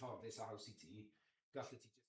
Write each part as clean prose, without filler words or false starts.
cyfforddus a haws i ti, gallu ti just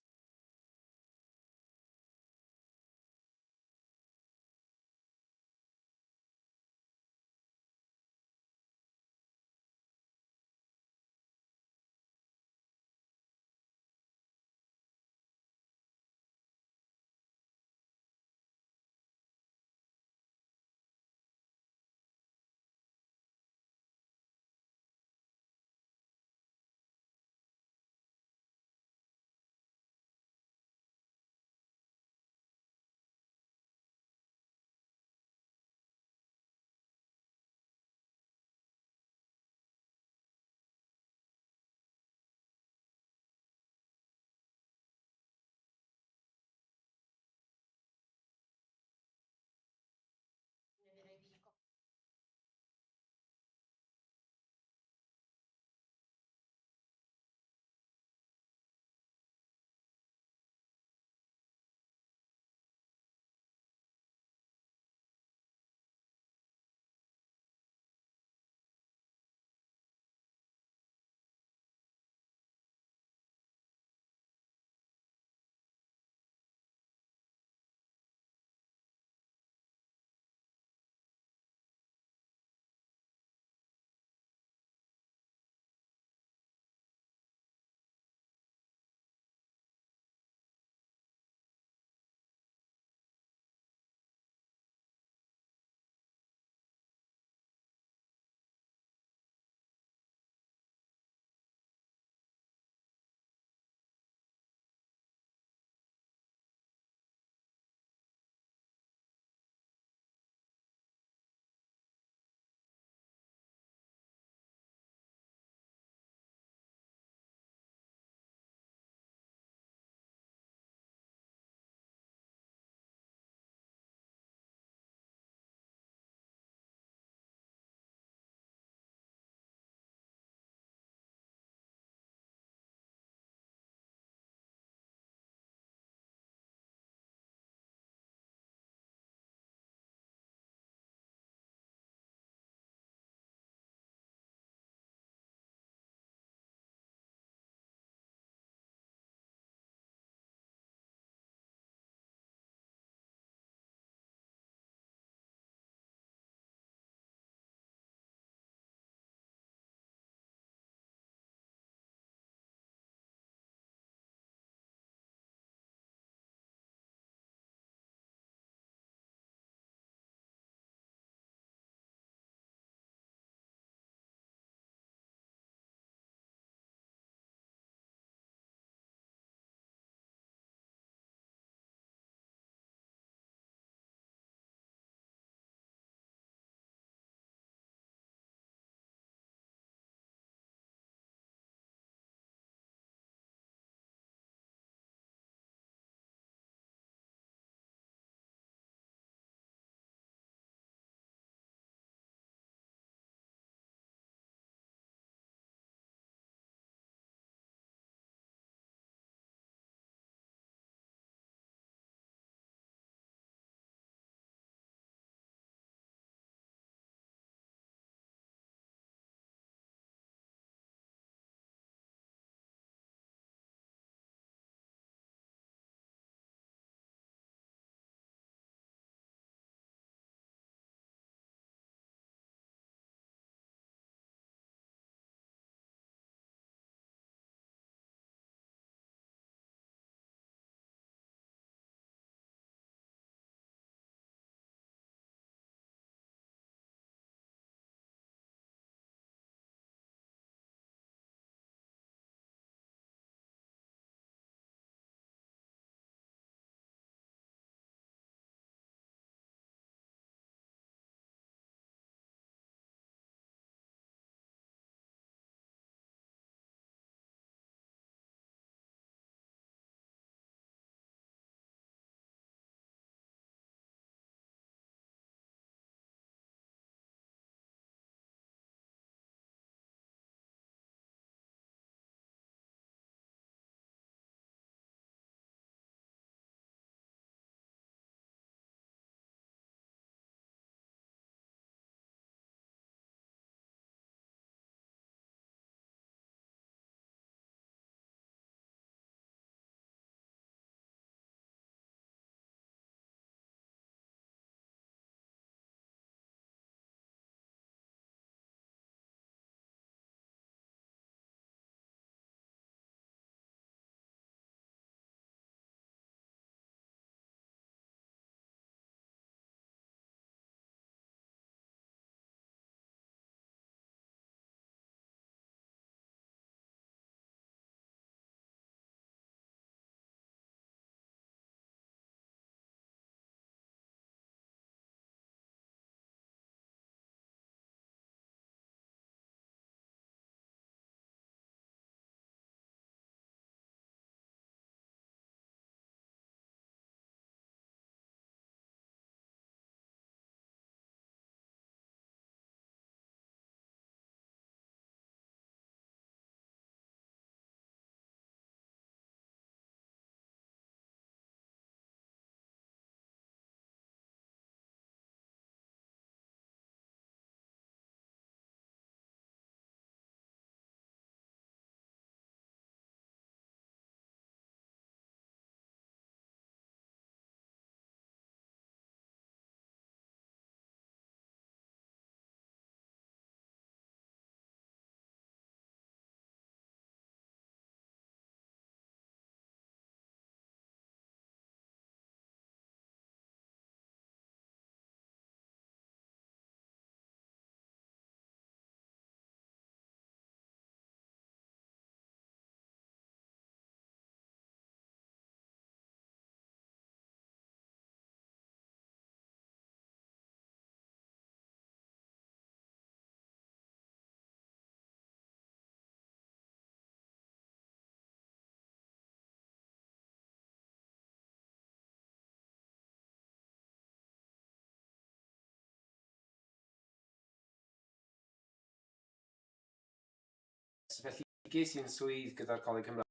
Ges i'n swydd gyda'r Coleg Cymraeg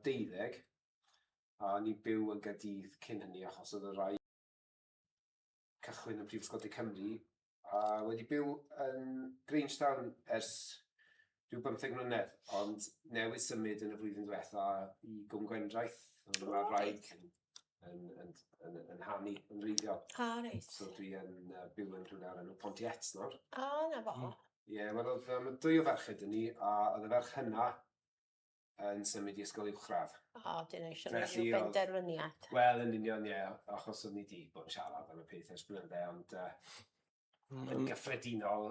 12, a o'n i'n byw yn Gaerdydd cyn hynny achos oedd y rai cychwyn yn Prifysgol De Cymru, a wedi byw yn Grangetown ers rhyw 15 mlynedd, ond newydd symud yn y flwyddyn diwetha i Gwm Gwendraeth, ond mae'r wraig yn hanu yn wreiddiol. A, reit. So dwi yn byw yn rhywle o'r enw Pontiets nawr. A, na fo. Ie, yeah, wel oedd dwy o ferched yn ni, a oedd y ferch hynna yn symud i ysgol uwchradd. O, dyn nhw eisiau gwneud rhyw benderfyniad. Wel, yn union, ie, achos o'n ni di bod yn siarad am y peth ers blynydde, ond yn gyffredinol,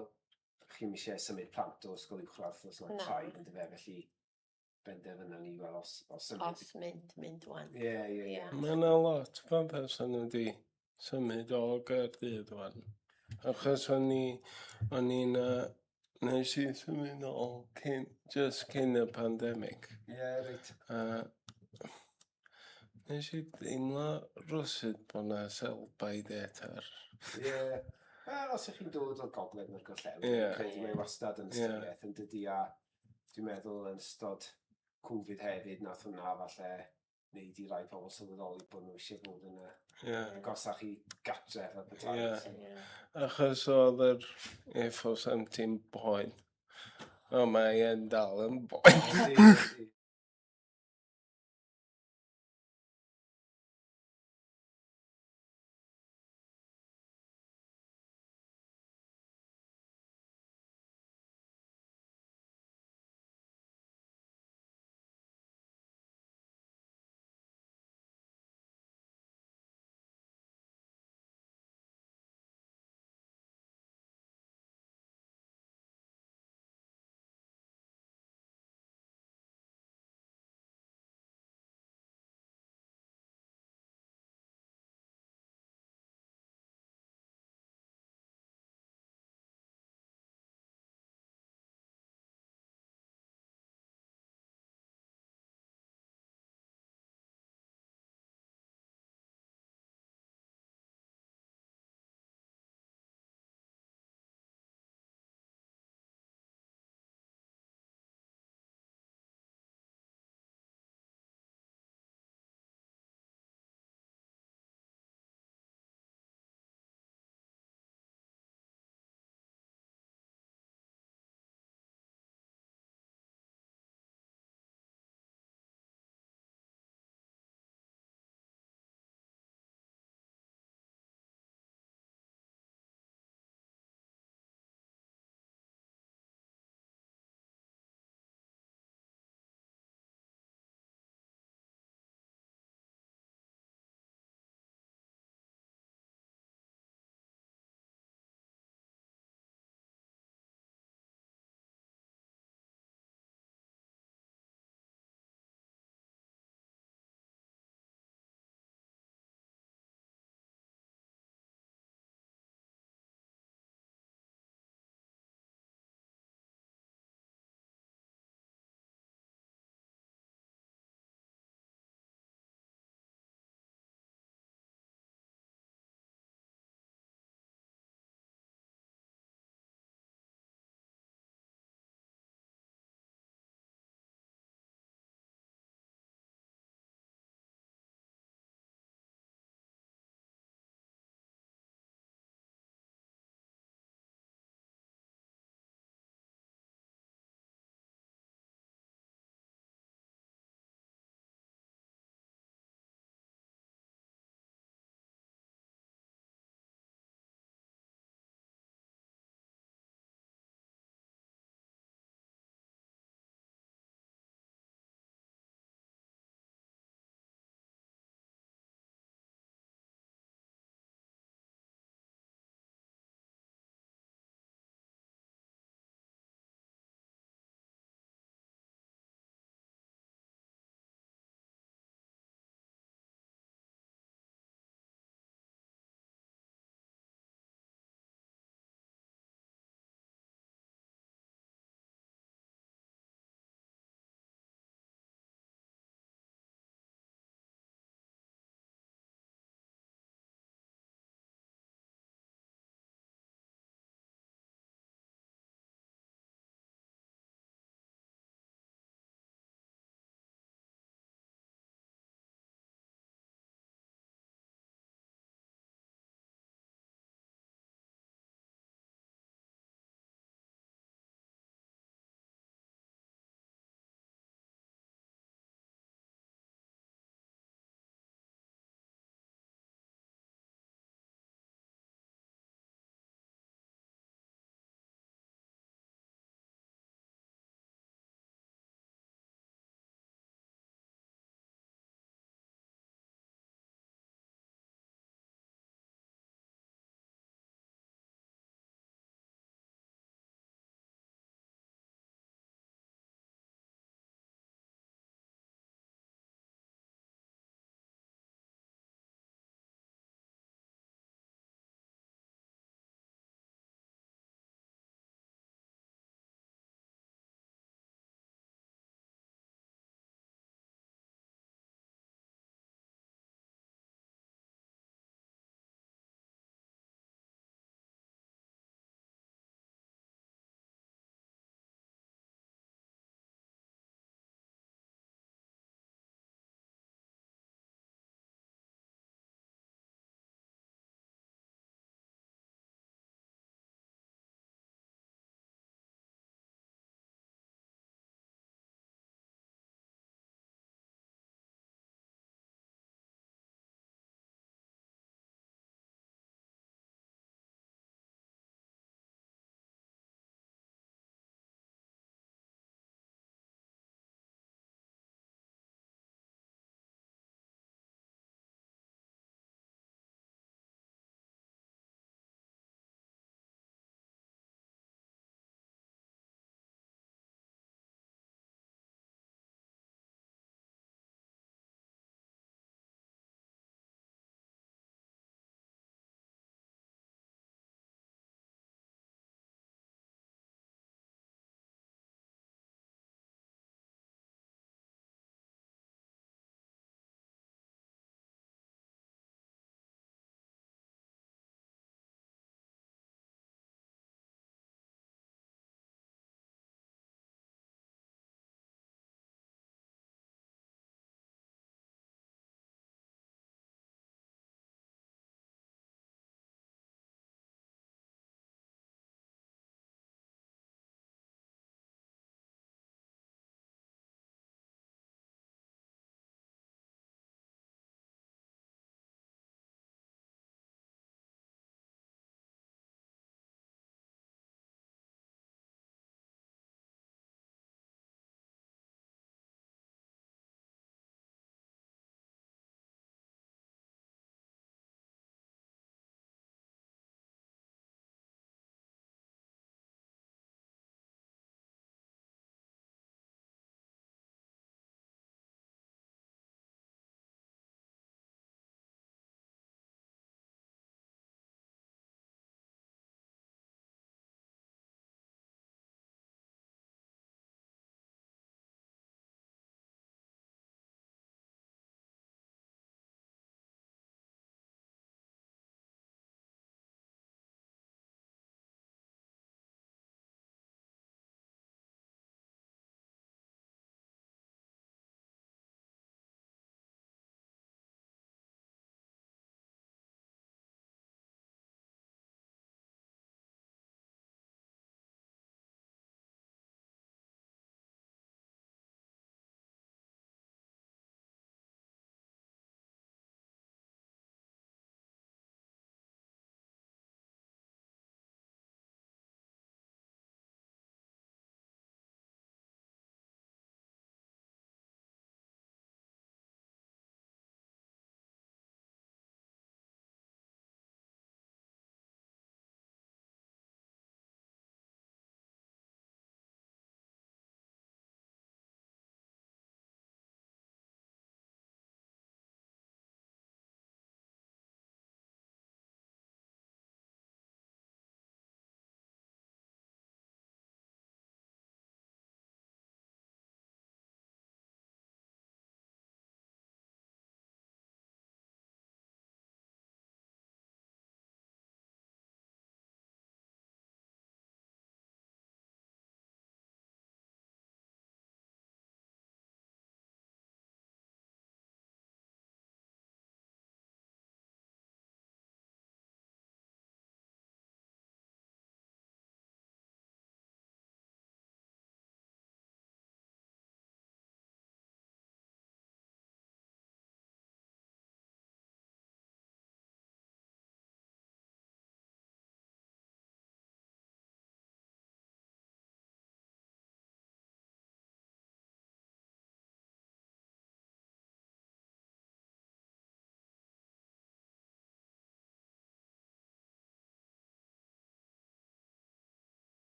chi'm eisiau symud plant o ysgol uwchradd os mae'n rhaid, yn dyfe, felly benderfynon ni, wel, os symud. Os mynd, mynd wan. Ie, ie, ie. Mae yna lot o person wedi symud o Gaerdydd wan. Achos o'n i'n nes i symud nôl cyn, just cyn y pandemig. Ie, yeah, reit. A nes i deimlo rywsut bod 'na sell-by date ar. Ie. Yeah. Wel, os ych chi'n dod o'r gogledd neu'r gorllewin, yeah, credu mae wastad yn ystyriaeth yn dydi, a dwi'n meddwl yn ystod Covid hefyd, nath hwnna falle wneud i rai pobl sylweddoli bod nhw eisiau bod yn y agosach i gatre fel petai. Yeah. Achos oedd yr A417 boen. O, mae e'n dal yn boen.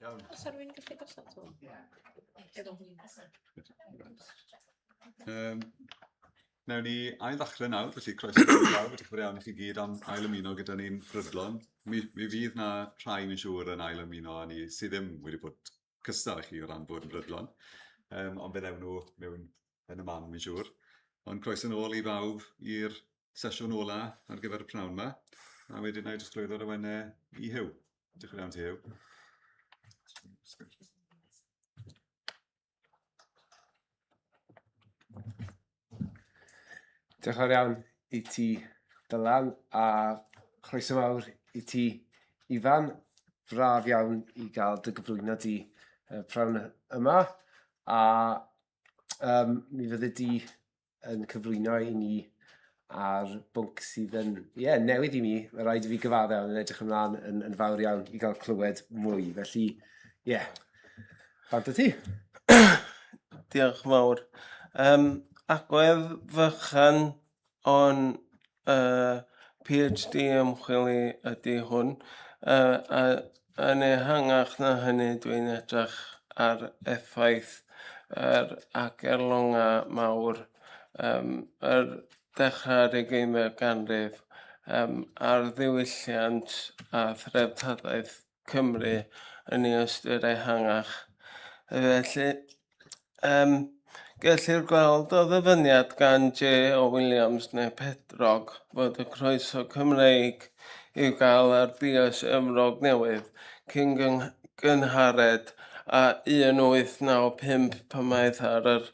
Iawn. Oes 'na rywun yn gallu gosod hwn? Efo hwn. Wnawn ni ail ddechrau nawr, felly croeso i bawb, diolch yn fawr iawn i chi gyd am ail ymuno gyda ni'n brydlon. Mi, mi fydd na rhai, mi'n siŵr, yn ail ymuno â ni sydd ddim wedi bod cystal â chi o ran bod yn brydlon. Ond fe ddewn nhw mewn yn y man, mi'n siŵr. Ond croeso nôl i bawb i'r sesiwn ola ar gyfer y pnawn yma. A wedyn na i drosglwyddo'r awenau i Huw. Diolch yn fawr iawn ti, Huw. Diolch yn fawr iawn i ti, Dylan, a chroeso mawr i ti, Ifan. Braf iawn i gael dy gyflwyno di y prawn yma, a mi fyddi di yn cyflwyno i ni ar bwnc sydd yn, ie, yeah, newydd i mi. Mae rhaid i fi gyfaddau, ond yn edrych ymlaen yn fawr iawn i gael clywed mwy. Felly, ie, yeah. Bant o ti. Diolch yn fawr. Agwedd fychan o'n PhD ymchwil i ydy hwn. A yn ehangach na hynny, dwi'n edrych ar effaith yr agerlonga mawr yr dechrau'r ugeinfed ganrif ar ddiwylliant a threftadaeth Cymru yn ei ystyr ehangach. Felly, gellir gweld o ddyfyniad gan J O Williams neu Pedrog fod y croeso Cymreig i'w gael ar biers Efrog Newydd cyn gynhared â 1895 pan aeth ar yr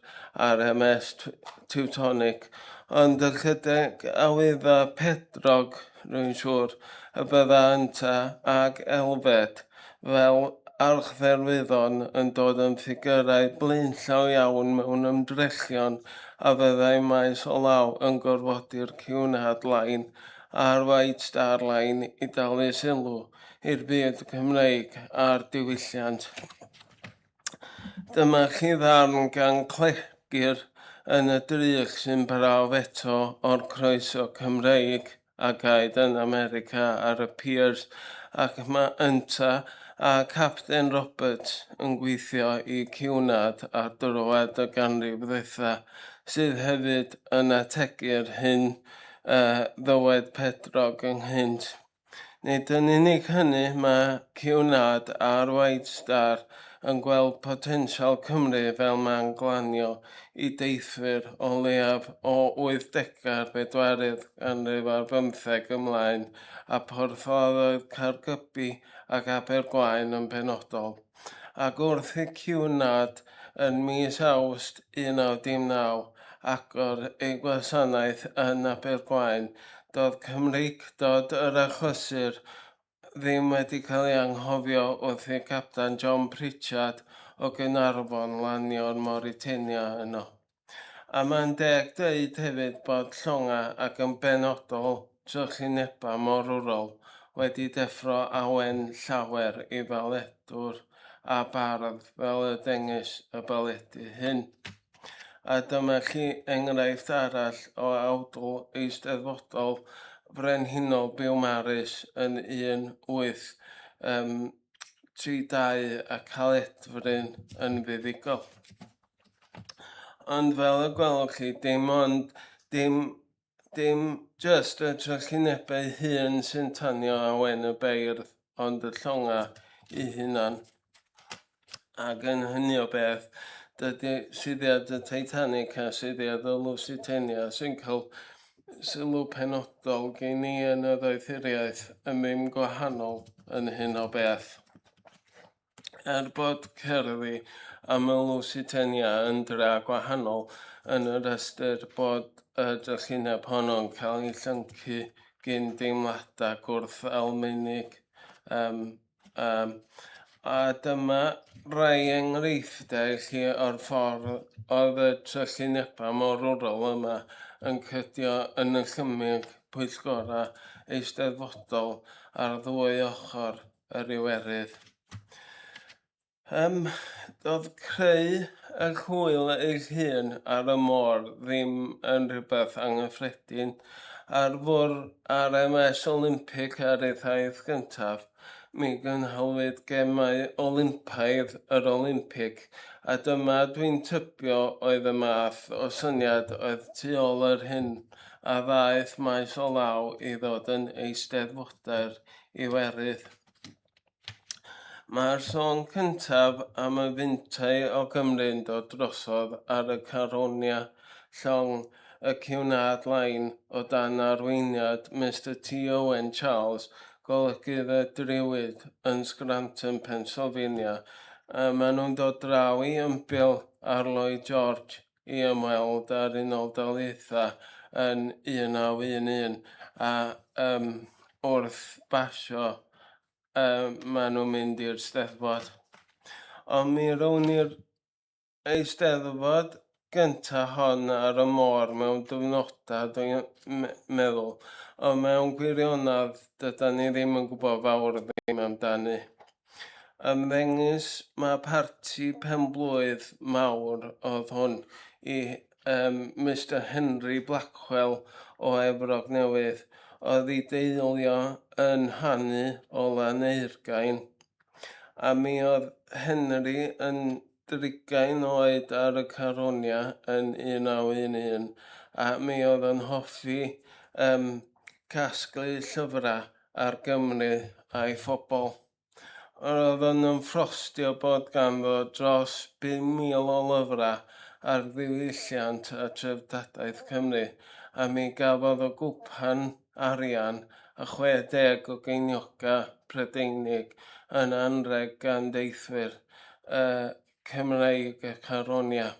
RMS Teutonic, ond ychydig a wydda Pedrog, rwy'n siŵr, y bydda ynta ag Elfed fel archdderwyddon yn dod yn ffigyrau blaenllaw iawn mewn ymdrechion a fyddai maes o law yn gorfodi'r Cunard Line a'r White Star Line i dalu sylw i'r byd Cymreig a'r diwylliant. Dyma chi ddarn gan Clegir yn y drych sy'n brawf eto o'r croeso Cymreig a gaed yn America ar y piers ac mae ynta a Capten Roberts yn gweithio i Cunard ar droad y ganrif ddwytha sydd hefyd yn ategu'r hyn ddywed Pedrog ynghynt. Nid yn unig hynny, mae Cunard a'r White Star yn gweld potensial Cymru fel man glanio i deithwyr o leiaf o wythdegau'r bedwaredd ganrif ar bymtheg ymlaen, a phorthladdoedd Caergybi ac Abergwaun yn benodol. Ac wrth i Cunard yn mis Awst 1919 agor ei gwasanaeth yn Abergwaun, doedd Cymreictod yr achlysur ddim wedi cael ei anghofio wrth i'r Capten John Pritchard o Gaernarfon lanio'r Mauritania yno. A mae'n deg dweud hefyd bod llongau ac yn benodol trychinebau morwrol wedi deffro awen llawer i faledwr a bardd fel y dengys y baledi hyn. A dyma chi enghraifft arall o awdl eisteddfodol frenhinol Biwmaris yn 1832 a Caledfryn yn fuddugol. Ond fel y gwelwch chi, dim ond, dim, dim jyst y trychinebau hun sy'n tanio awen y beirdd, ond y llongau eu hunan. Ac yn hynny o beth, dydy suddiad y Titanic a suddiad y Lusitania sy'n cael sylw penodol gen i yn y ddoethuriaeth yn ddim gwahanol yn hyn o beth. Er bod cerddi am y Lusitania yn dra gwahanol yn yr ystyr bod y drychineb honno'n cael ei llyncu gyn deimladau gwrth-Almaenig. A dyma rai enghreifftiau i chi o'r ffordd oedd y trychinebau morwrol yma yn cydio yn y llymig pwyllgorau eisteddfodol ar ddwy ochr yr Iwerydd. Doedd creu yr hwyl eich hun ar y môr ddim yn rhywbeth anghyffredin. Ar fwrdd RMS Olympic ar ei thaith gyntaf, mi gynhalwyd Gemau Olympaidd yr Olympig, a dyma dwi'n tybio oedd y math o syniad oedd tu ôl yr hyn a ddaeth maes o law i ddod yn Eisteddfodau'r Iwerydd. Mae'r sôn cyntaf am y fintai o Gymru'n dod drosodd ar y Caronia, llong y Cunard Line o dan arweiniad Mister T Owen Charles, golygydd y Druid yn Scranton, Pennsylvania. Maen nhw'n dod draw i ymbil ar Lloyd George i ymweld â'r Unol Daleithiau yn 1911 a um, wrth basio um, maen nhw'n mynd i'r Steddfod. Ond mi rown ni'r Eisteddfod gynta hon ar y môr mewn diwrnodau dwi'n meddwl, ond mewn gwirionedd dydan ni ddim yn gwybod fawr ddim amdani. Ymddengys mae parti pen-blwydd mawr oedd hwn i um, Mister Henry Blackwell o Efrog Newydd, oedd ei deulio yn hanu o Laneurgain. A mi oedd Henry yn drigain oed ar y Caronia yn 1911, a mi oedd yn hoffi um, casglu llyfrau ar Gymru a'i phobl. Yr oedd yn ymffrostio bod ganddo dros 5,000 o lyfrau ar ddiwylliant a treftadaeth Cymru, a mi gafodd o gwpan arian a 60 o geiniogau Prydeinig yn anrheg gan deithwyr Cymreig y Caronia.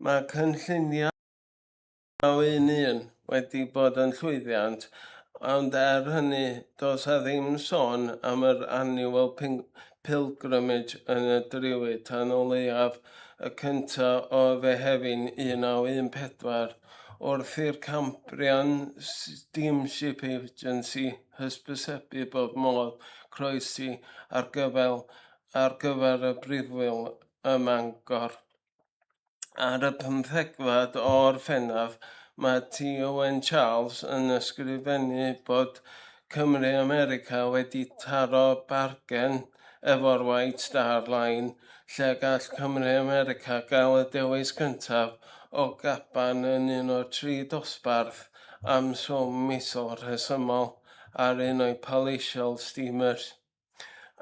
Mae cynlluniau 911 wedi bod yn llwyddiant, ond er hynny, does 'na ddim sôn am yr Annual Pilgrimage yn y Druid tan o leiaf y cyntaf o Fehefin 1914, wrth i'r Cambrian Steamship Agency hysbysebu bod modd croesi ar gyfer y brifwyl ym Mangor. Ar y pymthegfed o Orffennaf, mae T Owen Charles yn ysgrifennu bod Cymry America wedi taro bargen efo'r White Star Line lle gall Cymry America gael y dewis cyntaf o gaban yn un o'r tri dosbarth am swm misol rhesymol ar un o'i palatial steamers.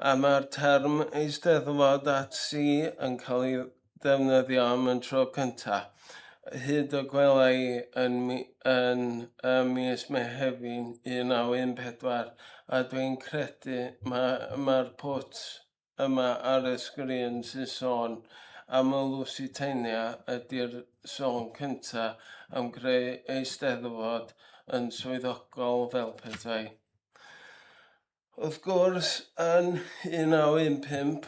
A mae'r term Eisteddfod at Sea yn cael ei ddefnyddio am y tro cyntaf, hyd y gwela i yn, yn ym mis Mehefin 1914, a dwi'n credu mae'r ma pwt yma ar y sgrin sy'n sôn am y Lusitania ydy'r sôn cyntaf am greu Eisteddfod yn swyddogol fel petai. Wrth gwrs, yn 1915,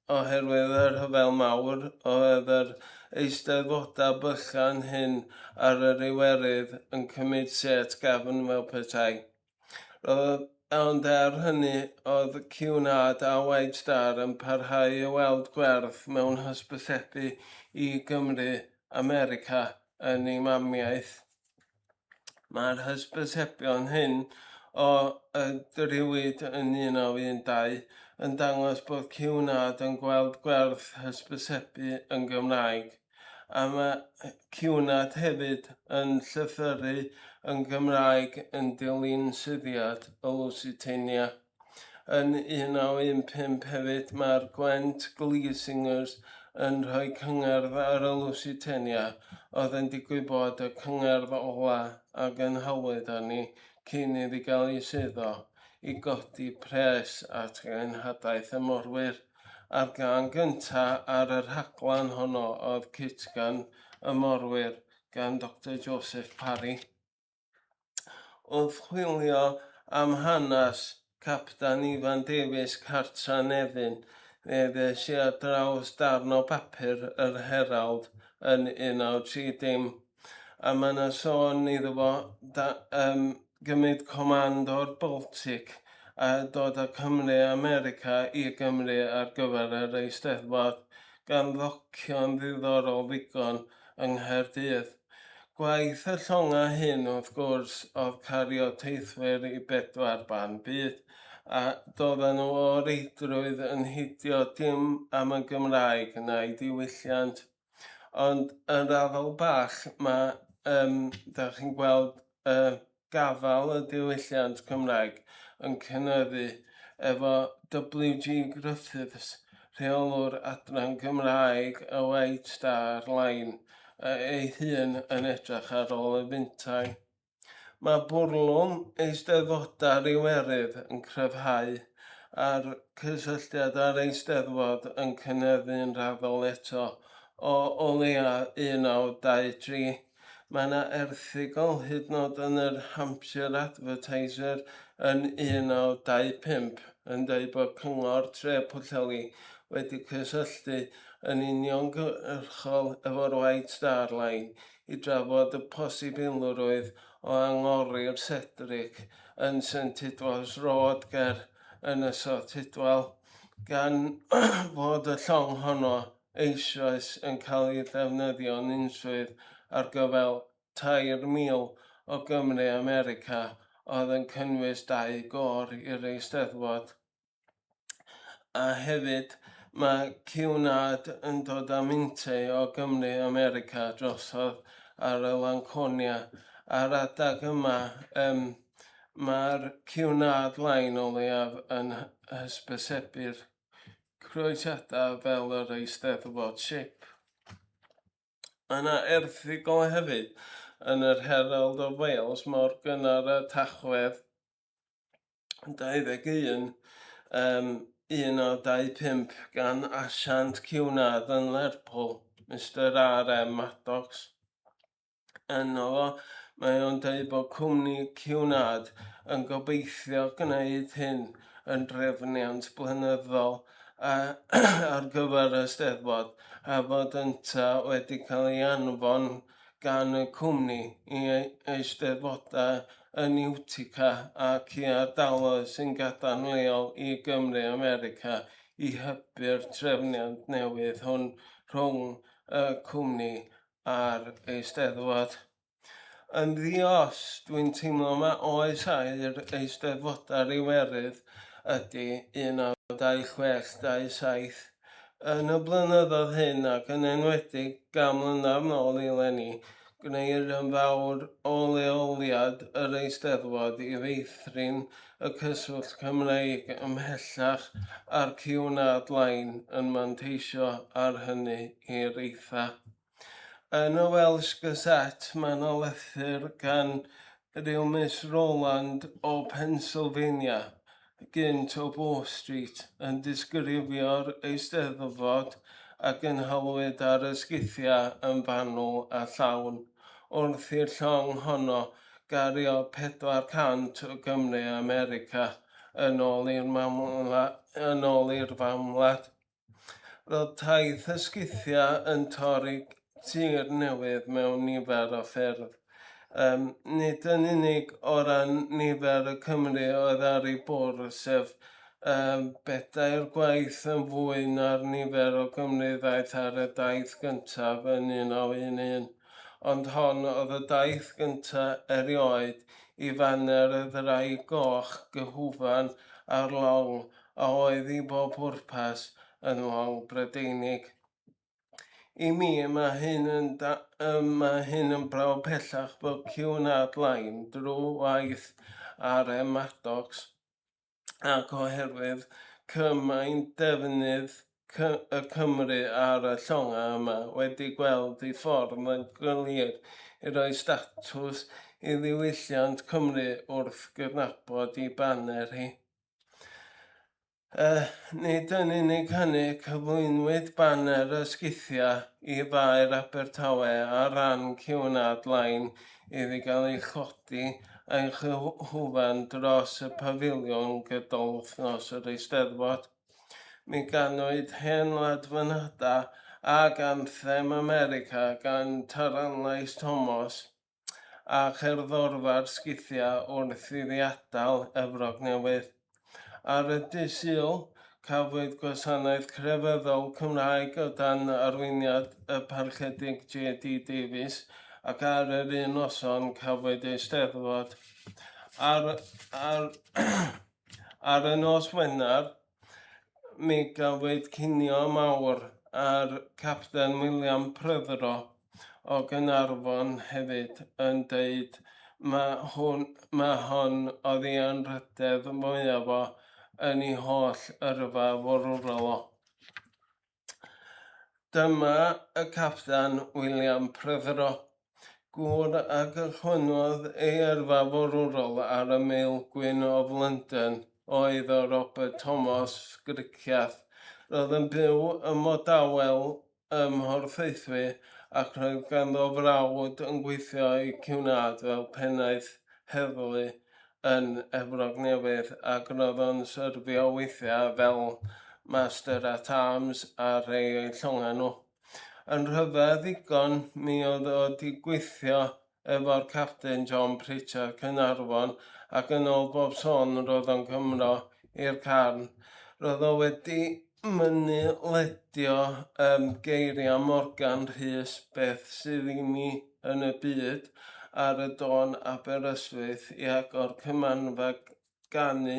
oherwydd y Rhyfel Mawr, oedd yr eisteddfodau bychan hyn ar yr Iwerydd yn cymryd set gefn fel petai. Roedd, ond er hynny, oedd Cunard a White Star yn parhau i weld gwerth mewn hysbysebu i Gymru America yn ei mamiaith. Mae'r hysbysebion hyn o y drywiyd yn 1912 yn dangos bod Cunard yn gweld gwerth hysbysebu yn Gymraeg, a mae Cunard hefyd yn llythyru yn Gymraeg yn dilyn suddiad y Lusitania. Yn 1915 hefyd mae'r Gwent Glee Singers yn rhoi cyngerdd ar y Lusitania, oedd yn digwydd bod y cyngerdd ola a gynhaliwyd arni cyn iddi gael ei suddo, i godi pres at genhadaeth y morwyr. A'r gân gynta ar y rhaglen honno oedd Cytgan y Morwyr. gan Doctor Joseph Parry. Wrth chwilio am hanes Capten Ifan Davies Cartra Nefyn, fe ddes i ar draws darn o bapur yr Herald yn 1930, a mae yna sôn iddo fo da, um, gymryd command o'r Baltic a dod â Cymru America i Gymru ar gyfer yr Eisteddfod, gan ddocio'n ddiddorol ddigon yng Nghaerdydd. Gwaith y llongau hyn, wrth gwrs, oedd cario teithwyr i bedwar ban byd, a doedden nhw o reidrwydd yn hidio dim am y Gymraeg na'i diwylliant. Ond yn raddol bach, mae, um, da chi'n gweld y gafael y diwylliant Cymraeg yn cynyddu efo WG Griffiths, rheolwr adran Gymraeg y White Star Line, ei hun yn edrych ar ôl y fintai. Mae bwrlwm Eisteddfodau'r Iwerydd yn cryfhau a'r cysylltiad â'r Eisteddfod yn cynyddu'n raddol eto o o leia 1923. Mae yna erthygl hyd yn oed yn yr Hampshire Advertiser yn 1925 yn dweud bod Cyngor Tref Pwllheli wedi cysylltu yn uniongyrchol efo'r White Star Line i drafod y posibilrwydd o angori'r Cedric yn St Tudwal's Road ger Ynysoedd Tudwal, gan fod y llong honno eisoes yn cael ei ddefnyddio'n unswydd ar gyfer 3,000 o Gymry America oedd yn cynnwys dau gôr i'r Eisteddfod. A hefyd, mae Cunard yn dod â mintai o Gymry America drosodd ar y Lanconia. A'r adeg yma, um, mae'r Cunard Line o leiaf yn hysbysebu'r Croesiadau fel yr Eisteddfod Ship. Mae yna erthygl hefyd yn yr Herald of Wales mor gynnar â Tachwedd 21, um, 1925 gan asiant Cunard yn Lerpwl, Mister R.M. Maddox. Yno fo, mae o'n dweud bod cwmni Cunard yn gobeithio gwneud hyn yn drefniant blynyddol a, ar gyfer y Steddfod a fod ynta wedi cael ei anfon gan y cwmni i eisteddfodau yn Utica ac i ardaloedd sy'n gadarn leol i Gymru America i hybu'r trefniant newydd hwn rhwng y cwmni a'r Eisteddfod. Yn ddi-os, dwi'n teimlo ma oes aur Eisteddfodau'r Iwerydd ydy 1926, 27. Yn y blynyddoedd hyn, ac yn enwedig gan mlynedd nôl i 'leni, gwneir yn fawr o leoliad yr Eisteddfod i feithrin y cyswllt Cymreig ymhellach a'r Cunard Line yn manteisio ar hynny i'r eitha. Yn y Welsh Gazette mae yna lythyr gan ryw Miss Rowland o Pennsylvania, gynt o Bow Street, yn disgrifio'r Eisteddfod a gynhaliwyd ar y Sgithiau yn fanwl a llawn, wrth i'r llong honno gario 400 o Gymry America yn ôl i'r mamwlad. Roedd taith y Sgithiau yn torri tir newydd mewn nifer o ffyrdd. Um, nid yn unig o ran nifer y Cymry oedd ar ei bwrdd, sef um, bedair gwaith yn fwy na'r nifer o Gymry ddaeth ar y daith gyntaf yn 1911, ond hon oedd y daith gyntaf erioed i faner y Ddraig Goch gyhwfan ar long a oedd i bob pwrpas yn long Brydeinig. I mi, mae hyn yn, da, mae hyn yn brawf pellach bod Cunard Line drwy waith R.M. Maddox ac oherwydd cymaint defnydd y Cymry ar y llongau yma wedi gweld ei ffordd yn glir i roi statws i ddiwylliant Cymru wrth gydnabod ei baner hi. Uh, nid yn unig hynny, cyflwynwyd baner y Sgithia i Faer Abertawe ar ran Cunard Line iddi gael ei chodi a'i chwfan dros y pafiliwn gydol wythnos yr Eisteddfod. Mi ganwyd Hen Wlad Fy Nhada ac Anthem America gan Taran Lais Tomos a cherddorfa'r Sgithia wrth iddi adael Efrog Newydd. Ar y dydd Sul, cafwyd gwasanaeth crefyddol Cymraeg o dan arweiniad y Parchedig JD Davies ac ar yr un noson cafwyd Eisteddfod. Ar, ar, ar y nos Wener, mi gafwyd cinio mawr a'r Capten William Prothero o Gaernarfon hefyd yn deud ma' hwn, ma' hon oedd ei anrhydedd mwyaf o yn ei holl yrfa forwrol o. Dyma y Capten William Prothero, gŵr a gychwynnodd ei yrfa forwrol ar y Mail Gwyn of London oedd o Robert Thomas Griciath. Roedd yn byw ym Modawel ym Mhorthaethwy ac roedd ganddo frawd yn gweithio i Cunard fel pennaeth heddlu yn Efrog Newydd ac roedd o'n syrfio weithiau fel Master at Arms ar rhei o'u llongau nhw. Yn rhyfedd ddigon, mi oedd o 'di gweithio efo'r Capten John Pritchard Caernarfon ac yn ôl bob sôn roedd o'n Gymro i'r carn. Roedd o wedi mynnu ledio um, geiriau Morgan Rhys beth sydd i mi yn y byd ar y dôn Aberystwyth i agor cymanfa ganu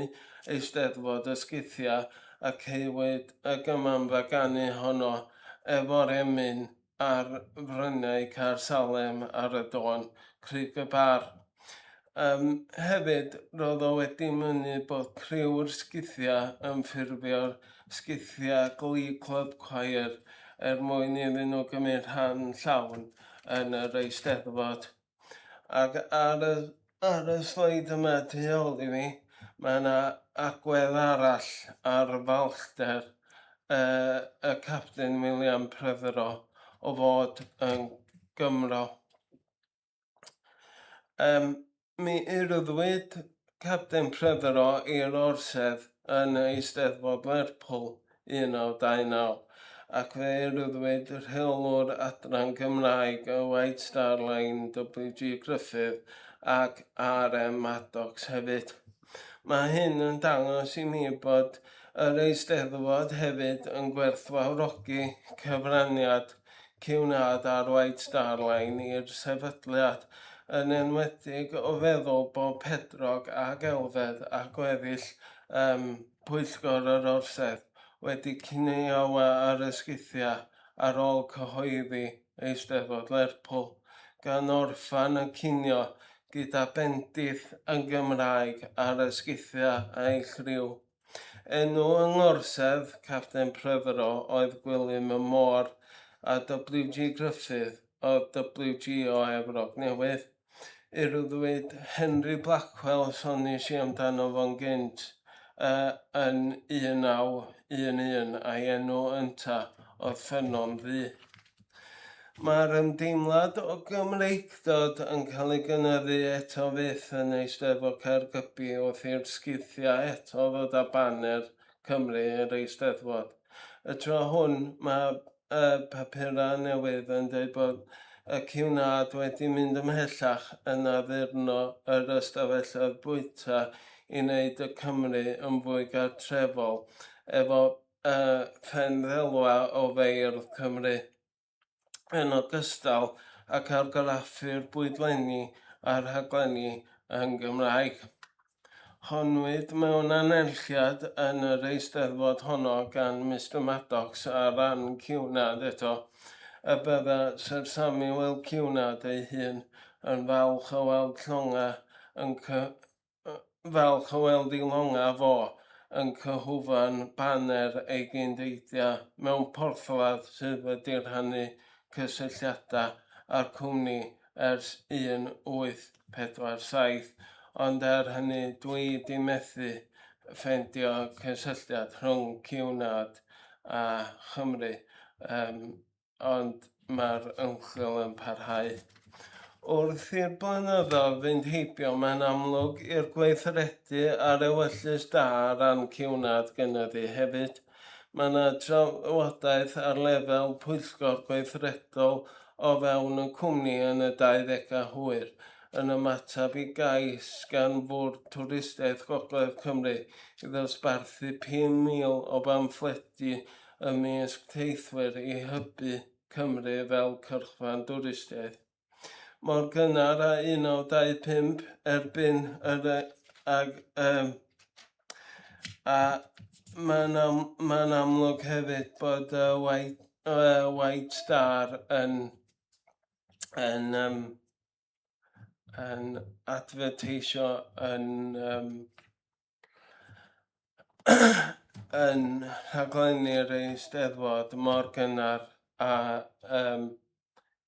Eisteddfod y Sgithia a caewyd y gymanfa ganu honno efo'r emyn ar fryniau Caersalem ar y dôn, Crug y Bar. Um, hefyd, roedd o wedi mynnu bod criw'r Sgithia yn ffurfio'r Sgithia Glee Club Choir er mwyn iddyn nhw gymryd rhan llawn yn yr Eisteddfod. Ac ar y, ar y sleid yma tu ôl i fi, mae yna agwedd arall ar falchder uh, y Capten William Prothero o fod yn Gymro. Um, mi urddwyd Capten Prothero i'r orsedd yn Eisteddfod Lerpwl 1929, ac fe urddwyd rheolwr adran Gymraeg y White Star Line WG Gruffydd ac RM Maddox hefyd. Mae hyn yn dangos i mi bod yr Eisteddfod hefyd yn gwerthfawrogi cyfraniad Cunard a'r White Star Line i'r sefydliad, yn enwedig o feddwl bod Pedrog ac Elfed a gweddill um, Pwyllgor yr Orsedd wedi ciniawa ar y sgithiau ar ôl cyhoeddi Eisteddfod Lerpwl, gan orffen y cinio gyda bendith yn Gymraeg ar y sgithiau a'i chriw. Enw yng ngorsedd Capten Prothero oedd Gwilym y Môr a WG Gruffydd oedd WG o Efrog Newydd. Urddwyd Henry Blackwell, soniais i amdano fo'n gynt, uh, yn 1911 a'i enw ynta oedd Ffynnon Ddu. Mae'r ymdeimlad o Gymreictod yn cael ei gynyddu eto fyth yn Eisteddfod Caergybi wrth i'r sgithiau eto ddod â baner Cymru i'r Eisteddfod. Y tro hwn mae y papurau newydd yn dweud bod y Cunard wedi mynd ymhellach yn addurno yr ystafelloedd bwyta i wneud y Cymry yn fwy gartrefol efo uh, phenddelwa o feirdd Cymru, yn ogystal ac argraffu'r bwydlenni a'r rhaglenni yn Gymraeg. Honnwyd mewn anerchiad yn yr eisteddfod honno gan Mister Maddox ar ran Cunard eto, y bydda Syr Samuel Cunard ei hun yn falch o weld llonga yn falch o weld ei longa fo yn cyhwfan baner ei gyndeidiau mewn porthladd sydd wedi rhannu cysylltiadau â'r cwmni ers 1847, ond er hynny dwi 'di methu ffeindio cysylltiad rhwng Cunard a Chymru, um, ond mae'r ymchwil yn parhau. Wrth i'r blynyddoedd fynd heibio, mae'n amlwg i'r gweithredu a'r ewyllys da ar ran Cunard gynyddu hefyd. Mae yna drafodaeth ar lefel pwyllgor gweithredol o fewn y cwmni yn y 20au hwyr, yn ymateb i gais gan Fwrdd Twristiaeth Gogledd Cymru i ddosbarthu 5,000 o bamffledi ymysg teithwyr i hybu Cymru fel cyrchfan dwristiaeth. Mor gynnar â 1925 erbyn yr ag um, a mae'n am, mae'n amlwg hefyd bod y White, White Star yn yn um, yn adverteisio yn um, yn rhaglenni'r Eisteddfod mor gynnar â um,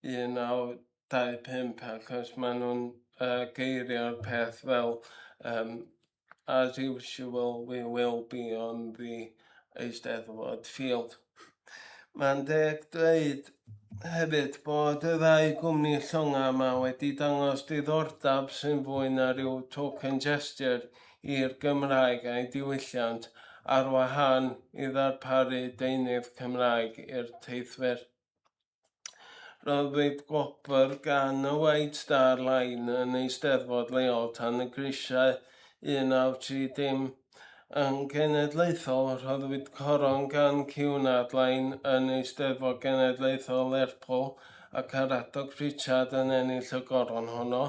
1925 achos maen nhw'n geirio'r peth fel um, as usual we will be on the Eisteddfod field. Mae'n deg dweud hefyd bod y ddau gwmni llongau yma wedi dangos diddordeb sy'n fwy na rhyw token gesture i'r Gymraeg a'i diwylliant ar wahân i ddarparu deunydd Cymraeg i'r teithwyr. Rhoddwyd gwobr gan y White Star Line yn Eisteddfod leol tan y grisiau 1930. Yn genedlaethol, rhoddwyd coron gan Cunard Line yn Eisteddfod Genedlaethol Lerpwl a Caradog Prichard yn ennill y goron honno.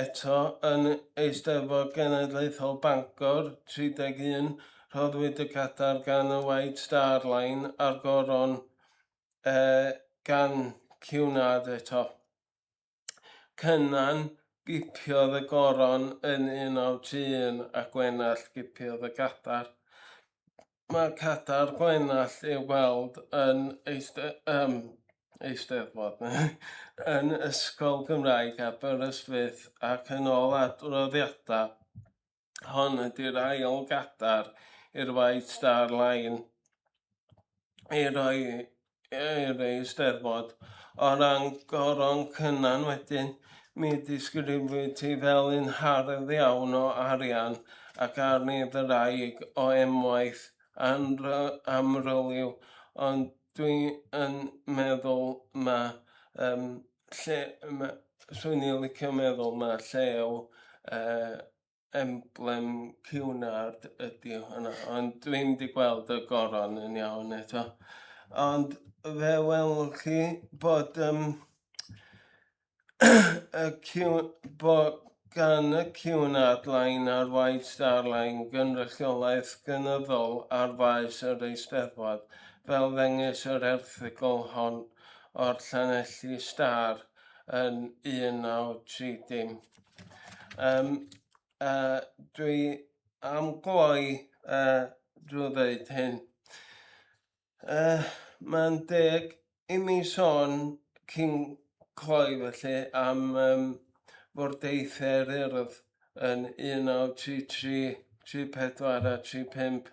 Eto, yn Eisteddfod Genedlaethol Bangor 31, rhoddwyd y gadair gan y White Star Line a'r goron gan Cunard eto. Cynan gipiodd y goron yn 1931 a Gwenallt gipiodd y gadair. Mae cadair Gwenallt i'w weld yn eiste, um, Eisteddfod, yn Ysgol Gymraeg Aberystwyth ac yn ôl adroddiadau, hon ydy'r ail gadair i'r White Star Line i roi i'r Eisteddfod. O ran Goron Cynan wedyn, mi disgrifiwyd hi fel un hardd iawn o arian ac arni ddraig o emwaith amryliw, ond dwi yn meddwl ma' um, lle, ma, swn i'n licio meddwl ma' llew uh, emblem Cunard ydy hwnna, ond dwi'm 'di gweld y goron yn iawn eto. Ond fe welwch chi bod um, y bod gan y Cunard Line a'r White Star Line gynrychiolaeth gynyddol ar faes yr Eisteddfod, fel ddengys yr erthygl hon o'r Llanelli Star yn 1930. Um, dwi am gloi drwy ddeud hyn. Mae'n deg i mi sôn cyn cloi felly am um, fwrdeithiau'r Urdd yn 1933, 34 a 35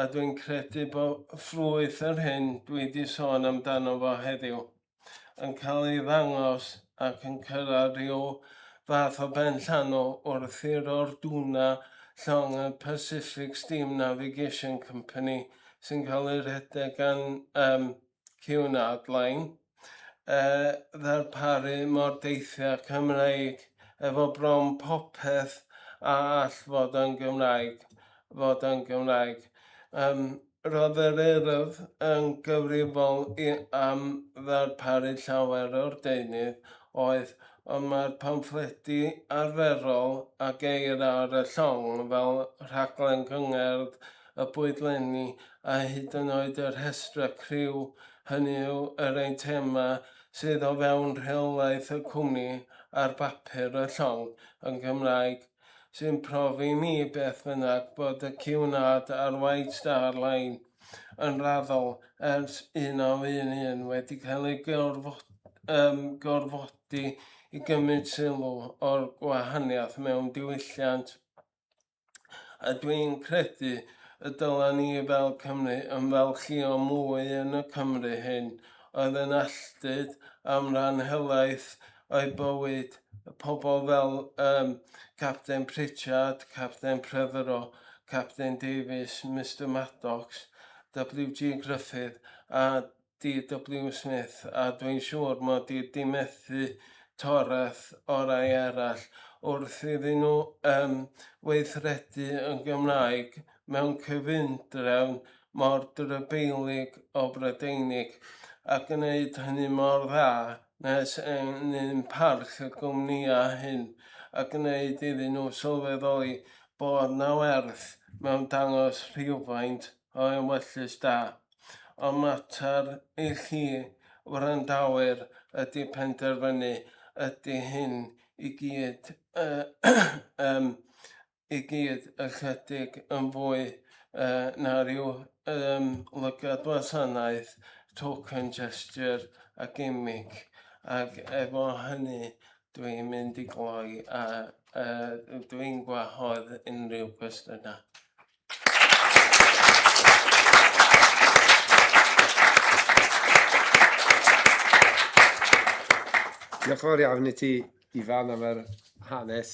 a dwi'n credu bod ffrwyth yr hyn dwi wedi sôn amdano fo heddiw yn cael ei ddangos ac yn cyrraedd rhyw fath o benllanw wrth i'r Orduna llong y Pacific Steam Navigation Company sy'n cael ei rhedeg gan um, Cunard Line uh, ddarparu mordeithiau Cymreig efo bron popeth a all fod yn Gymraeg fod yn Gymraeg. Um, Roedd yr Urdd yn gyfrifol i am ddarparu llawer o'r deunydd oedd, ond mae'r pamffledi arferol a geir ar y llong fel rhaglen gyngerdd, y bwydlenni a hyd yn oed y rhestrau criw, hynny yw yr eitemau sydd o fewn rheolaeth y cwmni ar bapur y llong, yn Gymraeg. sy'n profi i mi beth bynnag bod y Cunard a'r White Star Line yn raddol ers 1911 wedi cael eu gorfodi i gymryd sylw o'r gwahaniaeth mewn diwylliant. A dwi'n credu y dyla ni fel Cymry ymfalchïo mwy yn y Cymry hyn oedd yn alltud am ran helaeth o'u bywyd, pobl fel um, Capten Pritchard, Capten Prothero, Capten Davies, Mister Maddox, W.G. Gruffydd a DW Smith, a dwi'n siŵr mod i 'di methu toreth o rai eraill wrth iddyn nhw um, weithredu yn Gymraeg mewn cyfundrefn mor drybeilig o Brydeinig a gwneud hynny mor dda nes ennyn parch y gwmnïau hyn a gwneud iddyn nhw sylweddoli bod 'na werth mewn dangos rhywfaint o ewyllys da. Ond mater i chi wrandawyr ydy penderfynu ydy hyn i gyd uh, um, i gyd ychydig yn fwy uh, na rhyw um, lygad wasanaeth, token gesture a gimmick. Ac efo hynny dwi'n mynd i gloi a uh, dwi'n gwahodd unrhyw gwestiynau. Diolch yn fawr iawn i ti, Ifan, am yr hanes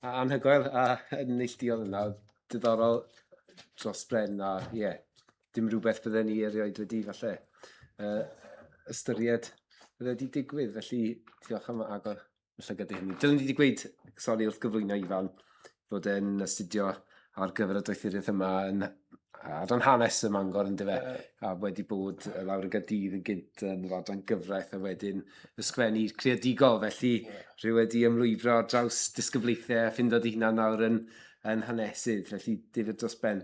a anhygoel a yn neilltuol yna. Diddorol dros bren a ie, yeah, dim rhywbeth bydden ni erioed wedi falle ystyried bydde wedi digwydd. Felly diolch am agor y llygad i hynny. Dylen ni wedi gweud, sori wrth gyflwyno Ifan, fod e'n astudio ar gyfer y doethuriaeth yma yn adran hanes ym Mangor yn dyfe, a wedi bod lawr yn Gaerdydd yn gynt yn yr adran gyfraith a wedyn ysgrifennu creadigol, felly yeah. rhyw wedi ymlwybro ar draws disgyblaethau a ffindo dy hunan nawr yn, yn hanesydd, felly difyr dros ben.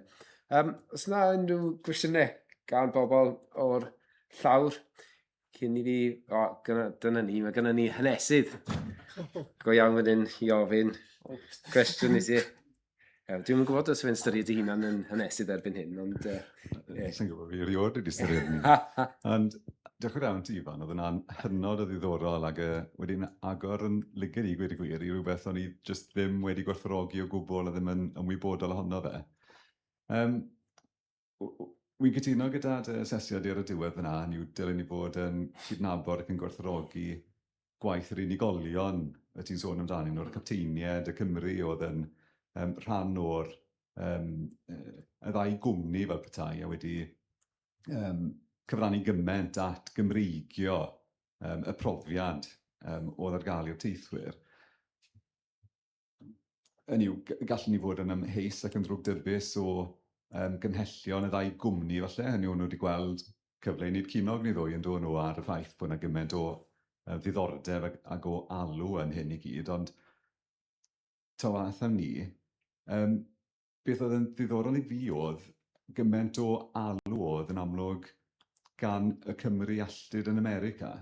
Um, os yna unrhyw gwestiynau gan bobl o'r llawr, cyn i fi... O, gyna, dyna ni, mae gynna ni hanesydd go iawn fan hyn i ofyn cwestiwn i ti. Dwi'm yn gwybod os yw'n ystyried ei hunan yn hanesydd erbyn hyn, ond... Yeah. Sa'n gwybod, fi erioed wedi ystyried ni. Ond diolch yn iawn ti, Ifan, oedd yna'n hynod o ddiddorol ac wedi'n agor yn lygad i gweud y gwir i rhywbeth o'n i jyst ddim wedi gwerthfawrogi o gwbl a ddim yn ymwybodol ohono fe. Um, Wi'n cytuno gyda dy asesiad di ar y diwedd fyna, hynny yw dylen ni fod yn cydnabod ac yn gwerthfawrogi gwaith yr unigolion y ti'n sôn amdanyn nhw'r capteiniaid, y Cymry oedd yn um, rhan o'r um, y ddau gwmni fel petai a wedi um, cyfrannu gymaint at Gymreigio um, y profiad um, oedd ar gael i'r teithwyr. Hynny yw, gallwn ni fod yn amheus ac yn ddrwgdybus o um, gymhellion y ddau gwmni falle, hynny yw, nhw wedi gweld cyfle i wneud cinog neu ddwy yn dod nhw ar y ffaith bod yna gymaint o uh, ddiddordeb ag, ag o alw yn hyn i gyd, ond ta waeth am ni, um, beth oedd yn ddiddorol i fi oedd gymaint o alw oedd yn amlwg gan y Cymry alltud yn America.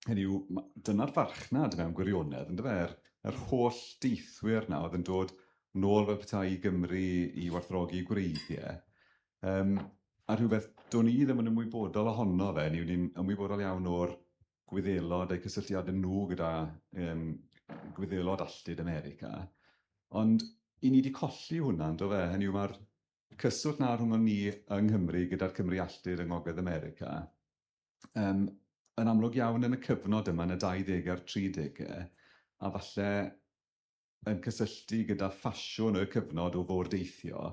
Hynny yw, dyna'r farchnad mewn gwirionedd, yndyfe? Yr, yr holl deithwyr na oedd yn dod nôl fel petai i Gymru i werthfawrogi gwreiddiau. Um, a rhywbeth do'n i ddim yn ymwybodol ohono fe, ni wedi'n ymwybodol iawn o'r Gwyddelod a'u cysylltiadau nhw gyda um, Gwyddelod alltud America. Ond i ni wedi colli hwnna, ynddo fe? Hynny yw, mae'r cyswllt na rhwng ni yng Nghymru gyda'r Cymru alltud yng Ngogledd America um, yn amlwg iawn yn y cyfnod yma yn y 20au a'r 30au, a falle yn cysylltu gyda ffasiwn y cyfnod o fôr-deithio,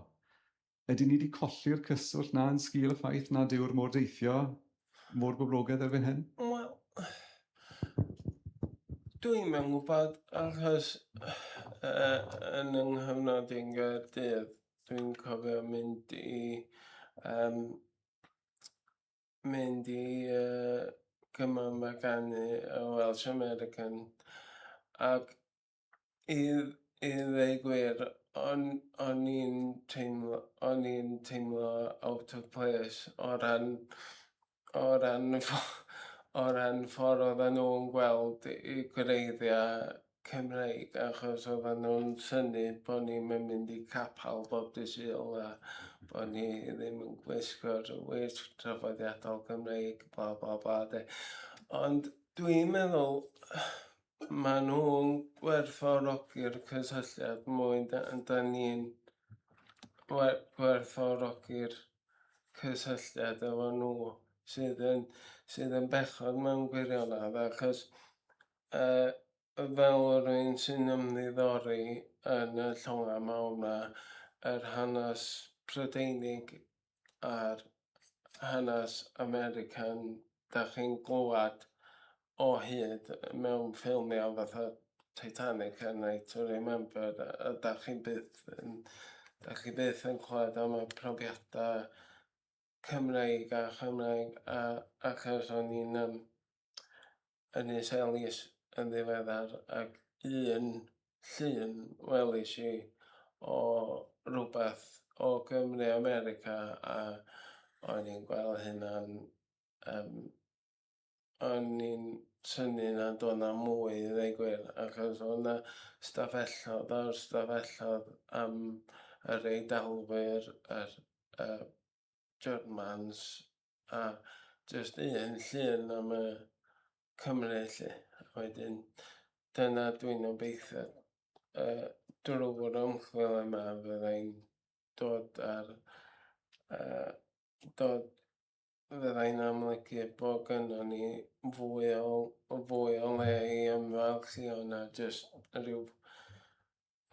ydyn ni wedi colli'r cyswllt 'na yn sgil y ffaith nad yw'r môr-deithio mor boblogaidd erbyn hyn? Wel, dwi'm yn gwybod, achos uh, yn yng nghyfnod i'n Gaerdydd, dwi'n cofio mynd i um, mynd i uh, Gymanfa Ganu y Welsh American ac i i ddweud gwir o'n o'n i'n teimlo o'n i'n teimlo out of place o ran o ran y o ran ffordd oedden nhw'n gweld eu gwreiddiau Cymreig achos oedden nhw'n synnu bod ni'm yn mynd i capel bob dydd Sul a bod ni ddim yn gwisgo'r wisg traddodiadol Gymreig bla bla bla de. Ond dwi'n meddwl maen nhw'n gwerthfawrogi'r cysylltiad mwy na dan ni'n. gwerthfawrogi'r cysylltiad efo nhw sydd yn, sydd yn bechod mewn gwirionedd achos uh, fel rhywun sy'n ymddiddori yn y llongau mawr 'ma, yr hanes Prydeinig a'r hanes American dach chi'n glywed o hyd mewn ffilmiau fatha Titanic a Night to Remember a dach chi'n byth yn, dach chi byth yn clywed am y profiadau Cymreig a Chymraeg a achos o'n i'n um, Ynys Elis yn ddiweddar ac un llun welis i o rywbeth o Gymru America a o'n i'n gweld hynna'n um, o'n i'n synnu nad oedd 'na mwy i ddweud gwir achos oedd 'na stafellodd ar stafellodd am yr Eidalwyr, yr uh, Germans a jyst un llun am y Cymru 'lly. A wedyn dyna dwi'n obeithio uh, drwy'r ymchwil yma fyddai'n dod ar uh, dod fyddai'n amlygu bod gynnon ni fwy o fwy o le i ymfalchïo na jyst rhyw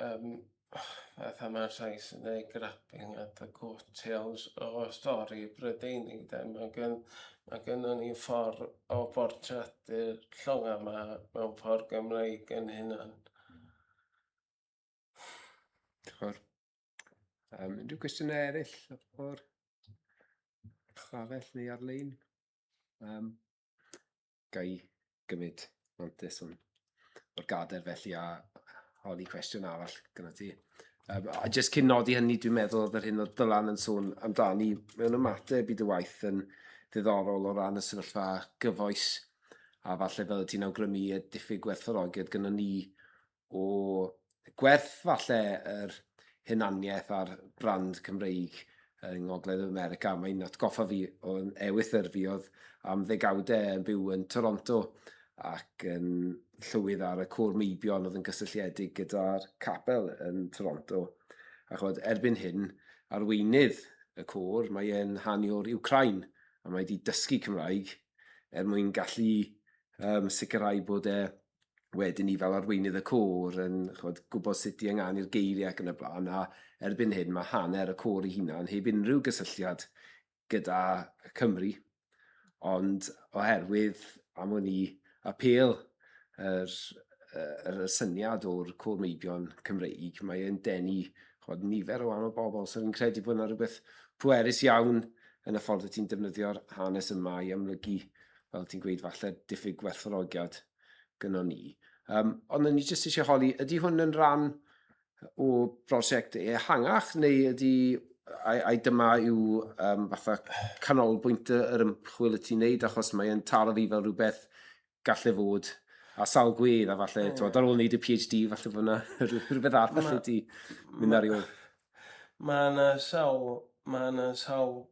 um, fatha mae'r Sais yn dweud grabbing at the coattails o stori Brydeinig de. Mae gen, mae gynnon ni ffordd o bortreadu'r llongau yma mewn ffordd Gymreig yn hunan. Diolch. Unrhyw gwestiynau eraill o'r stafell neu ar-lein? Ga i gymryd mantais o'n, o'r gadair felly a holi cwestiwn arall gyda ti. A jyst cyn nodi hynny, dwi'n meddwl oedd yr hyn oedd Dylan yn sôn amdani mewn ymateb i dy waith yn ddiddorol o ran y sefyllfa gyfoes a falle fel ti'n awgrymu y diffyg gwerthfawrogiad gynnon ni o gwerth falle yr hunaniaeth a'r brand Cymreig yng Ngogledd America. Mae'n atgoffa fi o'n ewythr fi oedd am ddegawdau yn byw yn Toronto ac yn llywydd ar y côr meibion oedd yn gysylltiedig gyda'r capel yn Toronto. A chwbod, erbyn hyn, arweinydd y côr, mae e'n hanu o'r Wcráin a mae wedi dysgu Cymraeg er mwyn gallu sicrhau bod e wedyn ni fel arweinydd y côr yn ch'mod, gwybod sut i ynganu'r geiriau ac yn y blaen, a erbyn hyn mae hanner y côr ei hunan heb unrhyw gysylltiad gyda Cymru, ond oherwydd am wn i apêl yr, yr, y syniad o'r côr meibion Cymreig, mae e'n denu ch'mod, nifer o wahanol bobl, so fi'n credu bod yna rhywbeth pwerus iawn yn y ffordd wyt ti'n defnyddio'r hanes yma i amlygu, fel ti'n gweud, falle diffyg gwerthfawrogiad gynnon ni. Ond o'n i jyst eisiau holi, ydy hwn yn rhan o brosiect ehangach, neu ydy, ai, ai dyma yw fatha canolbwynt yr ymchwil y ti'n neud, achos mae'n taro fi fel rhywbeth galle fod a sawl gwedd, a falle, yeah. Twod, ar ôl wneud y PhD, falle bod yna rhywbeth arall lle ti mynd ar ei ôl. Mae yna sawl, mae yna sawl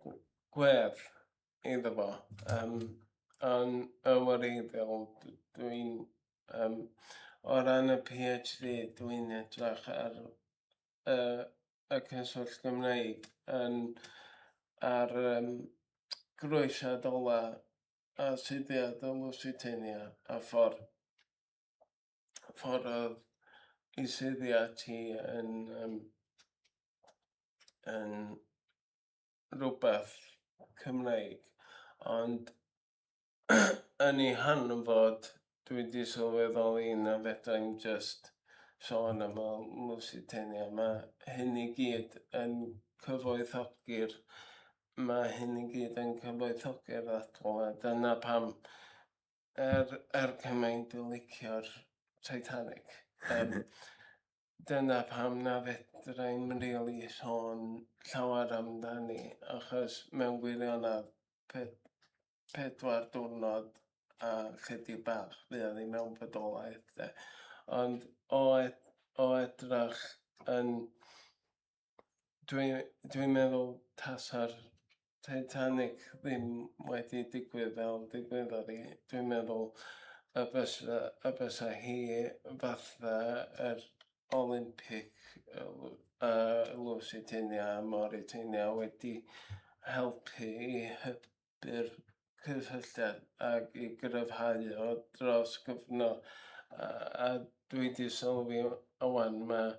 gwedd iddo fo. Yn y wreiddiol, dwi'n... O ran y PhD, dwi'n edrych ar y cyswllt Gymreig yn, ar groesiad ola a suddiad y Lusitania a ffordd ffordd oedd ei suddiad hi yn, yn rhywbeth Cymreig, ond yn ei hanfod dwi 'di sylweddoli na fedra i'm jyst sôn am y Lusitania. Mae hyn i gyd yn cyfoethogi'r... mae hyn i gyd yn cyfoethogi'r ddadl a dyna pam er cymaint dwi'n licio'r Titanic dyna pam na fedra i'm rili sôn llawer amdani, achos mewn gwirionedd 4 diwrnod a chydig bach fuodd hi mewn bodolaeth de. Ond o edrych yn... Dwi'n meddwl tasa'r Titanic ddim wedi digwydd fel digwyddodd hi, dwi'n meddwl y bysa hi fatha yr... Olympic uh, Lusitania a Mauritania wedi helpu i hybu'r cysylltiad ac i gryfhau o dros gyfnod. A, a dwi wedi sylwi wan mae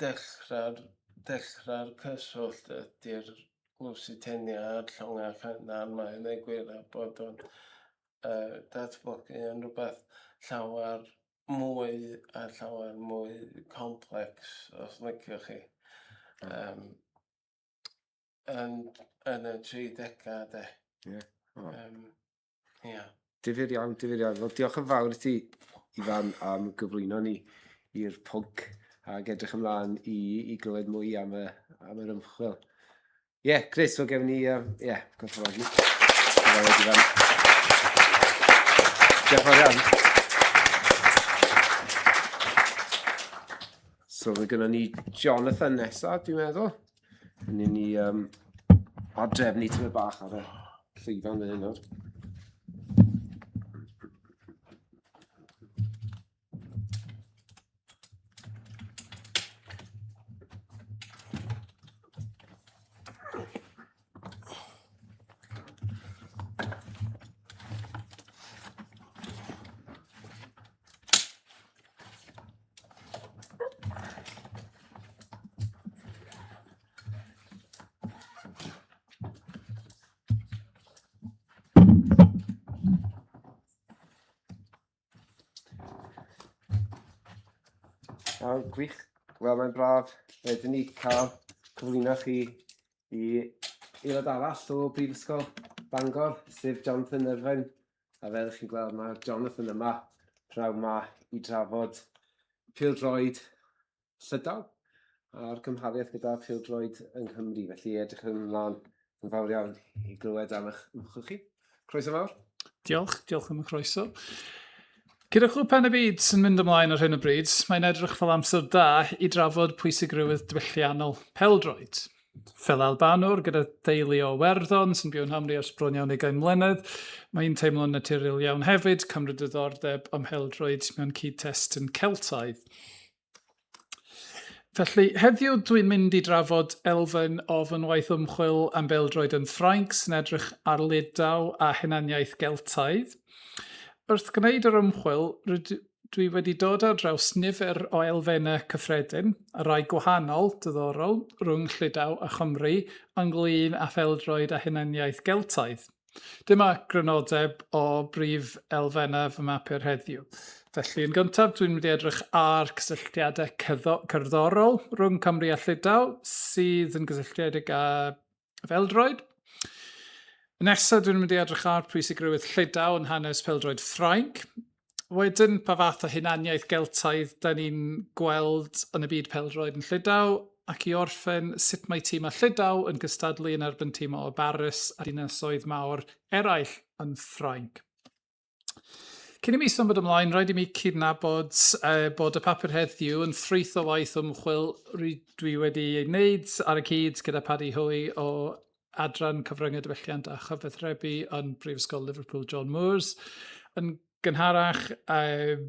dechrau'r dechrau'r cyswllt ydy'r Lusitania a'r llongau cynnar mae'n ei gwir a bod o'n uh, datblygu yn rhywbeth llawer mwy a llawer mwy complex os liciwch chi. Um, yn, yn y 30au de. Ie. Yeah. Oh. Um, yeah. Difyr iawn, difyr iawn. Wel, diolch yn fawr i ti, Ifan, am gyflwyno ni i'r pwnc ac edrych ymlaen i, i glywed mwy am, y, am yr ymchwil. Ie, yeah, Chris, wel gefn ni, ie, uh, yeah, gwerthfawrogi. Diolch yn fawr iawn. So, fe gynnon ni Jonathan nesaf, dwi'n meddwl. Ni'n ni um, adrefnu tymed bach ar y llwyfan fan hyn nawr. Iawn, gwych. Wel, mae'n braf wedyn ni cael cyflwyno chi i aelod arall o Brifysgol Bangor, sef Jonathan Irvine. A fel ych chi'n gweld, mae Jonathan yma pnawn 'ma i drafod pêl-droed Llydaw a'r gymhariaeth gyda phêl-droed yng Nghymru. Felly edrych ymlaen yn fawr iawn i glywed am eich ymchwil chi. Croeso mawr. Diolch, diolch am y croeso. Gyda Chwpan y Byd sy'n mynd ymlaen ar hyn o bryd, mae'n edrych fel amser da i drafod pwysigrwydd diwylliannol pêl-droed. Fel Albanwr gyda theulu o Werddon sy'n byw yn Nghymru ers bron iawn ugain mlynedd, mae'n teimlo'n naturiol iawn hefyd cymryd diddordeb ym mhêl-droed mewn cyd-testun Celtaidd. Felly, heddiw dwi'n mynd i drafod elfen o fy ngwaith ymchwil am bêl-droed yn Ffrainc sy'n edrych ar Lydaw a hunaniaeth Geltaidd. Wrth gwneud yr ymchwil, rydw dwi wedi dod ar draws nifer o elfennau cyffredin, a rhai gwahanol, diddorol, rhwng Llydaw a Chymru ynglyn â phêl-droed a hunaniaeth Geltaidd. Dyma grynodeb o brif elfennau fy mapur heddiw. Felly, yn gyntaf, dwi'n mynd i edrych ar cysylltiadau cerddorol rhwng Cymru a Llydaw sydd yn gysylltiedig â pheldroed. Nesaf, dwi'n mynd i edrych ar pwysigrwydd Llydaw yn hanes peldroed Ffrainc. Wedyn, pa fath o hunaniaeth Geltaidd da ni'n gweld yn y byd peldroed yn Llydaw, ac i orffen, sut mae tîmau Llydaw yn cystadlu yn erbyn tîmau o Baris a dinasoedd mawr eraill yn Ffrainc. Cyn i mi symud ymlaen, rhaid i mi cydnabod eh, bod y papur heddiw yn ffrwyth o waith ymchwil dwi wedi ei wneud ar y cyd gyda Paddy Hoey o Adran Cyfryngau Diwylliant a Chyfathrebu yn Brifysgol Liverpool John Moores. Yn gynharach, uh,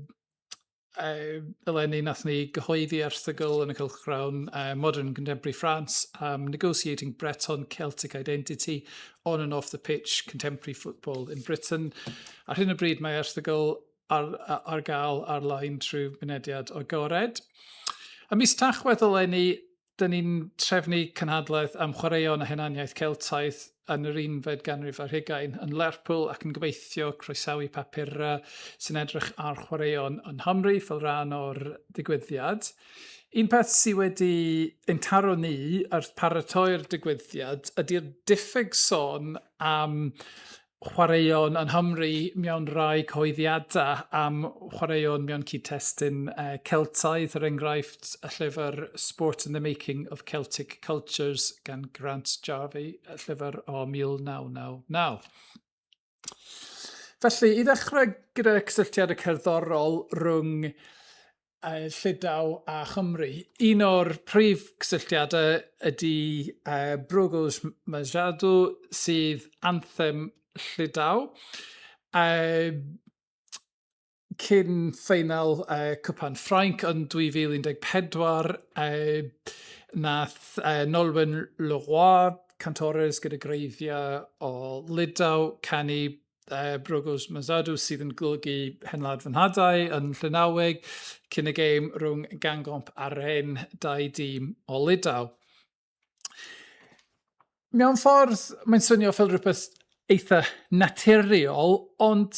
uh, eleni nath ni gyhoeddi erthygl yn y cylchgrawn uh, Modern Contemporary France am Negotiating Breton Celtic Identity on and off the pitch Contemporary Football in Britain. Ar hyn o bryd mae erthygl ar, ar gael ar-lein trwy mynediad agored. A mis Tachwedd eleni, Dyn ni'n trefnu cynhadledd am chwaraeon a hunaniaeth Celtaidd yn yr unfed ganrif ar hugain yn Lerpwl ac yn gobeithio croesawu papurau sy'n edrych ar chwaraeon yng Nghymru fel rhan o'r digwyddiad. Un peth sydd wedi ein taro ni wrth paratoi'r digwyddiad ydy'r diffyg sôn am chwaraeon yng Nghymru mewn rhai cyhoeddiadau am chwaraeon mewn cyd-testun uh, Celtaidd, er enghraifft y llyfr Sport in the Making of Celtic Cultures gan Grant Jarvie, y llyfr o 1999. Felly, i ddechrau gyda cysylltiad y cerddorol rhwng Llydaw a Chymru. Un o'r prif cysylltiadau ydy uh, Brugos Machado, sydd anthem Llydaw. Uh, Cyn ffeinal Cwpan Ffrainc yn 2014, nath Nolwenn Leroy, cantores gyda gwreiddiau o Lydaw, canu Bro Gozh Ma Zadoù sydd yn golygu Hen Wlad Fy Nhadau yn Llynaweg, cyn y gêm rhwng Guingamp a Rennes, dau dîm o Lydaw. Mewn ffordd, mae'n swnio fel rhywbeth eitha naturiol, ond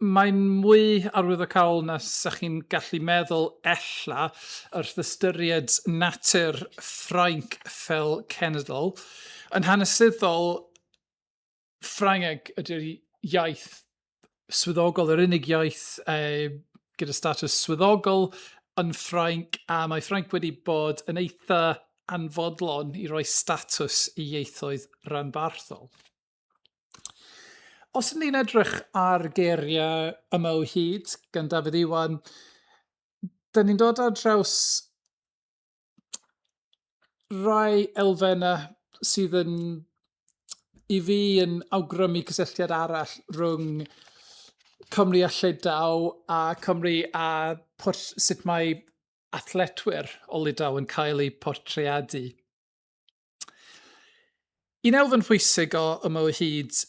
mae'n mwy arwyddocaol na 'sa chi'n gallu meddwl ella wrth ystyried natur Ffrainc fel cenedl. Yn hanesyddol, Ffrangeg ydy'r iaith swyddogol, yr unig iaith gyda statws swyddogol yn Ffrainc, a mae Ffrainc wedi bod yn eitha anfodlon i roi statws i ieithoedd ranbarthol. Os ydyn ni'n edrych ar geiriau yma o hyd gan Dafydd Iwan, dyn ni'n dod ar draws rai elfennau sydd yn, i fi, yn awgrymu cysylltiad arall rhwng Cymru a Llydaw a Cymru a sut mae athletwyr o Lydaw yn cael eu portreadu. Un elfen phwysig o yma o hyd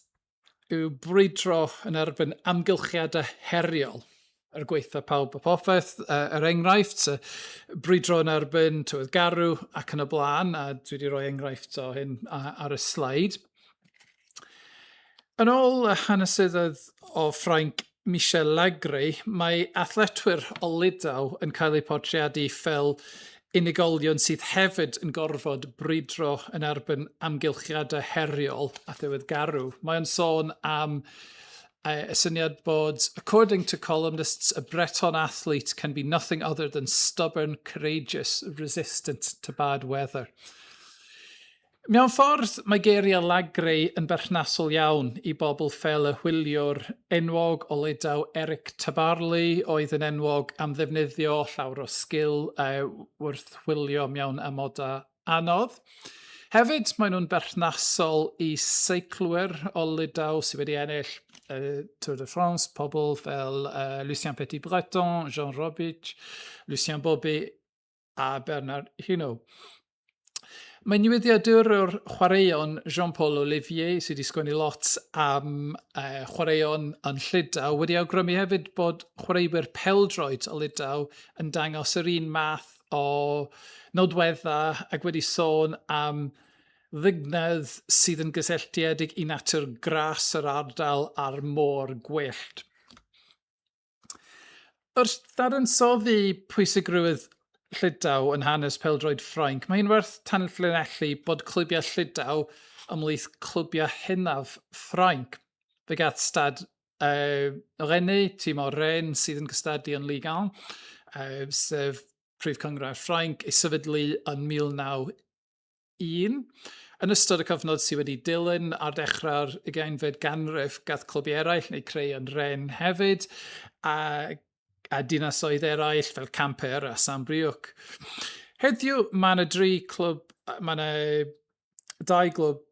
yw brwydro yn erbyn amgylchiadau heriol er gwaetha pawb a popeth, er enghraifft, brwydro yn erbyn tywydd garw ac yn y blaen, a dwi wedi rhoi enghraifft o hyn ar y sleid. Yn ôl y hanesydd o Ffrainc Michel Lagré, mae athletwyr o Lydaw yn cael eu portreadu fel unigolion sydd hefyd yn gorfod brwydro yn erbyn amgylchiadau heriol a thywydd garw. Mae o'n sôn am y syniad bod, according to columnists, a Breton athlete can be nothing other than stubborn, courageous, resistant to bad weather. Mewn ffordd, mae geiriau Lagré yn berthnasol iawn i bobl fel y hwyliwr enwog o Lydaw Eric Tabarly, oedd yn enwog am ddefnyddio llawer o sgil wrth hwylio mewn amodau anodd. Hefyd, maen nhw'n berthnasol i seiclwyr o Lydaw sydd wedi ennill y Tour de France, pobl fel Lucien Petit-Breton, Jean Robic, Lucien Bobet a Bernard Hinault. Mae newyddiadurwr chwaraeon Jean-Paul Olivier, sydd wedi sgwennu lot am chwaraeon yn Llydaw, wedi awgrymu hefyd bod chwaraewyr pêl-droed o Lydaw yn dangos yr un math o nodweddau ac wedi sôn am ddignedd sydd yn gysylltiedig i natur gras yr ardal a'r môr gwyllt. Wrth ddadansoddi pwysigrwydd Llydaw yn hanes pêl-droed Ffrainc, mae hi'n werth tanlinellu bod clybiau Llydaw ymhlith clybiau hynaf Ffrainc. Fe gath Stade Rennais, tîm o Rennes sydd yn cystadlu yn Ligue 1, sef prif cynghrair Ffrainc, ei sefydlu yn 19 Un. Yn ystod y cyfnod sydd wedi dilyn ar dechrau'r ugeinfed ganrif, gath clybiau eraill neu creu yn Rennes hefyd, a, a dinasoedd eraill fel Quimper a Saint-Brieuc. Heddiw, mae yna dri clwb, mae yna dau glwb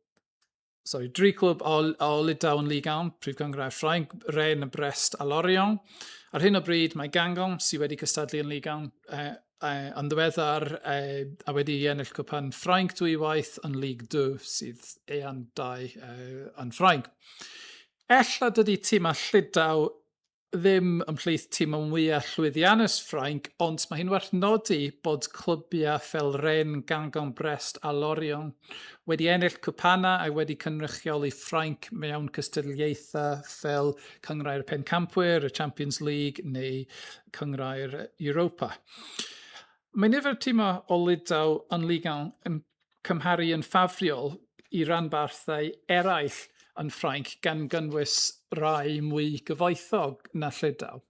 sorry, dri clwb o, o Lydaw yn Ligue 1, prif gynghrair Ffrainc, Rennes, Brest a Lorient. Ar hyn o bryd mae Guingamp sydd wedi cystadlu yn Ligue 1 yn ddiweddar a wedi ennill cwpan Ffrainc dwywaith yn Ligue 2 sydd ean 2 yn Ffrainc. Ella dydy tîmau Llydaw ddim ymhlith timau mwyaf llwyddiannus Ffrainc, ond mae hi'n werth nodi bod clybiau fel Rennes, Guingamp, Brest a Lorient wedi ennill cwpanau a wedi cynrychioli Ffrainc mewn cystadlaethau fel Cynghrair y Pencampwyr, y Champions League neu Cynghrair Europa. Mae nifer timau o Lydaw yn Ligue 1 yn cymharu yn ffafriol i ranbarthau eraill yn Ffrainc, gan gynnwys rai mwy gyfoethog na Llydaw.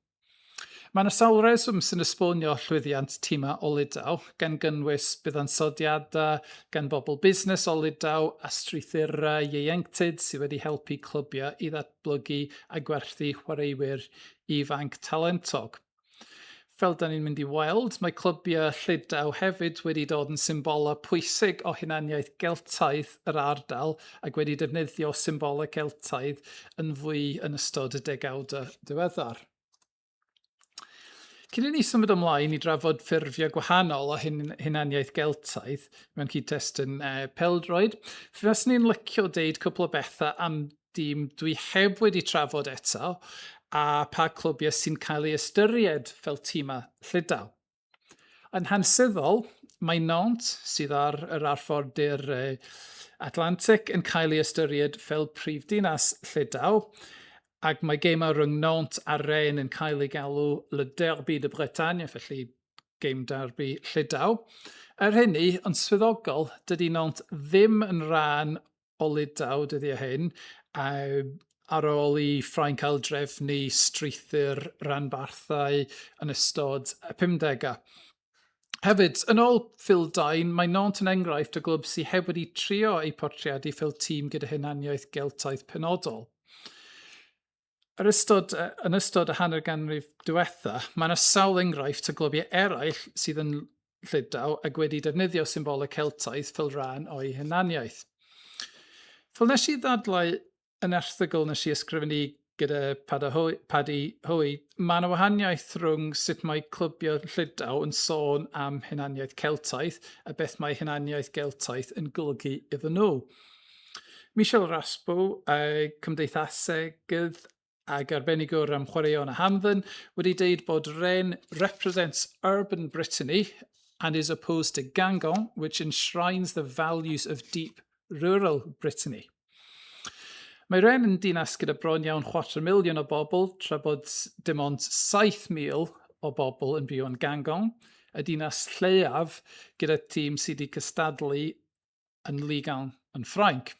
Mae yna sawl rheswm sy'n esbonio llwyddiant timau o Lydaw, gan gynnwys buddansoddiadau gan bobl busnes o Lydaw a strwythurau ieuenctid sydd wedi helpu clybiau i ddatblygu a gwerthu chwaraewyr ifanc talentog. Fel da ni'n mynd i weld, mae clybiau Llydaw hefyd wedi dod yn symbolau pwysig o hunaniaeth Geltaidd yr ardal ac wedi defnyddio symbolau Celtaidd yn fwy yn ystod y degawdau diweddar. Cyn i ni symud ymlaen i drafod ffurfiau gwahanol o hun hunaniaeth Geltaidd mewn cyd-destun pêl-droed, fe faswn i'n licio deud cwpl o bethau am dîm dwi heb wedi trafod eto a pa clwbiau sy'n cael ei ystyried fel tîmau Llydaw. Yn hanesyddol, mae Nantes, sydd ar yr arfordir Atlantic, yn cael ei ystyried fel prifddinas Llydaw, ac mae gemau rhwng Nantes a Rennes yn cael ei galw Le Derby de Bretagne, felly gêm derby Llydaw. Er hynny, yn swyddogol, dydy Nantes ddim yn rhan o Lydaw dyddiau hyn, a ar ôl i Ffrainc aildrefnu strwythur ranbarthau yn ystod y 50au. Hefyd, yn ôl Phil Dine, mae Nantes yn enghraifft o glwb sydd heb wedi trio eu portreadu fel tîm gyda hunaniaeth Geltaidd penodol. Yr ystod, yn ystod y hanner ganrif diwetha, mae yna sawl enghraifft o glybiau eraill sydd yn Llydaw ac wedi defnyddio symbolau Celtaidd fel rhan o'i hunaniaeth. Fel nes i ddadlau yn erthygl nes i ysgrifennu gyda Paddy Hoey, mae yna wahaniaeth rhwng sut mae clybiau Llydaw yn sôn am hunaniaeth Celtaidd a beth mae hunaniaeth Geltaidd yn golygu iddyn nhw. Michel Raspo, cymdeithasegydd ac arbenigwr am chwaraeon a hamdden, wedi deud bod Rennes represents urban Brittany and is opposed to Guingamp, which enshrines the values of deep rural Brittany. Mae Rennes yn dinas gyda bron iawn chwarter miliwn o bobl, tra bod dim ond 7,000 o bobl yn byw yn Guingamp, y dinas lleiaf gyda tîm sydd wedi cystadlu yn Ligue 1 yn Ffrainc.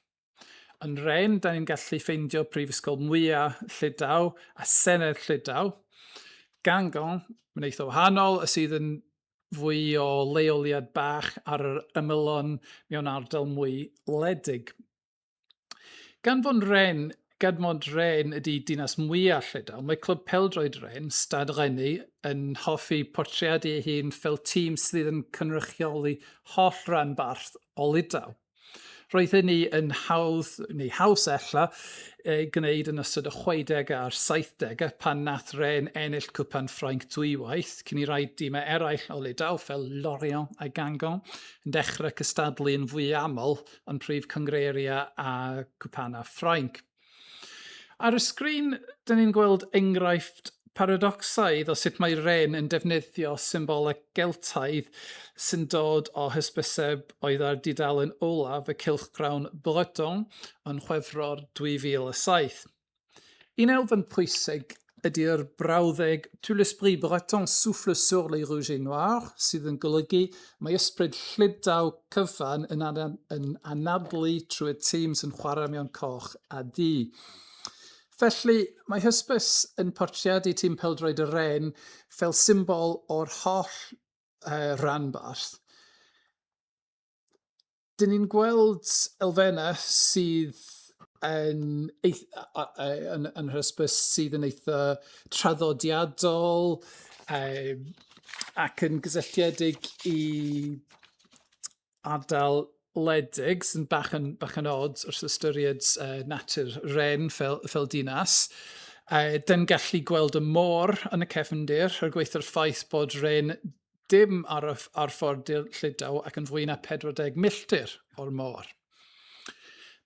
Yn Rennes, da ni'n gallu ffeindio prifysgol mwyaf Llydaw a Senedd Llydaw. Guingamp, mae'n eitha wahanol, y sydd yn fwy o leoliad bach ar yr ymylon mewn ardal mwy wledig. Gan fod Rennes, gan fod Rennes ydy dinas mwyaf Llydaw, mae clwb pêl-droed Rennes, Stade Rennais, yn hoffi portreadu ei hun fel tîm sydd yn cynrychioli holl ranbarth o Lydaw. Roedd hynny yn hawdd, neu haws ella, ei gwneud yn ystod y 60au a'r 70au pan nath Rennes ennill Cwpan Ffrainc dwywaith cyn i rai dimau eraill o Lydaw fel Lorient a Guingamp yn dechrau cystadlu yn fwy aml yn prif cynghreiriau a cwpanau Ffrainc. Ar y sgrin, dyn ni'n gweld enghraifft paradocsaidd o sut mae Rennes yn defnyddio symbolau Geltaidd sy'n dod o hysbyseb oedd ar dudalen olaf y cylchgrawn Breton yn Chwefror 2007. Un elfen pwysig ydy'r brawddeg Tout l'esprit breton souffle sur les rouges et noirs, sydd yn golygu mae ysbryd Llydaw cyfan yn, yn anadlu trwy'r tîm sy'n chwarae mewn coch a du. Felly, mae hysbys yn portreadu tîm pêl-droed y Rennes fel symbol o'r holl ranbarth. Dyn ni'n gweld elfennau sydd yn, eith, yn, yn hysbys sydd yn eitha traddodiadol ac yn gysylltiedig i ardal wledig sy'n bach yn, bach yn odd wrth ystyried natur Rennes fel, fel dinas. Dyn gallu gweld y môr yn y cefndir, er gwaetha'r ffaith bod Rennes dim ar y arfordir Llydaw ac yn fwy na 40 milltir o'r môr.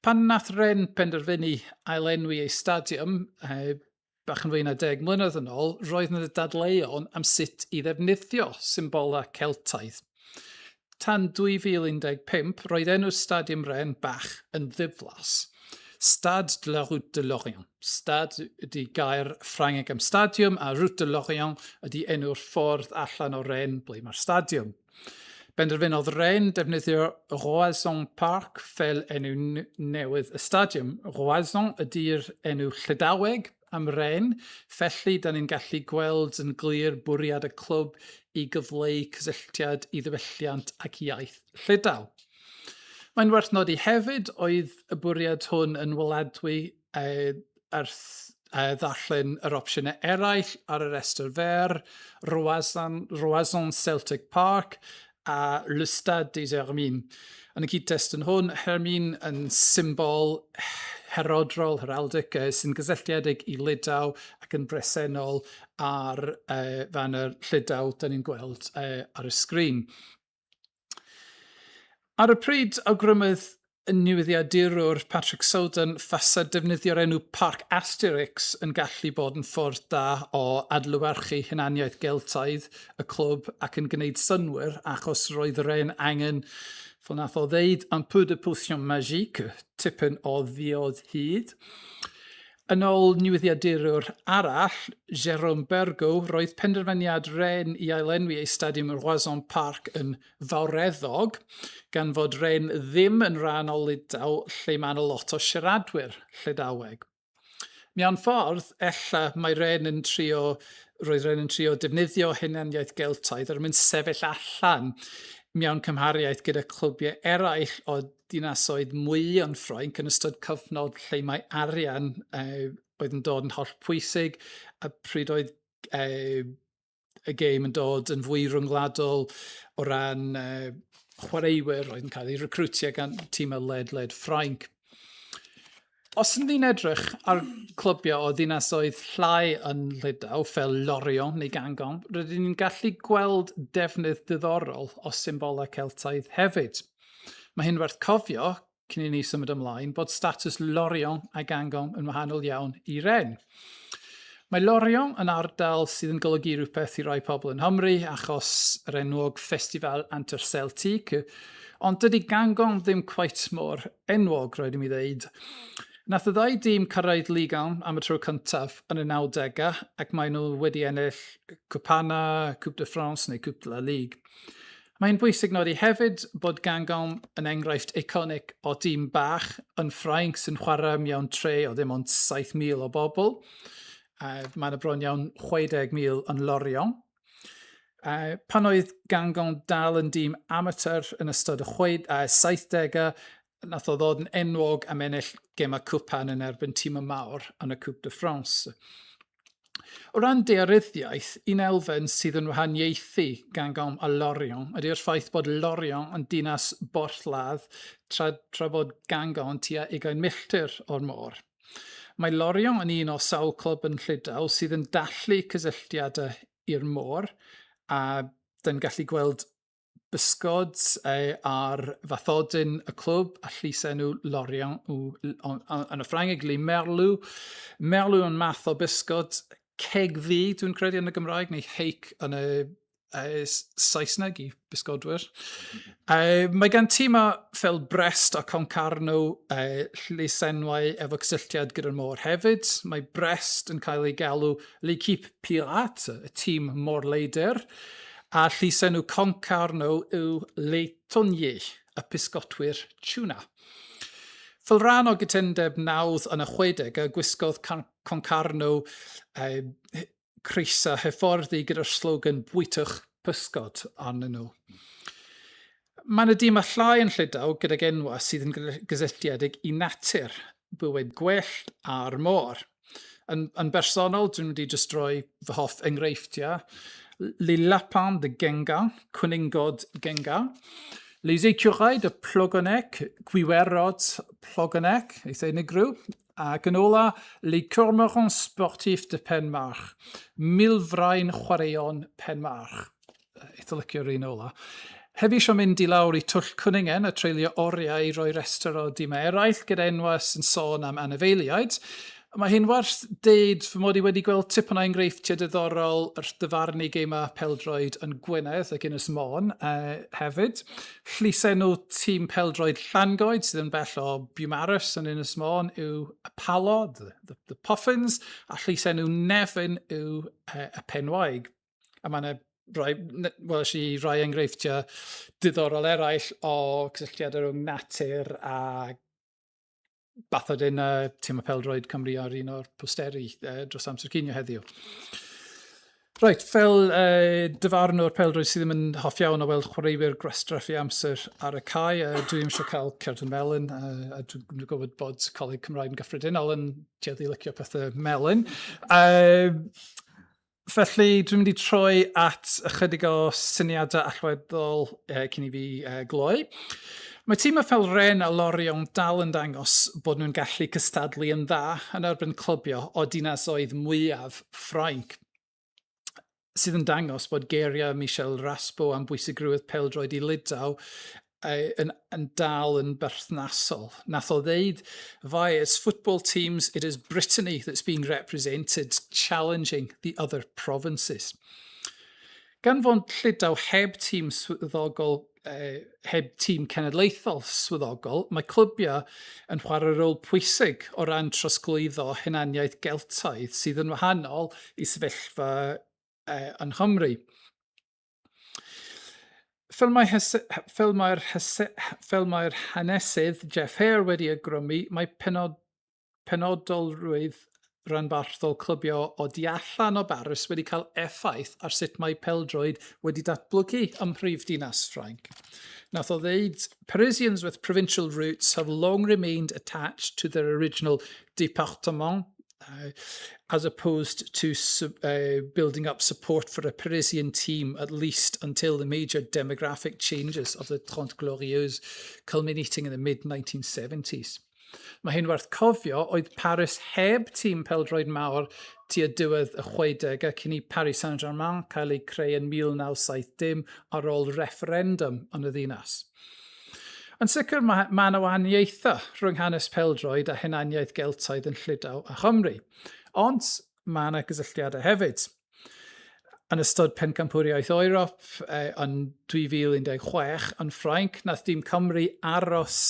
Pan nath Rennes penderfynu ailenwi ei stadiwm, bach yn fwy na 10 mlynedd yn ôl, roedd yna dadleuon am sut i ddefnyddio symbolau Celtaidd. Tan 2015, roedd enw'r stadiwm Rennes bach yn ddiflas. Stade de la Route de Lorient. Stade ydy gair Ffrangeg am stadiwm a Route de Lorient ydy enw'r ffordd allan o Rennes ble mae'r stadiwm. Benderfynodd Rennes defnyddio Roazhon Park fel enw newydd y stadiwm. Roazhon ydy'r enw Llydaweg am Rennes, felly da ni'n gallu gweld yn glir bwriad y clwb i gyfleu cysylltiad i ddiwylliant ac iaith Llydaw. Mae'n werth nodi hefyd oedd y bwriad hwn yn weladwy wrth ddarllen yr opsiynau eraill ar y rhestr fer, Roazhon, Roazhon Celtic Park a Le Stade des Hermines. Yn y cyd-destun hwn, Hermine yn symbol herodrol, heraldic, sy'n gysylltiedig i Lydaw ac yn bresennol ar faner Llydaw, da ni'n gweld ar y sgrin. Ar y pryd, awgrymodd y newyddiadurwr Patrick Soden fasa defnyddio'r enw Parc Asterix yn gallu bod yn ffordd da o adlewyrchu hunaniaeth Geltaidd y clwb ac yn gwneud synnwyr achos roedd Rennes angen, fel nath o ddeud, un peu de potion magique, tipyn o ddiod hud. Yn ôl newyddiadurwr arall, Jérôme Bergot, roedd penderfyniad Rennes i ailenwi ei stadiwm Roazhon Park yn fawreddog, gan fod Rennes ddim yn rhan o Lydaw lle mae 'na lot o siaradwyr Llydaweg. Mewn ffordd, ella mae Rennes yn trio, roedd Rennes yn trio defnyddio hunaniaeth Geltaidd er mwyn sefyll allan mewn cymhariaeth gyda clybiau eraill o dinasoedd mwy yn Ffrainc yn ystod cyfnod lle mae arian oedd yn dod yn hollpwysig a pryd oedd y gêm yn dod yn fwy rhyngwladol o ran chwaraewyr oedd yn cael eu recrwtio gan tîmau ledled Ffrainc. Os ydyn ni'n edrych ar clybiau o ddinasoedd llai yn Llydaw, fel Lorient neu Guingamp, rydyn ni'n gallu gweld defnydd diddorol o symbolau Celtaidd hefyd. Mae hyn werth cofio, cyn i ni symud ymlaen, bod statws Lorient a Guingamp yn wahanol iawn i Rennes. Mae Lorient yn ardal sydd yn golygu rhywbeth i rai pobl yn Nghymru achos yr enwog Festival Interceltique, ond dydy Guingamp ddim cweit mor enwog, rhaid i mi ddeud. Nath y ddau dîm cyrraedd Ligue 1 am y tro cyntaf yn y 90au ac maen nhw wedi ennill cwpanau, Coupe de France neu Coupe de la Ligue. Mae'n bwysig nodi hefyd bod Guingamp yn enghraifft eiconig o dîm bach yn Ffrainc sy'n chwarae mewn tre o ddim ond 7,000 o bobl. Mae yna bron iawn 60,000 yn Lorient. Pan oedd Guingamp dal yn dîm amateur yn ystod y 70au, nath o ddod yn enwog am ennill gemau cwpan yn erbyn tîm y mawr yn y Coupe de France. O ran daearyddiaeth, un elfen sydd yn wahaniaethu Guingamp a Lorient ydy'r ffaith bod Lorient yn dinas borthladd tra, tra bod Guingamp yn tua 20 milltir o'r môr. Mae Lorient yn un o sawl clwb yn Llydaw sydd yn dallu cysylltiadau i'r môr a dyn gallu gweld bysgod ar fathodyn y clwb a llysenw Lorient yn y Ffrangeg, Les Merlus. Merlus yn math o bysgod ceg ddu, dwi'n credu yn y Gymraeg, neu hake yn y Saesneg i bysgodwyr. Mae gan tîmau fel Brest a Concarneau llysenwau efo cysylltiad gyda'r môr hefyd. Mae Brest yn cael ei galw L'équipe pirate, y tîm môr-leidr, a llysenw Concarneau yw Les Thoniers, y pysgotwyr tuna. Fel rhan o gytundeb nawdd yn y 60au, gwisgodd Concarneau crysau hyfforddi gyda'r slogan 'Bwytwch pysgod' arnyn nhw. Mae yna dimau llai yn Llydaw gydag enwau sydd yn gysylltiedig i natur, bywyd gwyllt a'r môr. Yn, yn bersonol, dwi'n mynd i jyst roi fy hoff enghreifftiau. Les Lapins de Guingamp, Cwningod Guingamp. Les Écureuils de Plogonec, Gwiwerod Plogonec, eitha unigryw. Ac yn ola, Les Cormorans Sportifs de Penmarch, Milfrain Chwaraeon Penmarch. Eitha licio'r un ola. Heb eisiau mynd i lawr i Twll Cwningen a treulio oriau i roi rhestr o dimau eraill gyda enwau sy'n sôn am anifeiliaid, mae hi'n werth deud fy mod i wedi gweld tipyn o enghreifftiau diddorol wrth dyfarnu gemau pêl-droed yn Gwynedd ac Ynys Môn hefyd. Llysenw tîm pêl-droed Llangoed sydd yn bell o Biwmares yn Ynys Môn yw y Palod, the, the Puffins, a llysenw Nefyn yw y Penwaig. A mae yna rai, weles i rai enghreifftiau diddorol eraill o cysylltiadau rhwng natur a bathodyn a tîm y pêl-droed Cymru ar un o'r posteri dros amser cinio heddiw. Reit, fel dyfarnwr pêl-droed sydd ddim yn hoff iawn o weld chwaraewyr gwastraffu amser ar y cae, dwi ddim eisiau cael cerdyn melyn, a dwi'n dwi gwybod bod Coleg Cymraeg yn gyffredinol yn tueddu i licio pethau melyn. Felly, dwi'n mynd i troi at ychydig o syniadau allweddol cyn i fi gloi. Mae tîmau fel Rennes a Lorient dal yn dangos bod nhw'n gallu cystadlu yn dda yn erbyn clybiau o dinasoedd mwyaf Ffrainc, sydd yn dangos bod geiriau Michel Raspaud am bwysigrwydd pêl-droed i Lydaw yn, yn dal yn berthnasol. Nath o ddeud, via its football teams, it is Brittany that's being represented, challenging the other provinces. Gan fod Llydaw heb tîm swyddogol, eh, heb tîm cenedlaethol swyddogol, mae clybiau yn chwarae rôl pwysig o ran trosglwyddo hunaniaeth Geltaidd sydd yn wahanol i sefyllfa eh, yng Nghymru. Fel mae fel mae'r fel mae'r hanesydd Jeff Hare wedi awgrymu, mae penod penodolrwydd rhanbarthol clybio o du allan o Baris wedi cael effaith ar sut mae pêl-droed wedi datblygu ym mhrifddinas Ffrainc. Nath o ddeud, Parisians with provincial roots have long remained attached to their original département as opposed to building up support for a Parisian team at least until the major demographic changes of the Trente Glorieuses culminating in the mid-1970s. Mae hyn werth cofio, oedd Paris heb tîm pêl-droed mawr tua diwedd y 60au cyn i Paris Saint-Germain cael eu creu yn 1970 ar ôl refferendwm yn y ddinas. Yn sicr mae, mae yna wahaniaethau rhwng hanes pêl-droed a hunaniaeth Geltaidd yn Llydaw a Chymru. Ond mae yna gysylltiadau hefyd. Yn ystod pencampwriaeth Ewrop eh, yn 2016 yn Ffrainc, nath dîm Cymru aros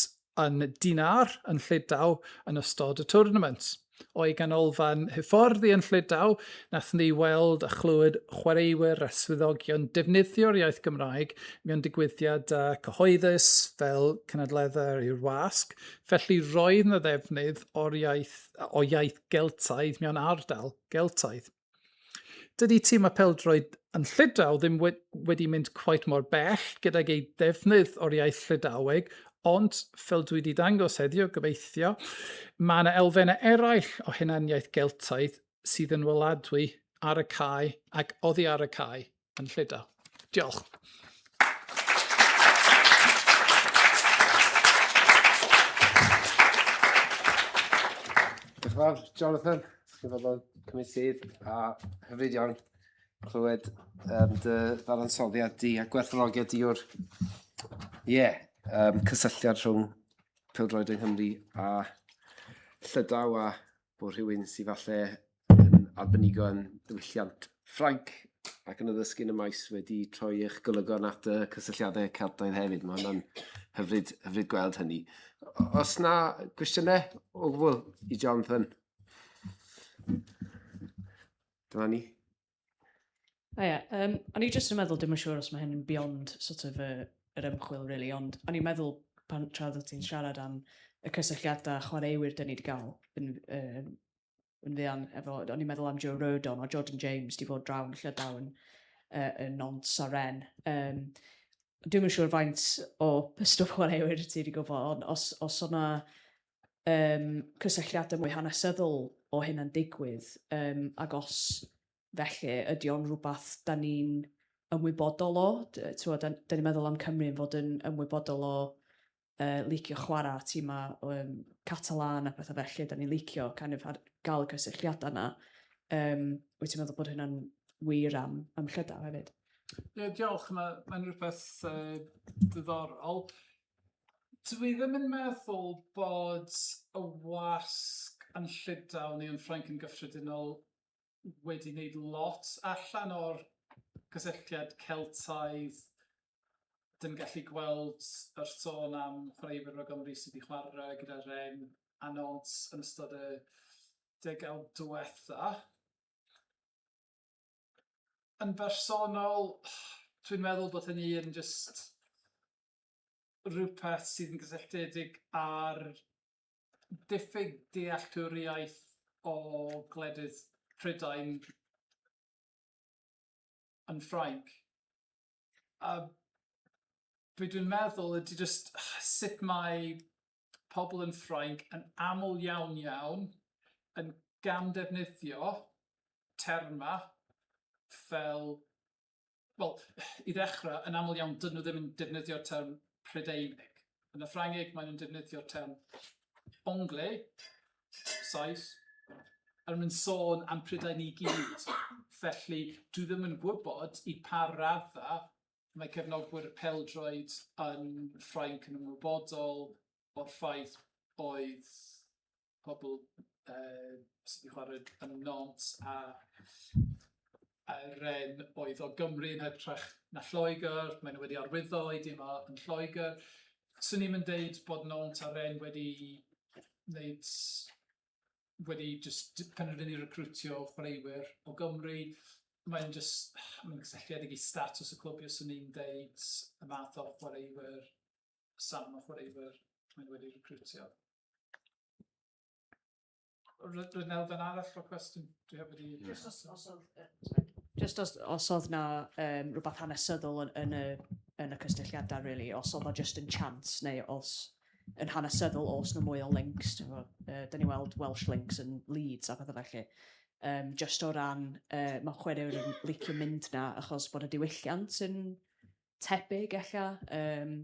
yn Dinard yn Llydaw yn ystod y twrnament. O'i ganolfan hyfforddi yn Llydaw, nath ni weld a chlywed chwaraewyr a swyddogion defnyddio'r iaith Gymraeg mewn digwyddiadau cyhoeddus fel cynadleddau i'r wasg, felly roedd 'na ddefnydd o'r iaith, o iaith Geltaidd mewn ardal Geltaidd. Dydy tîmau pêl-droed yn Llydaw ddim wedi mynd cweit mor bell gydag eu defnydd o'r iaith Llydaweg, ond fel dwi wedi dangos heddiw, gobeithio, mae yna elfennau eraill o hunaniaeth Geltaidd sydd yn weladwy ar y cae ac oddi ar y cae yn Llydaw. Diolch. Diolch yn fawr, Jonathan. Chi'n fodlon cymryd sedd a hyfryd iawn clywed um, dy ddadansoddiad di a gwerthfawrogiad di o'r yeah, um, cysylltiad rhwng pêl-droed yng Nghymru a Llydaw a bod rhywun sydd falle yn arbenigo yn ddiwylliant Ffrainc ac yn addysgu yn y maes wedi troi eich golygon at y cysylltiadau Celtaidd hefyd. Mae hwnna'n hyfryd, hyfryd gweld hynny. Os na gwestiynau o gwbl i Jonathan? Dyma ni. O ie, um, o'n i jyst yn meddwl, dim yn siŵr os mae hyn yn beyond sort of y, yr ymchwil, really, ond o'n i'n meddwl pan tra oeddet ti'n siarad am y cysylltiadau chwaraewyr dyn ni wedi gael yn, uh, yn fuan, efo, o'n i'n meddwl am Joe Rodon a Jordan James di fod draw yn Llydaw yn, uh, yn Nantes a Rennes. Um, dwi'm yn siŵr faint o stwff chwaraewyr ti wedi gwybod, ond os, os o'na um, cysylltiadau mwy hanesyddol o hynna'n digwydd, um, ac os felly, ydy o'n rhywbeth da ni'n ymwybodol o? T'wod, da, da ni'n meddwl am Cymru yn fod yn ymwybodol o uh, licio chwarae tîmau um, Catalan a pethau felly, da ni'n licio kind of, gael y cysylltiadau yna. Um, wyt ti'n meddwl bod hynna'n wir am, am Llydaw hefyd? Ie, yeah, diolch. Mae'n mae rhywbeth uh, diddorol. Dwi ddim yn meddwl bod y wasg yn Llydaw neu yn Ffrainc yn gyffredinol wedi wneud lot allan o'r cysylltiad Celtaidd. Dim gallu gweld yr sôn am chwaraewyr o Gymru sydd wedi chwarae gyda Rennes a Nantes yn ystod y degawd diwetha. Yn bersonol, dwi'n meddwl bod hynny yn just rhywbeth sydd yn gysylltiedig â'r diffyg dealltwriaeth o gwledydd Prydain yn Ffrainc. A be dwi'n meddwl ydy jyst sut mae pobl yn Ffrainc yn aml iawn iawn yn gamddefnyddio termau fel wel, i ddechrau, yn aml iawn, dydyn nhw ddim yn defnyddio'r term Prydeinig. Yn y Ffrangeg, maen nhw'n defnyddio'r term Anglais, Sais, a maen nhw'n sôn am Prydain i gyd. Felly, dwi ddim yn gwybod i pa raddau mae cefnogwyr pêl-droed yn Ffrainc yn ymwybodol o'r ffaith oedd pobl uh, sydd wedi chwarae yn Nantes a, a Rennes oedd o Gymru yn hytrach na Lloegr, maen nhw wedi arwyddo i dim yn Lloegr. Swn i'n deud bod Nantes a Rennes wedi wneud wedi just penderfynu recrwtio chwaraewyr o Gymru. Mae'n just, mae'n gysylltiedig i statws y clwb, swn i'n deud y math o chwaraewyr, safon o chwaraewyr maen nhw wedi recrwtio. Roedd yna elfen arall o'r cwestiwn dwi heb wedi... Just os, os oedd, just os, os oedd na um, rhywbeth hanesyddol yn, yn, y, yn y cysylltiadau, really, os oedd o just yn chance, neu os yn hanesyddol os na mwy o links, ti'n gwbod, uh, da ni weld Welsh links yn Leeds a pethau felly. Um, just o ran, uh, mae chwaraewyr yn licio mynd na achos bod y diwylliant yn tebyg ella, um,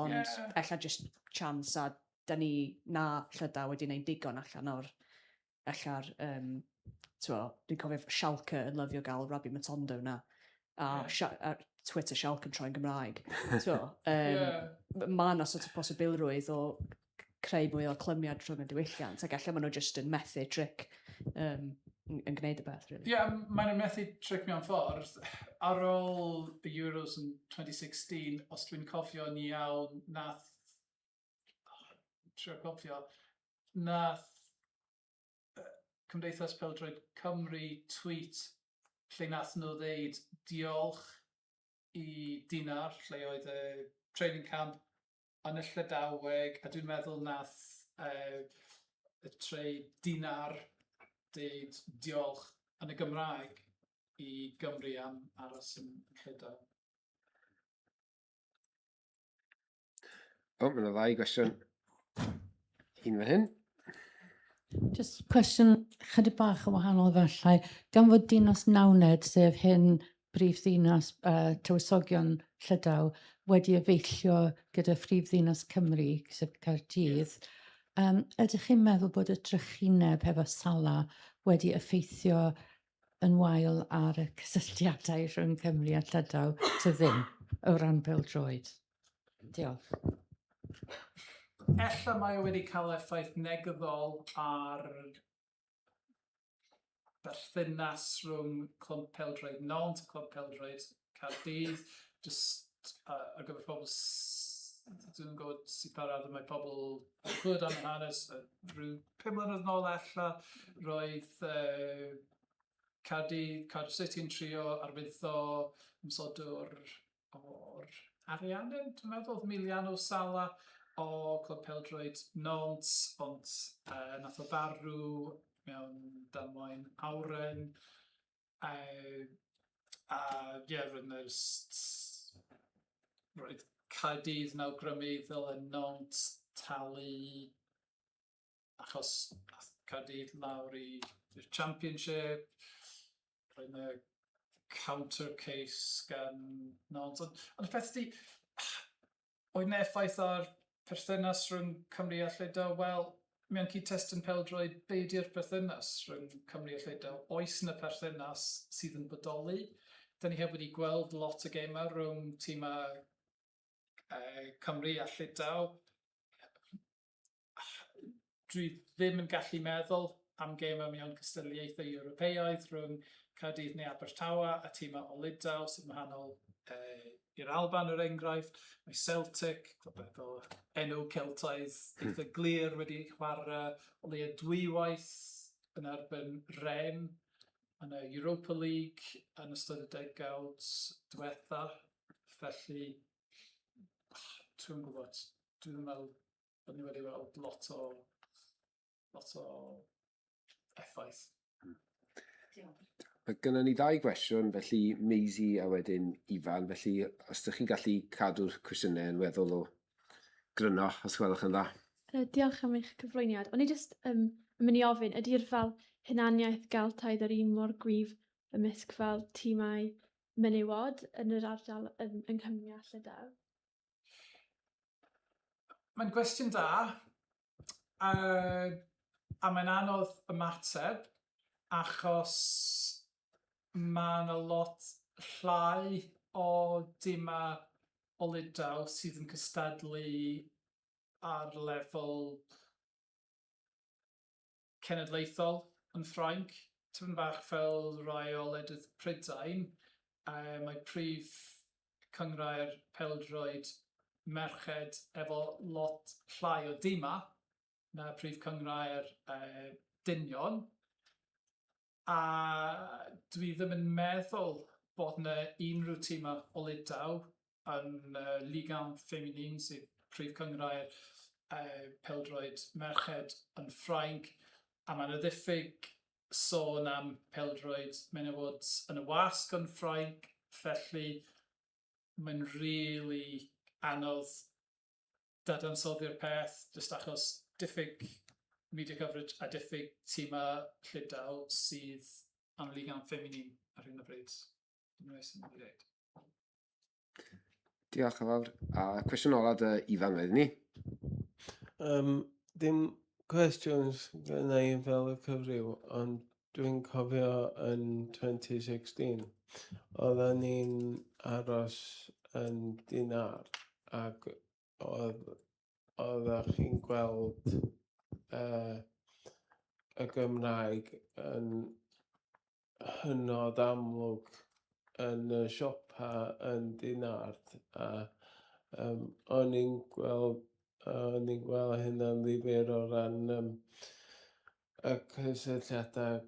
ond yeah. ella just chance a da ni na Llydaw wedi gwneud digon allan o'r ella'r, um, dwi'n cofio Schalke yn lyfio gael Rabbi Matondo na, a, yeah. a Twitter Schalke yn troi'n Gymraeg. T'wo, um, yeah. Mae yna sort of posibilrwydd o creu mwy o clymiad rhwng y diwylliant, ac allan maen nhw just yn methu tric um, yn gwneud y beth, really. Ie, yeah, maen nhw'n methu tric mewn ffordd. Ar ôl y Euros yn 2016, os dwi'n cofio'n iawn, nath... Oh, trio cofio. Nath Cymdeithas Pêl-droed Cymru tweet lle nath nhw ddeud diolch i Dinar, lle oedd y training camp yn y Llydaweg, a dwi'n meddwl nath uh, y tre Dinar deud diolch yn y Gymraeg i Gymru am aros yn Llydaw. O, mae yna ddau gwestiwn. Un fan hyn. Just cwestiwn chydig bach yn wahanol efallai. Gan fod dinas Nawned, sef hyn brif ddinas uh, tywysogion Llydaw, wedi efeillio gyda phrif ddinas Cymru, sef Caerdydd, um, ydych chi'n meddwl bod y trychineb hefo Sala wedi effeithio yn wael ar y cysylltiadau rhwng Cymru a Llydaw, ty ddim, o ran pêl-droed? Diolch. Ella mae o wedi cael effaith negyddol ar berthynas rhwng Clwb Pêl-droed Nantes a Clwb Pêl-droed Caerdydd. Just uh, ar gyfer pobl dwi'n gwybod sut pa raddau mae pobl yn clywed am yr hanes, rhyw 5 mlynedd nôl ella, roedd uh, Cardiff, Cardiff City yn trio arwyddo ymsodwr o'r Ariannin, dwi'n meddwl, Emiliano Sala o Clwb Pêl-droed Nantes, ond uh, nath o farw mewn damwain awyren. Uh, a ie, yeah, roedd yna just... Roedd Caerdydd yn awgrymu ddyle Nantes talu achos ath Caerdydd lawr i'r Championship, roedd yna counter case gan Nantes. Ond, ond y peth ydy, oedd yna effaith ar perthynas rhwng Cymru a Llydaw? Wel, mewn cyd-testun pêl-droed, be di'r perthynas rhwng Cymru a Llydaw? Oes yna perthynas sydd yn bodoli? Da ni heb wedi gweld lot o gemau rhwng tîmau uh, Cymru a Llydaw. Dwi ddim yn gallu meddwl am gemau mewn cystadleuaethau Ewropeaidd rhwng Caerdydd neu Abertawe a tîmau o Lydaw sy'n wahanol uh, i'r Alban er enghraifft. Mae Celtic, clwb efo enw Celtaidd eitha glir wedi chwarae o leia dwywaith yn erbyn Rennes yn y Europa League yn ystod y degawd diwetha. Felly, dwi'n gwybod, dwi'n meddwl bod ni wedi weld lot o, lot o effaith. Mae gennym ni ddau gwestiwn, felly Maisie a wedyn Ifan, felly os ydych chi'n gallu cadw'r cwestiynau yn weddol o gryno, os gwelwch yn dda. Uh, diolch am eich cyflwyniad. O'n i jyst um, yn mynd i ofyn, ydy'r fel hunaniaeth Geltaidd yr un mor gryf ymysg fel tîmau menywod yn yr ardal yn, yng Nghymru a Llydaw? Mae'n gwestiwn da, uh, a mae'n anodd ymateb, achos mae yna lot llai o dimau o Lydaw sydd yn cystadlu ar lefel cenedlaethol yn Ffrainc, tipyn bach fel rai o wledydd Prydain. Uh, mae prif cynghrair pêl-droed merched efo lot llai o dima na prif cynghrair uh, dynion. A dwi ddim yn meddwl bod 'na unrhyw timau o Lydaw yn uh, Ligue 1 Féminine, sydd prif cynghrair uh, pêl-droed merched yn Ffrainc, a mae yna ddiffyg sôn am pêl-droed menywod yn y wasg yn Ffrainc, felly mae'n really anodd dadansoddi'r peth, jyst achos diffyg media coverage a diffyg timau Llydaw sydd am Ligue 1 Féminine ar hyn o bryd. Dyna beth sy'n mynd i ddeud. Diolch yn fawr. A cwestiwn ola dy Ifan wedyn ni. Um, dim cwestiwn gynna i fel y cyfryw, ond dwi'n cofio yn 2016, oedden ni'n aros yn Dinard ac oedd oeddech chi'n gweld uh, y Gymraeg yn hynod amlwg yn y siopa yn Dinard a um, o'n i'n gweld o'n i'n gweld hynna'n ddifyr o ran um, y cysylltiadau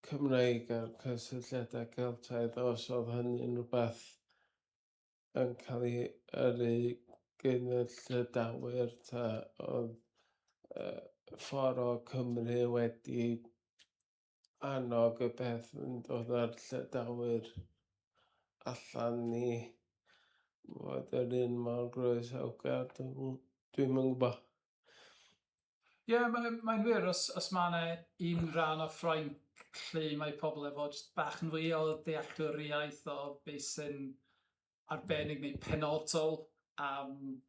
Cymreig a'r cysylltiadau Celtaidd os oedd hynny'n rhywbeth yn cael ei yrru gan y Llydawyr ta oedd uh, ffordd o Cymru wedi annog y peth yn dod â'r Llydawyr allan i fod yr un mor groesawgar. Dwi'm yn gwybod. Ie, yeah, mae'n mae wir, os, os mae yna un rhan o Ffrainc lle mae pobl efo jyst bach yn fwy o dealltwriaeth o beth sy'n arbennig neu penodol am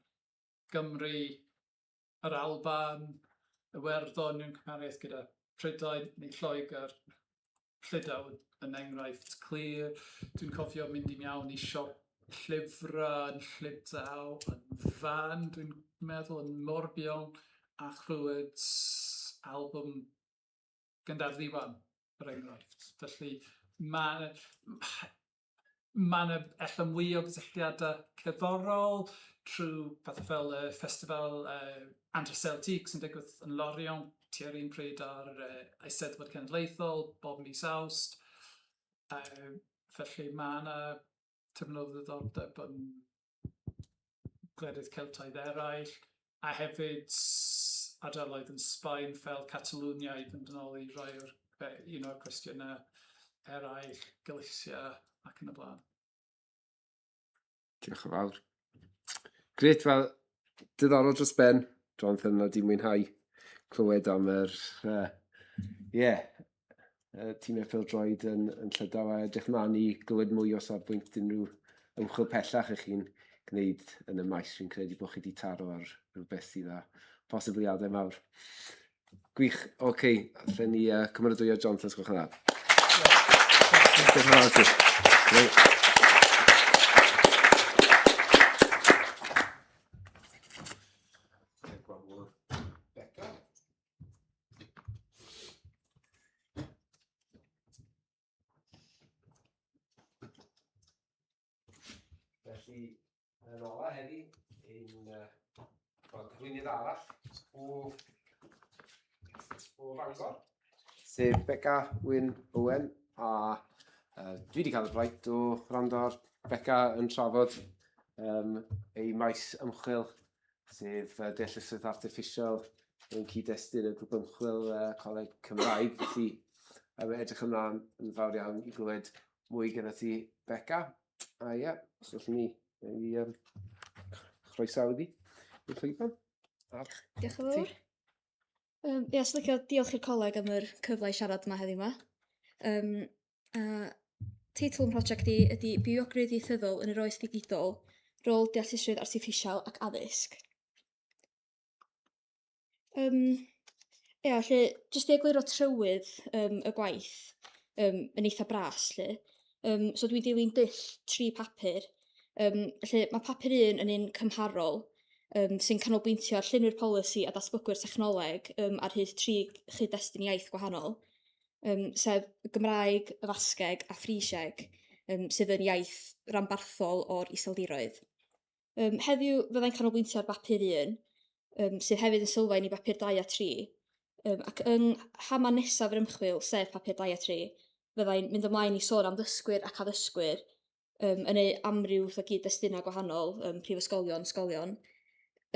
Gymru, yr Alban, Iwerddon mewn cymhariaeth gyda Prydain neu Lloegr, Llydaw yn enghraifft clir. Dwi'n cofio mynd i mewn i siop llyfrau yn Llydaw, yn fan, dwi'n meddwl, yn Morbihan, a chlywed albwm Gandalf Iwan, er enghraifft. Felly mae mae 'na ella mwy o gysylltiadau cerddorol trwy pethau fel y festival uh, Anti-Celtique sy'n digwydd yn Lorient tua'r un pryd ar uh, Eisteddfod Cenedlaethol bob mis Awst. Uh, felly mae yna tipyn o ddiddordeb yn gwledydd Celtaidd eraill, a hefyd ardaloedd yn Sbaen fel Catalwnia i fynd yn ôl i rai o'r, un o'r cwestiynau eraill, Galicia ac yn y blaen. Diolch yn fawr. Gret, wel, diddorol dros ben. Jonathan, a di mwynhau clywed am yr, uh, yeah, uh, tîm pêl-droed yn, yn Llydaw a edrych mlaen i glywed mwy o safbwynt unrhyw ymchwil pellach ych chi'n gwneud yn y maes. Fi'n credu bod chi wedi taro ar rhywbeth sydd â posibiliadau mawr. Gwych, oce, okay. allen ni uh, cymeradwyo Jonathan, os gwelwch yn dda. Diolch yn fawr ti. Becca. Felly, yn ola heddi, ein uh, well, cyflwynydd arall o, o Fangor, sef Beca Wyn Owen, a uh, dwi wedi cael y braint o wrando ar Beca yn trafod um, ei maes ymchwil sef uh, deallusrwydd artiffisial mewn cyd-destun y grŵp ymchwil uh, Coleg Cymraeg. Felly, um, edrych ymlaen yn fawr iawn i glywed mwy gyda ti, Beca. A ie, yeah, os allwn ni i um, chroesawu di i'r llwyfan. Diolch yn fawr. Um, ie, so licio diolch i'r coleg am yr cyfle i siarad yma heddiw yma. Um, a teitl yn prosiect i ydy Bywiogrwydd Ieithyddol yn yr Oes Ddigidol, Rôl Deallusrwydd Artiffisial ac Addysg. Um, ia, felly, jyst i egluro trywydd um, y gwaith um, yn eitha bras, lle. Um, so dwi'n dilyn dull tri papur. Um, felly mae papur un yn un cymharol um, sy'n canolbwyntio ar llunwyr polisi a datblygwyr technoleg um, ar hyd tri chyd-destun iaith gwahanol, um, sef y Gymraeg, y Fasgeg a Ffrisieg, um, sydd yn iaith ranbarthol o'r Iseldiroedd. Um, heddiw fyddai'n canolbwyntio ar bapur 1, um, sydd hefyd yn sylfaen i bapur 2 a 3, um, ac yng nghamau nesaf yr ymchwil, sef papur 2 a 3, fyddai'n mynd ymlaen i sôn am ddysgwyr ac addysgwyr um, yn eu amryw o gyd-destunau gwahanol, um, prifysgolion, ysgolion.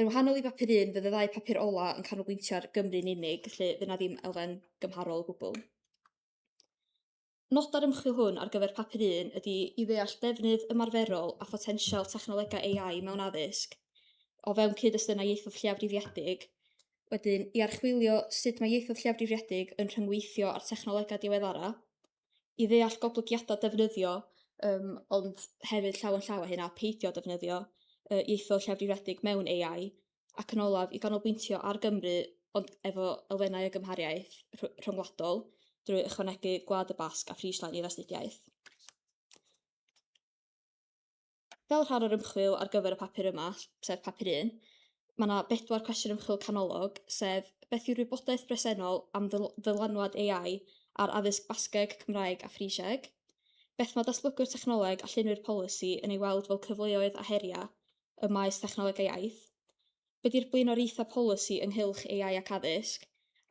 Yn wahanol i bapur 1, fydd y ddau papur ola yn canolbwyntio ar Gymru'n unig, felly fydd na ddim elfen gymharol o gwbl. Nod yr ymchwil hwn ar gyfer papur un ydy i ddeall defnydd ymarferol a photensial technolegau AI mewn addysg o fewn cyd-destunau ieithoedd lleiafrifiedig, wedyn i archwilio sut mae ieithoedd lleiafrifiedig yn rhyngweithio â'r technolegau diweddara, i ddeall goblygiadau defnyddio, um, ond hefyd llaw yn llaw â hynna, peidio defnyddio uh, ieithoedd lleiafrifiedig mewn AI, ac yn olaf i ganolbwyntio ar Gymru ond efo elfennau o gymhariaeth rhyngwladol drwy ychwanegu Gwlad y Basg a Friesland i'r astudiaeth. Fel rhan o'r ymchwil ar gyfer y papur yma, sef papur 1, mae yna bedwar cwestiwn ymchwil canolog, sef beth yw'r wybodaeth bresennol am ddylanwad AI ar addysg Basgeg, Cymraeg a Ffrisieg? Beth mae datblygwyr technoleg a llunwyr polisi yn ei weld fel cyfleoedd a heriau ym maes technolegau iaith? Be 'di'r blaenoriaethau polisi ynghylch AI ac addysg,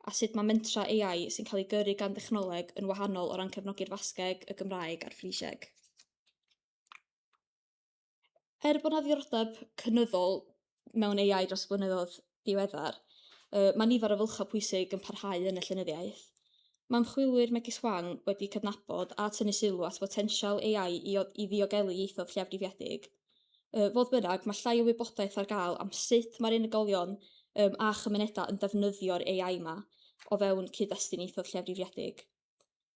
a sut mae mentrau AI sy'n cael eu gyrru gan dechnoleg yn wahanol o ran cefnogi'r Fasgeg, y Gymraeg a'r Ffrisieg? Er bod 'na ddiddordeb cynyddol mewn AI dros y blynyddoedd diweddar, mae nifer o fylchau pwysig yn parhau yn y llenyddiaeth. Mae ymchwilwyr megis Huang wedi cydnabod a tynnu sylw at botensial AI i i ddiogelu ieithoedd lleiafrifiedig. Fodd bynnag, mae llai o wybodaeth ar gael am sut mae'r unigolion um, a chymunedau yn defnyddio'r AI yma o fewn cyd-destun ieithoedd lleiafrifiedig.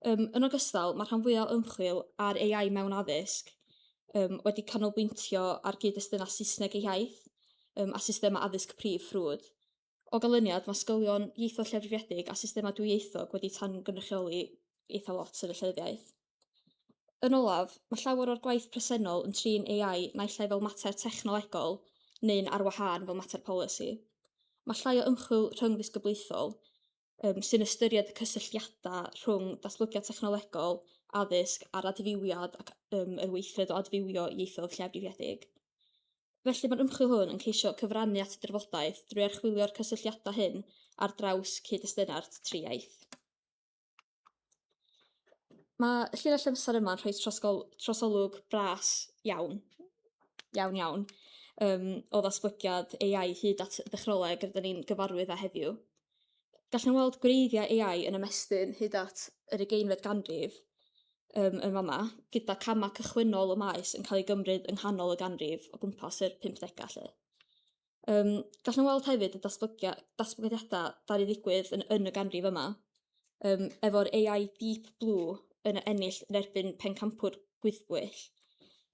Um, yn ogystal, mae rhan fwyaf o ymchwil ar AI mewn addysg um, wedi canolbwyntio ar gyd-destunau Saesneg eu hiaith um, a systemau addysg prif ffrwd. O ganlyniad, mae ysgolion ieithoedd lleiafrifiedig a systemau dwyieithog wedi tan-gynrychioli eitha lot yn y llenyddiaeth. Yn olaf, mae llawer o'r gwaith presennol yn trin AI naill ai fel mater technolegol neu'n ar wahân fel mater polisi. Mae llai o ymchwil rhyngddisgyblaethol um, sy'n ystyried y cysylltiadau rhwng datblygiad technolegol, addysg a'r adfywiad ac um, yr weithred o adfywio ieithoedd lleiafrifiedig. Felly mae'r ymchwil hwn yn ceisio cyfrannu at y drafodaeth drwy archwilio'r cysylltiadau hyn ar draws cyd-destunau'r tri iaith. Mae y llinell amser yma'n rhoi trosgol, trosolwg bras iawn, iawn iawn, um, o ddatblygiad AI hyd at y dechnoleg rydyn ni'n gyfarwydd â heddiw. Gallwn weld gwreiddiau AI yn ymestyn hyd at yr ugeinfed ganrif um, yn fama, gyda camau cychwynnol y maes yn cael ei gymryd yng nghanol y ganrif o gwmpas yr 50au lle. Um, gallwn weld hefyd y datblygiadau ddaru ddigwydd yn, yn y ganrif yma, um, efo'r AI Deep Blue yn ennill yn erbyn pencampwr gwyddbwyll.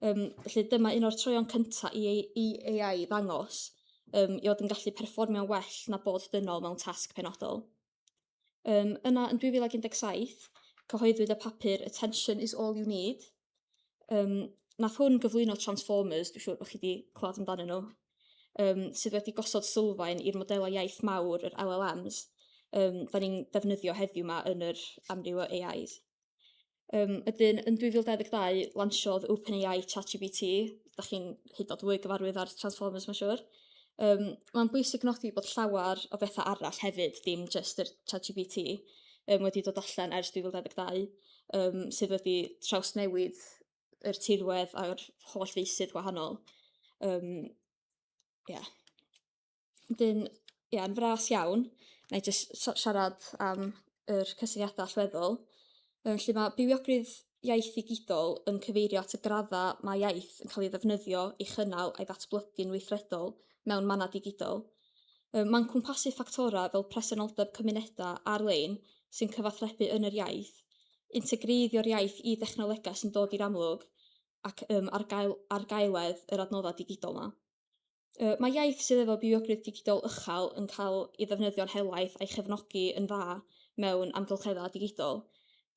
Um, felly dyma un o'r troeon cyntaf i, i AI ddangos um, i fod yn gallu perfformio'n well na bod dynol mewn tasg penodol. Um, yna, yn 2017, cyhoeddwyd y papur Attention is all you need. Um, nath hwn gyflwyno Transformers, dwi'n siŵr bod chi wedi clywed amdanyn nhw, um, sydd wedi gosod sylfaen i'r modelau iaith mawr, yr LLMs, um, da ni'n defnyddio heddiw yma yn yr amryw o AIs. Wedyn, yn 2022, lansiodd OpenAI ChatGPT. Da chi'n hyd yn oed fwy gyfarwydd â'r Transformers, mae'n siŵr. Um, mae'n bwysig nodi bod llawer o bethau arall hefyd, dim jyst yr ChatGPT, um, wedi dod allan ers 2022, um, sydd wedi trawsnewid yr tirwedd a'r holl feysydd gwahanol. Um, yeah. Wedyn, ia, yn fras iawn, wna i jyst siarad am yr cysyniadau allweddol. Felly mae bywiogrwydd iaith ddigidol yn cyfeirio at y graddau mae iaith yn cael ei ddefnyddio, ei chynnal a'i ddatblygu'n weithredol mewn mannau digidol. Mae'n cwmpasu ffactorau fel presenoldeb cymunedau ar-lein sy'n cyfathrebu yn yr iaith, integreiddio'r iaith i dechnolegau sy'n dod i'r amlwg, ac um, argael, argaeledd yr adnoddau digidol 'ma. Mae iaith sydd efo bywiogrwydd digidol uchel yn cael ei ddefnyddio'n helaeth a'i chefnogi yn dda mewn amgylcheddau digidol,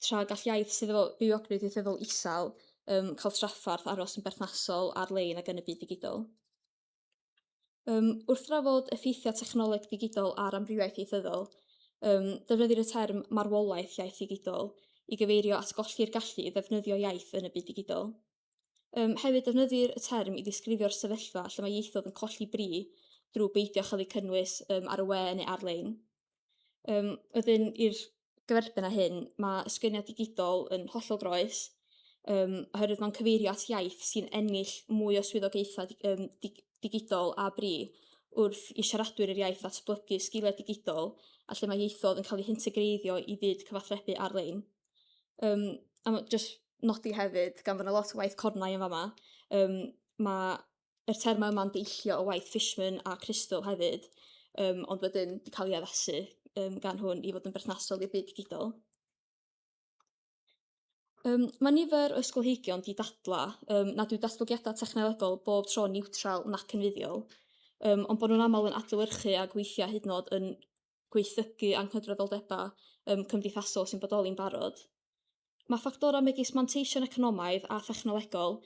tra gall iaith sydd efo bywiogrwydd ieithyddol isel um, cael trafferth aros yn berthnasol ar-lein ac yn y byd digidol. Um, wrth drafod effeithiau technoleg digidol ar amrywiaeth ieithyddol, um, defnyddir y term marwolaeth iaith digidol i gyfeirio at golli'r gallu i ddefnyddio iaith yn y byd digidol. Yym, hefyd, defnyddir y term i ddisgrifio'r sefyllfa lle mae ieithoedd yn colli bri drwy beidio â chael eu cynnwys um, ar y we neu ar-lein. Um, wedyn, i'r gyferbyn â hyn, mae ysgrifeniad digidol yn hollol groes, um, oherwydd mae'n cyfeirio at iaith sy'n ennill mwy o swyddogaethau um, dig digidol a bri wrth i siaradwyr yr iaith ddatblygu sgiliau digidol a lle mae ieithoedd yn cael eu hintegreiddio i fyd cyfathrebu ar-lein. Um, a ma' jyst nodi hefyd, gan fod 'na lot o waith cornau yn fama, um, mae yr termau yma'n deillio o waith Fishman a Crystal hefyd, um, ond wedyn wedi cael ei addasu um, gan hwn i fod yn berthnasol i'r byd digidol. Um, mae nifer o ysgolheigion di dadla um, nad yw datblygiadau technolegol bob tro niwtral nac yn fuddiol, um, ond bod nhw'n aml yn adlewyrchu ac weithiau hyd yn oed yn gwaethygu anghydraddoldebau um, cymdeithasol sy'n bodoli'n barod. Mae ffactorau megis manteision economaidd a thechnolegol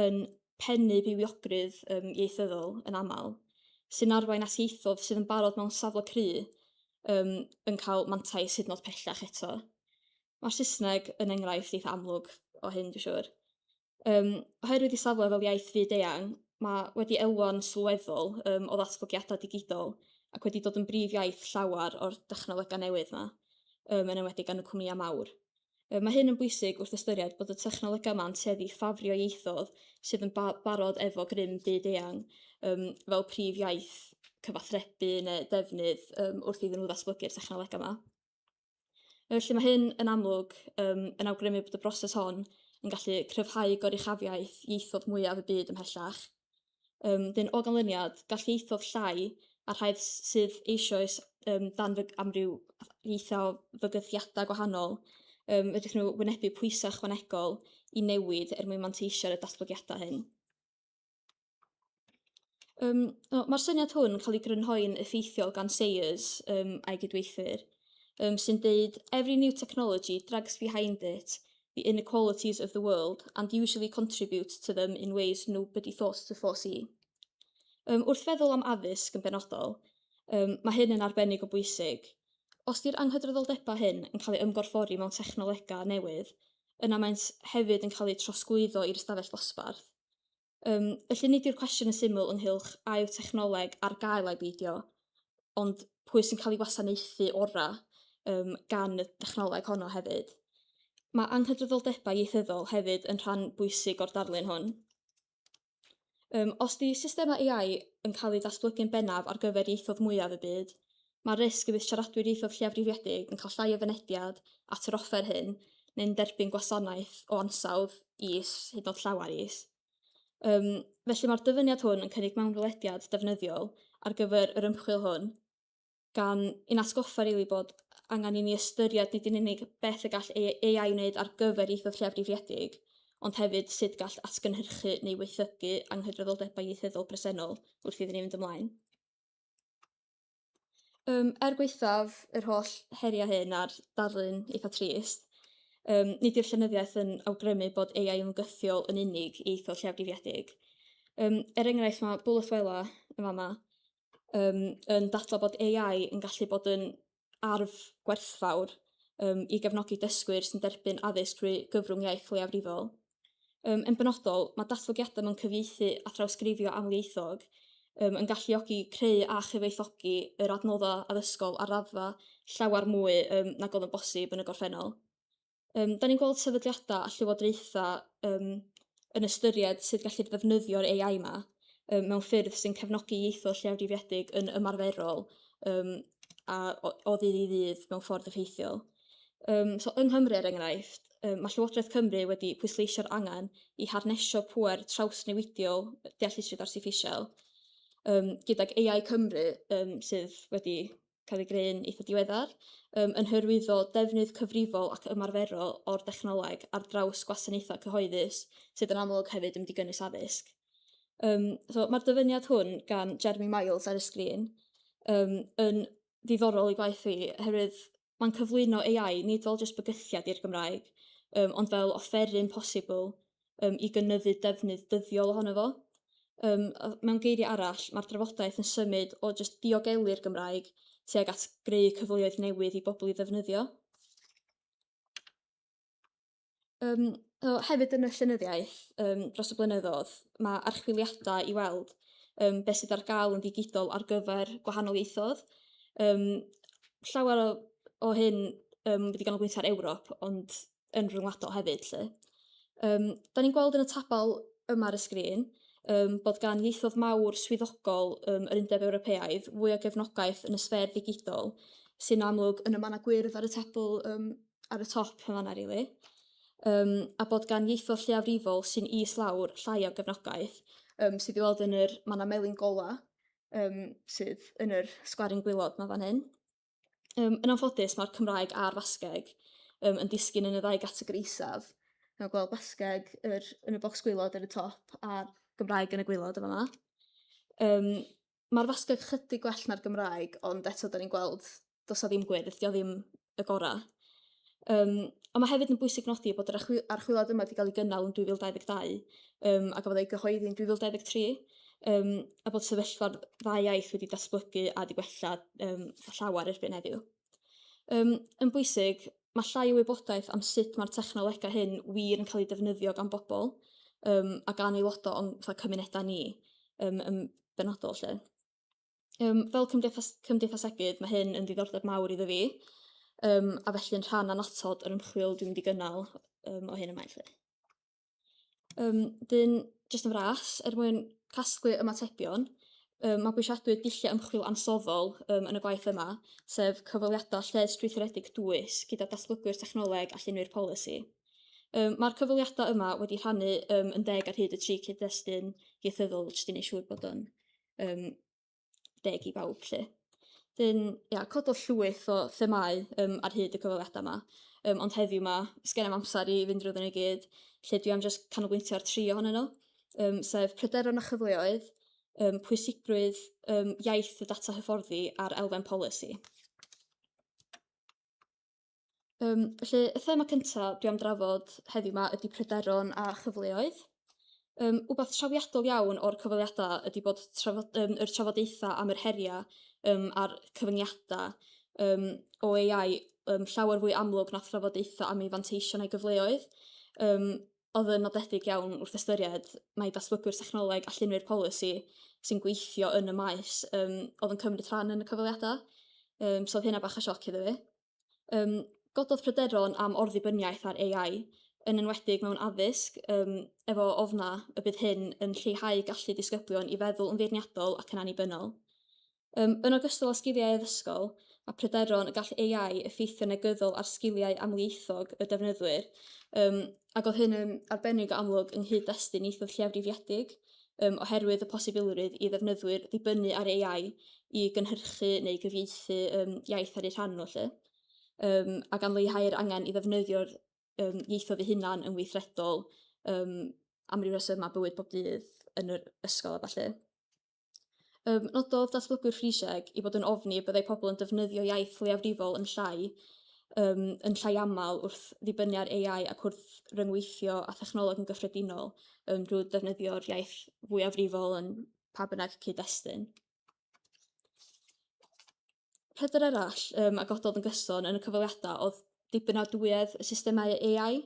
yn pennu bywiogrwydd um, ieithyddol yn aml, sy'n arwain at ieithoedd sydd yn barod mewn safle cry um, yn cael mantais hyd yn oed pellach eto. Mae'r Saesneg yn enghraifft eitha amlwg o hyn, dwi'n siŵr. Um, oherwydd ei safle fel iaith fyd-eang, mae wedi elwa'n sylweddol um, o ddatblygiadau digidol ac wedi dod yn brif iaith llawer o'r dechnolegau newydd yma, um, yn enwedig gan y cwmnïau mawr. Um, mae hyn yn bwysig wrth ystyried bod y technolegau yma'n tueddu ffafrio ieithoedd sydd yn ba barod efo grym byd-eang um, fel prif iaith cyfathrebu neu defnydd um, wrth iddyn nhw ddatblygu'r technolegau yma. Felly mae hyn yn amlwg um, yn awgrymu bod y broses hon yn gallu cryfhau goruchafiaeth ieithoedd mwyaf y byd ymhellach. Um, dyn o ganlyniad, gall ieithoedd llai a rhai sydd eisoes um, dan fyg amryw ieithau fygythiadau gwahanol, um, fedrith nhw wynebu pwysau ychwanegol i newid er mwyn manteisio ar y datblygiadau hyn. Um, no, Mae'r syniad hwn yn cael ei grynhoi'n effeithiol gan Sayers um, a'i gydweithwyr, um, sy'n deud, Every new technology drags behind it the inequalities of the world and usually contributes to them in ways nobody thought to foresee. Um, wrth feddwl am addysg yn benodol, um, mae hyn yn arbennig o bwysig. Os di'r anghydraddoldebau hyn yn cael eu ymgorffori mewn technolegau newydd, yna maent hefyd yn cael eu trosglwyddo i'r ystafell ddosbarth. Um, felly nid yw'r cwestiwn yn syml ynghylch a yw technoleg ar gael ai beidio, ond pwy sy'n cael ei wasanaethu orau um, gan y dechnoleg honno hefyd. Mae anghydraddoldebau ieithyddol hefyd yn rhan bwysig o'r darlun hwn. Um, os di systemau AI yn cael eu datblygu'n bennaf ar gyfer ieithoedd mwyaf y byd, Mae'r risg y bydd siaradwyr ieithoedd lleiafrifiedig yn cael llai o fynediad at yr offer hyn neu'n derbyn gwasanaeth o ansawdd is, hyd yn oed llawer is. Um, felly mae'r dyfyniad hwn yn cynnig mewnwelediad defnyddiol ar gyfer yr ymchwil hwn, gan ein atgoffa rili bod angen i ni ystyried nid yn unig beth y gall AI wneud ar gyfer ieithoedd lleiafrifiedig, ond hefyd sut gall atgynhyrchu neu waethygu anghydraddoldebau ieithyddol presennol wrth iddyn ni fynd ymlaen. Um, er gwaethaf yr holl heriau hyn a'r darlun eitha trist, um, nid yw'r llenyddiaeth yn awgrymu bod AI yn fygythiol yn unig i ieithoedd lleiafrifiedig. Um, er enghraifft, mae Bwlwthwela yn fama um, yn dadlau bod AI yn gallu bod yn arf gwerthfawr um, i gefnogi dysgwyr sy'n derbyn addysg drwy gyfrwng iaith leiafrifol. Um, yn benodol, mae datblygiadau mewn cyfieithu a thrawsgrifio amlieithog um, yn galluogi creu a chyfoethogi yr adnoddau addysgol ar raddfa llawer mwy um, nag oedd yn bosib yn y gorffennol. Um, da ni'n gweld sefydliadau a llywodraethau um, yn ystyried sut gallu ddefnyddio'r AI yma um, mewn ffyrdd sy'n cefnogi ieithoedd lleiafrifiedig yn ymarferol um, a o, o ddydd i ddydd mewn ffordd effeithiol. Um, so yng Nghymru, er enghraifft, um, mae Llywodraeth Cymru wedi pwysleisio'r angen i harnesio pŵer trawsnewidiol deallusrwydd artiffisial, um, gydag AI Cymru, um, sydd wedi cael ei greu'n eitha diweddar, um, yn hyrwyddo defnydd cyfrifol ac ymarferol o'r dechnoleg ar draws gwasanaethau cyhoeddus, sydd yn amlwg hefyd yn mynd i gynnwys addysg. Um, so mae'r dyfyniad hwn gan Jeremy Miles ar y sgrin um, yn ddiddorol i gwaith fi, oherwydd mae'n cyflwyno AI nid fel jyst bygythiad i'r Gymraeg, um, ond fel offeryn posibl um, i gynyddu defnydd dyddiol ohono fo. Um, mewn geiriau arall, mae'r drafodaeth yn symud o jyst diogelu'r Gymraeg tuag at greu cyfleoedd newydd i bobl i ddefnyddio. Um, so, hefyd yn y llenyddiaeth um, dros y blynyddoedd, mae archwiliadau i weld um, beth sydd ar gael yn ddigidol ar gyfer gwahanol ieithoedd. Um, llawer o, o hyn um, wedi ganolbwyntio ar Ewrop, ond yn rhyngwladol hefyd. Lle. Um, da ni'n gweld yn y tabl yma ar y sgrin um, bod gan ieithoedd mawr swyddogol um, yr Undeb Ewropeaidd fwy o gefnogaeth yn y sfer ddigidol, sy'n amlwg yn y mannau gwyrdd ar y tabl um, ar y top yn fanna rili. Um, a bod gan ieithoedd lleiafrifol sy'n is lawr llai o gefnogaeth, um, sydd i weld yn yr manna melyn gola, um, sydd yn yr sgwarin gwylod ma fan hyn. Um, yn anffodus, mae'r Cymraeg a'r Fasgeg um, yn disgyn yn y ddau gategori isaf. Mae'n gweld Basgeg yr, yn y bocs gwylod ar y top a'r Gymraeg yn y gwylod yn fanna. Um, Mae'r Fasgeg chydig gwell na'r Gymraeg, ond eto da ni'n gweld does 'na ddim gwyrdd, 'di o ddim y gorau. Um, ond mae hefyd yn bwysig nodi bod yr archwiliad yma wedi cael ei gynnal yn 2022 um, a gafodd ei gyhoeddi yn 2023, um, a bod sefyllfa'r ddau iaith wedi datblygu a wedi gwella um, llawer erbyn heddiw. Um, yn bwysig, mae llai o wybodaeth am sut mae'r technolegau hyn wir yn cael eu defnyddio gan bobl um, a gan aelodau o'n cymunedau ni um, yn benodol. Lle. Um, fel cymdeithas, cymdeithasegydd, mae hyn yn ddiddordeb mawr iddo fi, um, a felly yn rhan annatod yr ymchwil dwi'n mynd i gynnal um, o hyn ymlaen. Lle. Um, dyn, jyst yn fras, er mwyn casglu ymatebion, um, mabwysiadwyd dulliau ymchwil ansoddol um, yn y gwaith yma, sef cyfweliadau lled-strwythuredig dwys gyda datblygwyr technoleg a llunwyr polisi. Um, Mae'r cyfweliadau yma wedi rhannu um, yn deg ar hyd y tri cyd-destun ieithyddol, jyst i wneud siŵr bod o'n um, deg i bawb 'lly. Dyn, ia, cododd llwyth o themâu um, ar hyd y cyfweliadau yma, um, ond heddiw ma, sgen i'm amser i fynd drwyddyn nhw i gyd, lle dwi am jyst canolbwyntio ar tri ohonyn nhw, um, sef pryderon a chyfleoedd, um, pwysigrwydd um, iaith y data hyfforddi a'r elfen polisi. Um, felly, y thema cyntaf dwi am drafod heddiw yma ydy pryderon a chyfleoedd. Um, wbath trawiadol iawn o'r cyfweliadau ydy bod trafod, um, yr trafodaethau am yr heriau um, a'r cyfyngiadau um, o AI um, llawer fwy amlwg na thrafodaethau am ei fanteision a'i gyfleoedd. Um, oedd yn nodedig iawn wrth ystyried mai datblygwyr technoleg a llunwyr polisi sy'n gweithio yn y maes um, oedd yn cymryd rhan yn y cyfweliadau. Um, so oedd hynna bach o sioc iddo fi. Um, gododd pryderon am orddibyniaeth ar AI, yn enwedig mewn addysg, um, efo ofna y bydd hyn yn lleihau gallu disgyblion i feddwl yn feirniadol ac yn annibynnol. Yym, yn ogystal â sgiliau addysgol, mae pryderon y gall AI effeithio'n negyddol ar sgiliau amlieithog y defnyddwyr, yym, ac oedd hyn yn arbennig o amlwg yng nghyd-destun ieithoedd lleiafrifiedig, yym, oherwydd y posibilrwydd i ddefnyddwyr ddibynnu ar AI i gynhyrchu neu gyfieithu yym, iaith ar eu rhan nhw 'lly, yym, a gan leihau'r angen i ddefnyddio'r yym, ieithoedd eu hunain yn weithredol yym, am ryw resymau bywyd bob dydd yn yr ysgol a ballu. Yym, nododd datblygwyr Ffrisieg ei bod yn ofni y byddai pobl yn defnyddio iaith leiafrifol yn llai, yym, yn llai aml wrth ddibynnu ar AI ac wrth ryngweithio â thechnoleg yn gyffredinol, yym, drwy ddefnyddio'r iaith fwyafrifol yn pa bynnag cyd-destun. Pryder arall um, a gododd yn gyson yn y cyfweliadau oedd dibynadwyedd y systemau AI,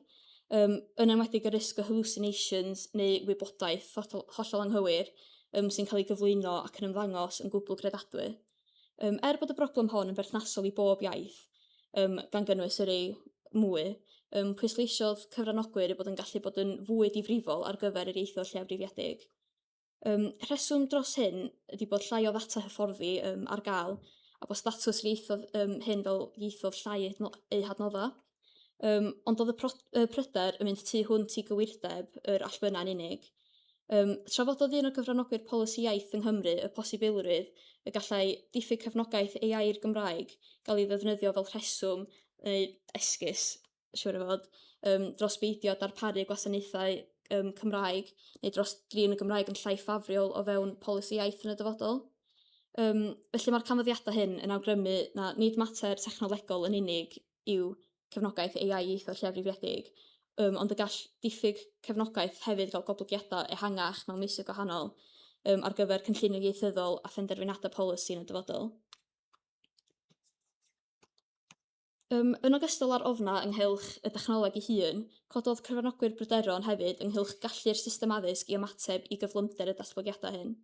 um, yn enwedig y risg o hallucinations neu wybodaeth hollol, hollol anghywir um, sy'n cael ei gyflwyno ac yn ymddangos yn gwbl gredadwy. Um, er bod y broblem hon yn berthnasol i bob iaith, um, gan gynnwys yr ei mwy, um, pwysleisiodd cyfranogwyr ei bod yn gallu bod yn fwy difrifol ar gyfer yr ieithoedd lleiafrifiedig. Yym, rheswm dros hyn ydy bod llai o ddata hyfforddi yym ar gael, a bod statws yr ieithoedd yym hyn fel ieithoedd llai eu hadno- eu hadnoddau. Yym, ond oedd y pro- y pryder yn mynd tu hwnt i gywirdeb yr allbynnau yn unig. Yym, trafododd un o gyfranogwyr polisi iaith yng Nghymru y posibilrwydd y gallai diffyg cefnogaeth AI i'r Gymraeg gael ei ddefnyddio fel rheswm neu esgus siŵr o fod, yym, dros beidio darparu gwasanaethau um, Cymraeg neu dros drin y Gymraeg yn llai ffafriol o fewn polisi iaith yn y dyfodol. Um, felly mae'r canfyddiadau hyn yn awgrymu na nid mater technolegol yn unig yw cefnogaeth AI ieithoedd lleiafrifiedig, um, ond y gall diffyg cefnogaeth hefyd gael goblygiadau ehangach mewn meysydd gwahanol um, ar gyfer cynllunio ieithyddol a phenderfyniadau polisi yn y dyfodol. Um, yn ogystal â'r ofnau ynghylch y dechnoleg ei hun, cododd cyfranogwyr bryderon hefyd ynghylch gallu'r system addysg i ymateb i gyflymder y datblygiadau hyn.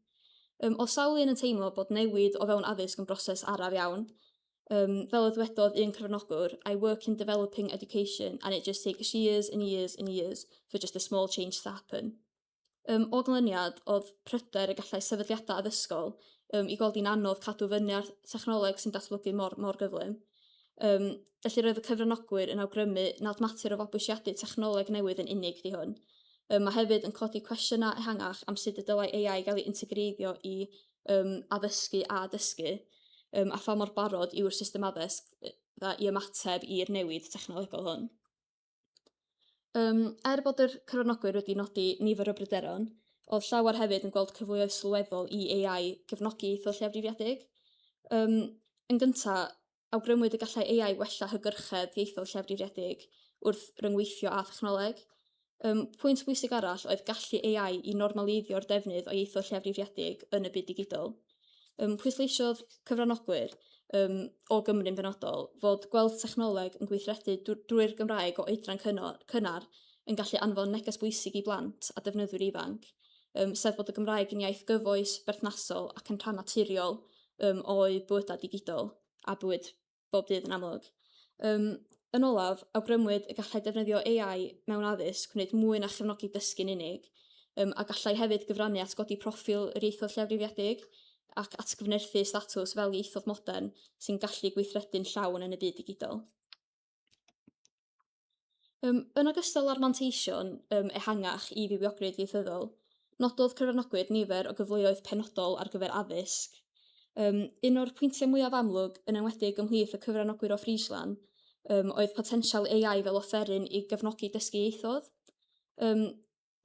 Um, oedd sawl un yn teimlo bod newid o fewn addysg yn broses araf iawn. Um, fel y ddwedodd un cyfranogwr, I work in developing education and it just takes years and years and years for just a small change to happen. Um, o ganlyniad, oedd pryder y gallai sefydliadau addysgol um, i gweld hi'n anodd cadw fyny ar technoleg sy'n datblygu mor, mor gyflym. Um, felly roedd y cyfranogwyr yn awgrymu nad mater o fabwysiadu technoleg newydd yn unig di hwn. Um, mae hefyd yn codi cwestiynau ehangach am sut y dylai AI gael ei integreiddio i um, addysgu a dysgu, um, a pha mor barod yw'r system addysg i ymateb i'r newid technolegol hwn. Um, er bod yr cyfranogwyr wedi nodi nifer o bryderon, oedd llawer hefyd yn gweld cyfleoedd sylweddol i AI gefnogi ieithoedd lleiafrifiedig. Um, yn gyntaf, awgrymwyd y gallai AI wella hygyrchedd ieithoedd lleiafrifiedig wrth ryngweithio â thechnoleg. Um, pwynt bwysig arall oedd gallu AI i normaleiddio'r defnydd o ieithoedd lleiafrifiedig yn y byd digidol. Um, pwysleisiodd cyfranogwyr um, o Gymru'n benodol fod gweld technoleg yn gweithredu drwy'r Gymraeg o oedran cynnar yn gallu anfon neges bwysig i blant a defnyddwyr ifanc, um, sef bod y Gymraeg yn iaith gyfoes, berthnasol ac yn rhan naturiol um, o'u bywydau digidol a bywyd bob dydd yn amlwg. Um, yn olaf, awgrymwyd y gallai defnyddio AI mewn addysg wneud mwy na chefnogi dysgu'n unig, um, a gallai hefyd gyfrannu at godi proffil yr ieithoedd lleiafrifiedig ac atgyfnerthu statws fel ieithoedd modern sy'n gallu gweithredu'n llawn yn y byd digidol. Um, yn ogystal â'r manteision um, ehangach i fywiogrwydd ieithyddol, nododd cyfranogwyr nifer o gyfleoedd penodol ar gyfer addysg. Um, un o'r pwyntiau mwyaf amlwg, yn enwedig ymhlith y cyfranogwyr o Friesland, um, oedd potensial AI fel offeryn i gefnogi dysgu ieithoedd. Um,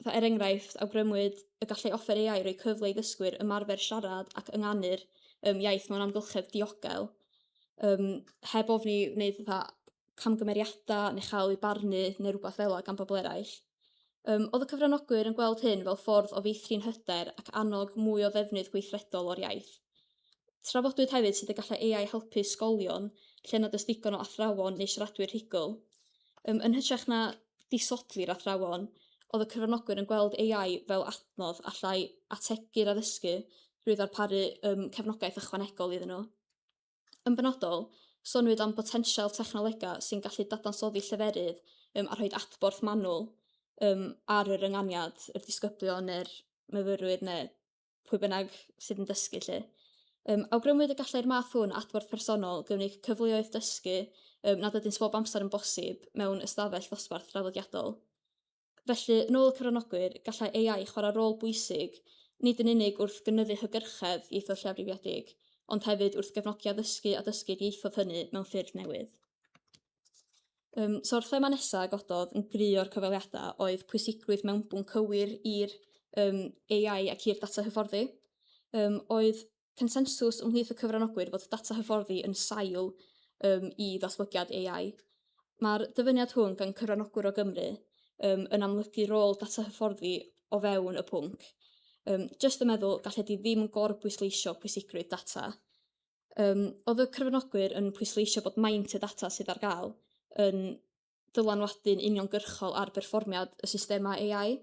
Fatha, er enghraifft, awgrymwyd y gallai offer AI roi cyfle i ddysgwyr ymarfer siarad ac ynganu'r um, iaith mewn amgylchedd diogel, um, heb ofni wneud fatha camgymeriadau neu chael eu barnu neu rhywbeth fel gan bobl eraill. Um, oedd y cyfranogwyr yn gweld hyn fel ffordd o feithrin hyder ac annog mwy o ddefnydd gweithredol o'r iaith. Trafodwyd hefyd sut y gallai AI helpu ysgolion lle nad oes digon o athrawon neu siaradwyr rhugl. Um, yn hytrach na disodli'r athrawon, oedd y cyfranogwyr yn gweld AI fel adnodd allai ategu'r addysgu drwy ddarparu um, cefnogaeth ychwanegol iddyn nhw. Yn benodol, soniwyd am botensial technolegau sy'n gallu dadansoddi lleferydd um, a rhoi adborth manwl um, ar yr ynganiad, yr disgyblion neu'r myfyrwyr neu pwy bynnag sydd yn dysgu 'lly. Um, awgrymwyd y gallai'r math hwn adborth personol gynnig cyfleoedd dysgu um, nad ydynt bob amser yn bosib mewn ystafell ddosbarth draddodiadol. Felly, yn ôl y cyfranogwyr, gallai AI chwarae rôl bwysig nid yn unig wrth gynyddu hygyrchedd ieithoedd lleiafrifiedig, ond hefyd wrth gefnogi addysgu a dysgu'r ieithoedd hynny mewn ffyrdd newydd. Um, so'r thema nesaf a gododd yn gry o'r cyfweliadau oedd pwysigrwydd mewnbwn cywir i'r um, AI ac i'r data hyfforddi. Um, oedd consensws ymhlith y cyfranogwyr fod data hyfforddi yn sail um, i ddatblygiad AI. Mae'r dyfyniad hwn gan cyfranogwyr o Gymru um, yn amlygu rôl data hyfforddi o fewn y pwnc. Um, just yn meddwl, gallai di ddim gorbwysleisio pwysigrwydd data. Um, oedd y cyfranogwyr yn pwysleisio bod maint y data sydd ar gael yn dylanwadu'n uniongyrchol ar berfformiad y systemau AI.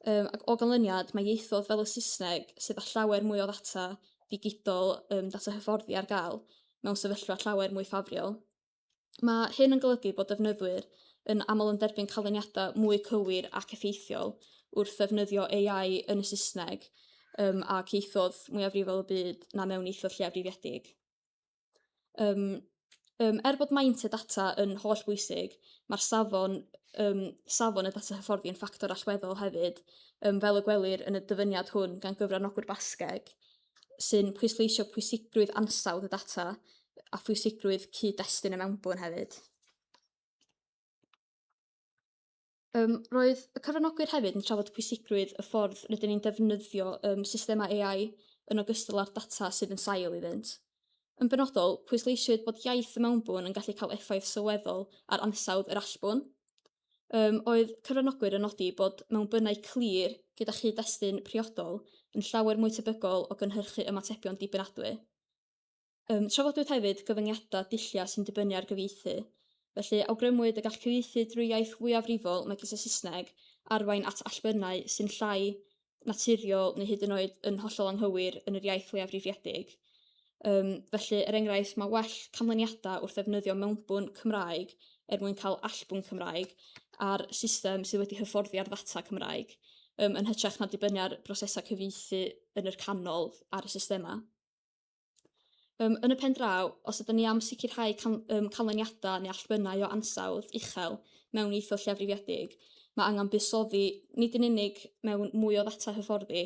Um, ac o ganlyniad, mae ieithoedd fel y Saesneg sydd â llawer mwy o ddata digidol, um, data hyfforddi ar gael, mewn sefyllfa llawer mwy ffafriol. Mae hyn yn golygu bod defnyddwyr yn aml yn derbyn canlyniadau mwy cywir ac effeithiol wrth ddefnyddio AI yn y Saesneg um, ac ieithoedd mwyafrifol y byd na mewn ieithoedd lleiafrifiedig. Um, um, er bod maint y data yn holl bwysig, mae'r safon, um, safon y data hyfforddi yn ffactor allweddol hefyd, um, fel y gwelir yn y dyfyniad hwn gan gyfranogwyr Basgeg, sy'n pwysleisio pwysigrwydd ansawdd y data a phwysigrwydd cyd-destun y mewnbwn hefyd. Roedd y cyfranogwyr hefyd yn trafod pwysigrwydd y ffordd rydyn ni'n defnyddio systemau AI yn ogystal â'r data sydd yn sail iddynt. Yn benodol, pwysleisiwyd bod iaith y mewnbwn yn gallu cael effaith sylweddol ar ansawdd yr allbwn. Oedd cyfranogwyr yn nodi bod mewnbynnau clir gyda chyd-destun priodol yn llawer mwy tebygol o gynhyrchu ymatebion dibynadwy. Trafodwyd hefyd gyfyngiadau dulliau sy'n dibynnu ar gyfieithu. Felly, awgrymwyd y gall cyfieithu drwy iaith fwyafrifol, megis y Saesneg, arwain at allbynnau sy'n llai naturiol neu hyd yn oed yn hollol anghywir yn yr iaith leiafrifiedig. Felly, er enghraifft, mae well canlyniadau wrth ddefnyddio mewnbwn Cymraeg er mwyn cael allbwn Cymraeg ar system sydd wedi hyfforddi ar ddata Cymraeg, yn hytrach na dibynnu ar brosesau cyfieithu yn yr canol ar y systemau. Yn y pen draw, os ydyn ni am sicrhau canlyniadau neu allbynnau o ansawdd uchel mewn ieithoedd lleiafrifiedig, mae angen buddsoddi nid yn unig mewn mwy o ddata hyfforddi,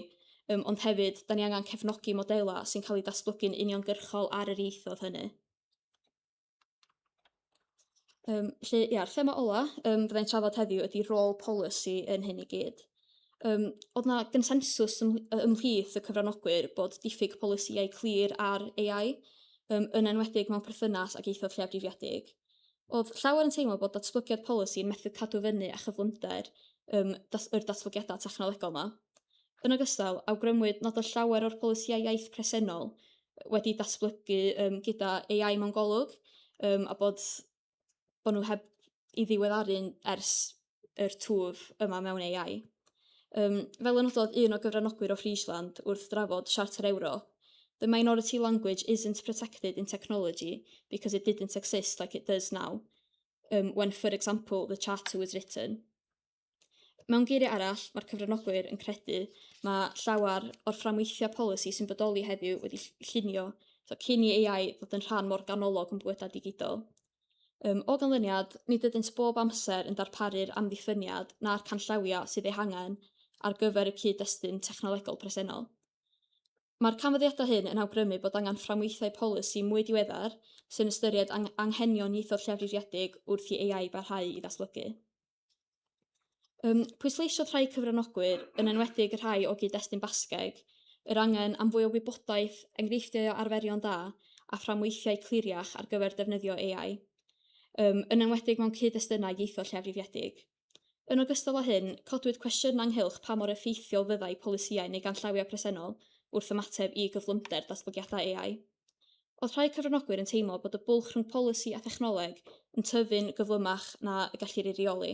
ond hefyd, da ni angen cefnogi modelau sy'n cael eu datblygu'n uniongyrchol ar yr ieithoedd hynny. Felly, ia'r thema ola fyddai'n trafod heddiw ydy rôl polisi yn hyn i gyd. Oedd 'na gonsensws ymhlith y cyfranogwyr bod diffyg polisïau clir ar AI, yn enwedig mewn perthynas ag ieithoedd lleiafrifiedig. Oedd llawer yn teimlo bod datblygiad polisi yn methu cadw fyny â chyflymder yr datblygiadau technolegol 'ma. Yn ogystal, awgrymwyd nad oedd llawer o'r polisïau iaith presennol wedi datblygu gyda AI mewn golwg, a bod nhw heb i ddiweddaru'n ers yr twf yma mewn AI. Fel y nododd un o gyfranogwyr o Friesland wrth drafod Siarter Ewrop, "The minority language isn't protected in technology because it didn't exist like it does now, when, for example, the Charter was written." Mewn geiriau arall, mae'r cyfranogwyr yn credu mae llawer o'r fframweithiau polisi sy'n bodoli heddiw wedi llunio so cyn i AI ddod yn rhan mor ganolog yn bywydau digidol. O ganlyniad, nid ydynt bob amser yn darparu'r amddiffyniad na'r canllawiau sydd eu hangen ar gyfer y cyd-destun technolegol presennol. Mae'r canfyddiadau hyn yn awgrymu bod angen fframweithiau polisi mwy diweddar sy'n ystyried anghenion ieithoedd lleiafrifiedig wrth i AI barhau i ddatblygu. Pwysleisiodd rhai cyfranogwyr, yn enwedig y rhai o gyd-destun Basgeg, yr angen am fwy o wybodaeth, enghreifftiau o arferion da, a fframweithiau cliriach ar gyfer defnyddio AI, yn enwedig mewn cyd-destunau ieithoedd lleiafrifiedig. Yn ogystal â hyn, codwyd cwestiynau ynghylch pa mor effeithiol fyddai polisïau neu ganllawiau presennol wrth ymateb i gyflymder datblygiadau AI. Oedd rhai cyfranogwyr yn teimlo bod y bwlch rhwng polisi a thechnoleg yn tyfu'n gyflymach na y gellir ei reoli.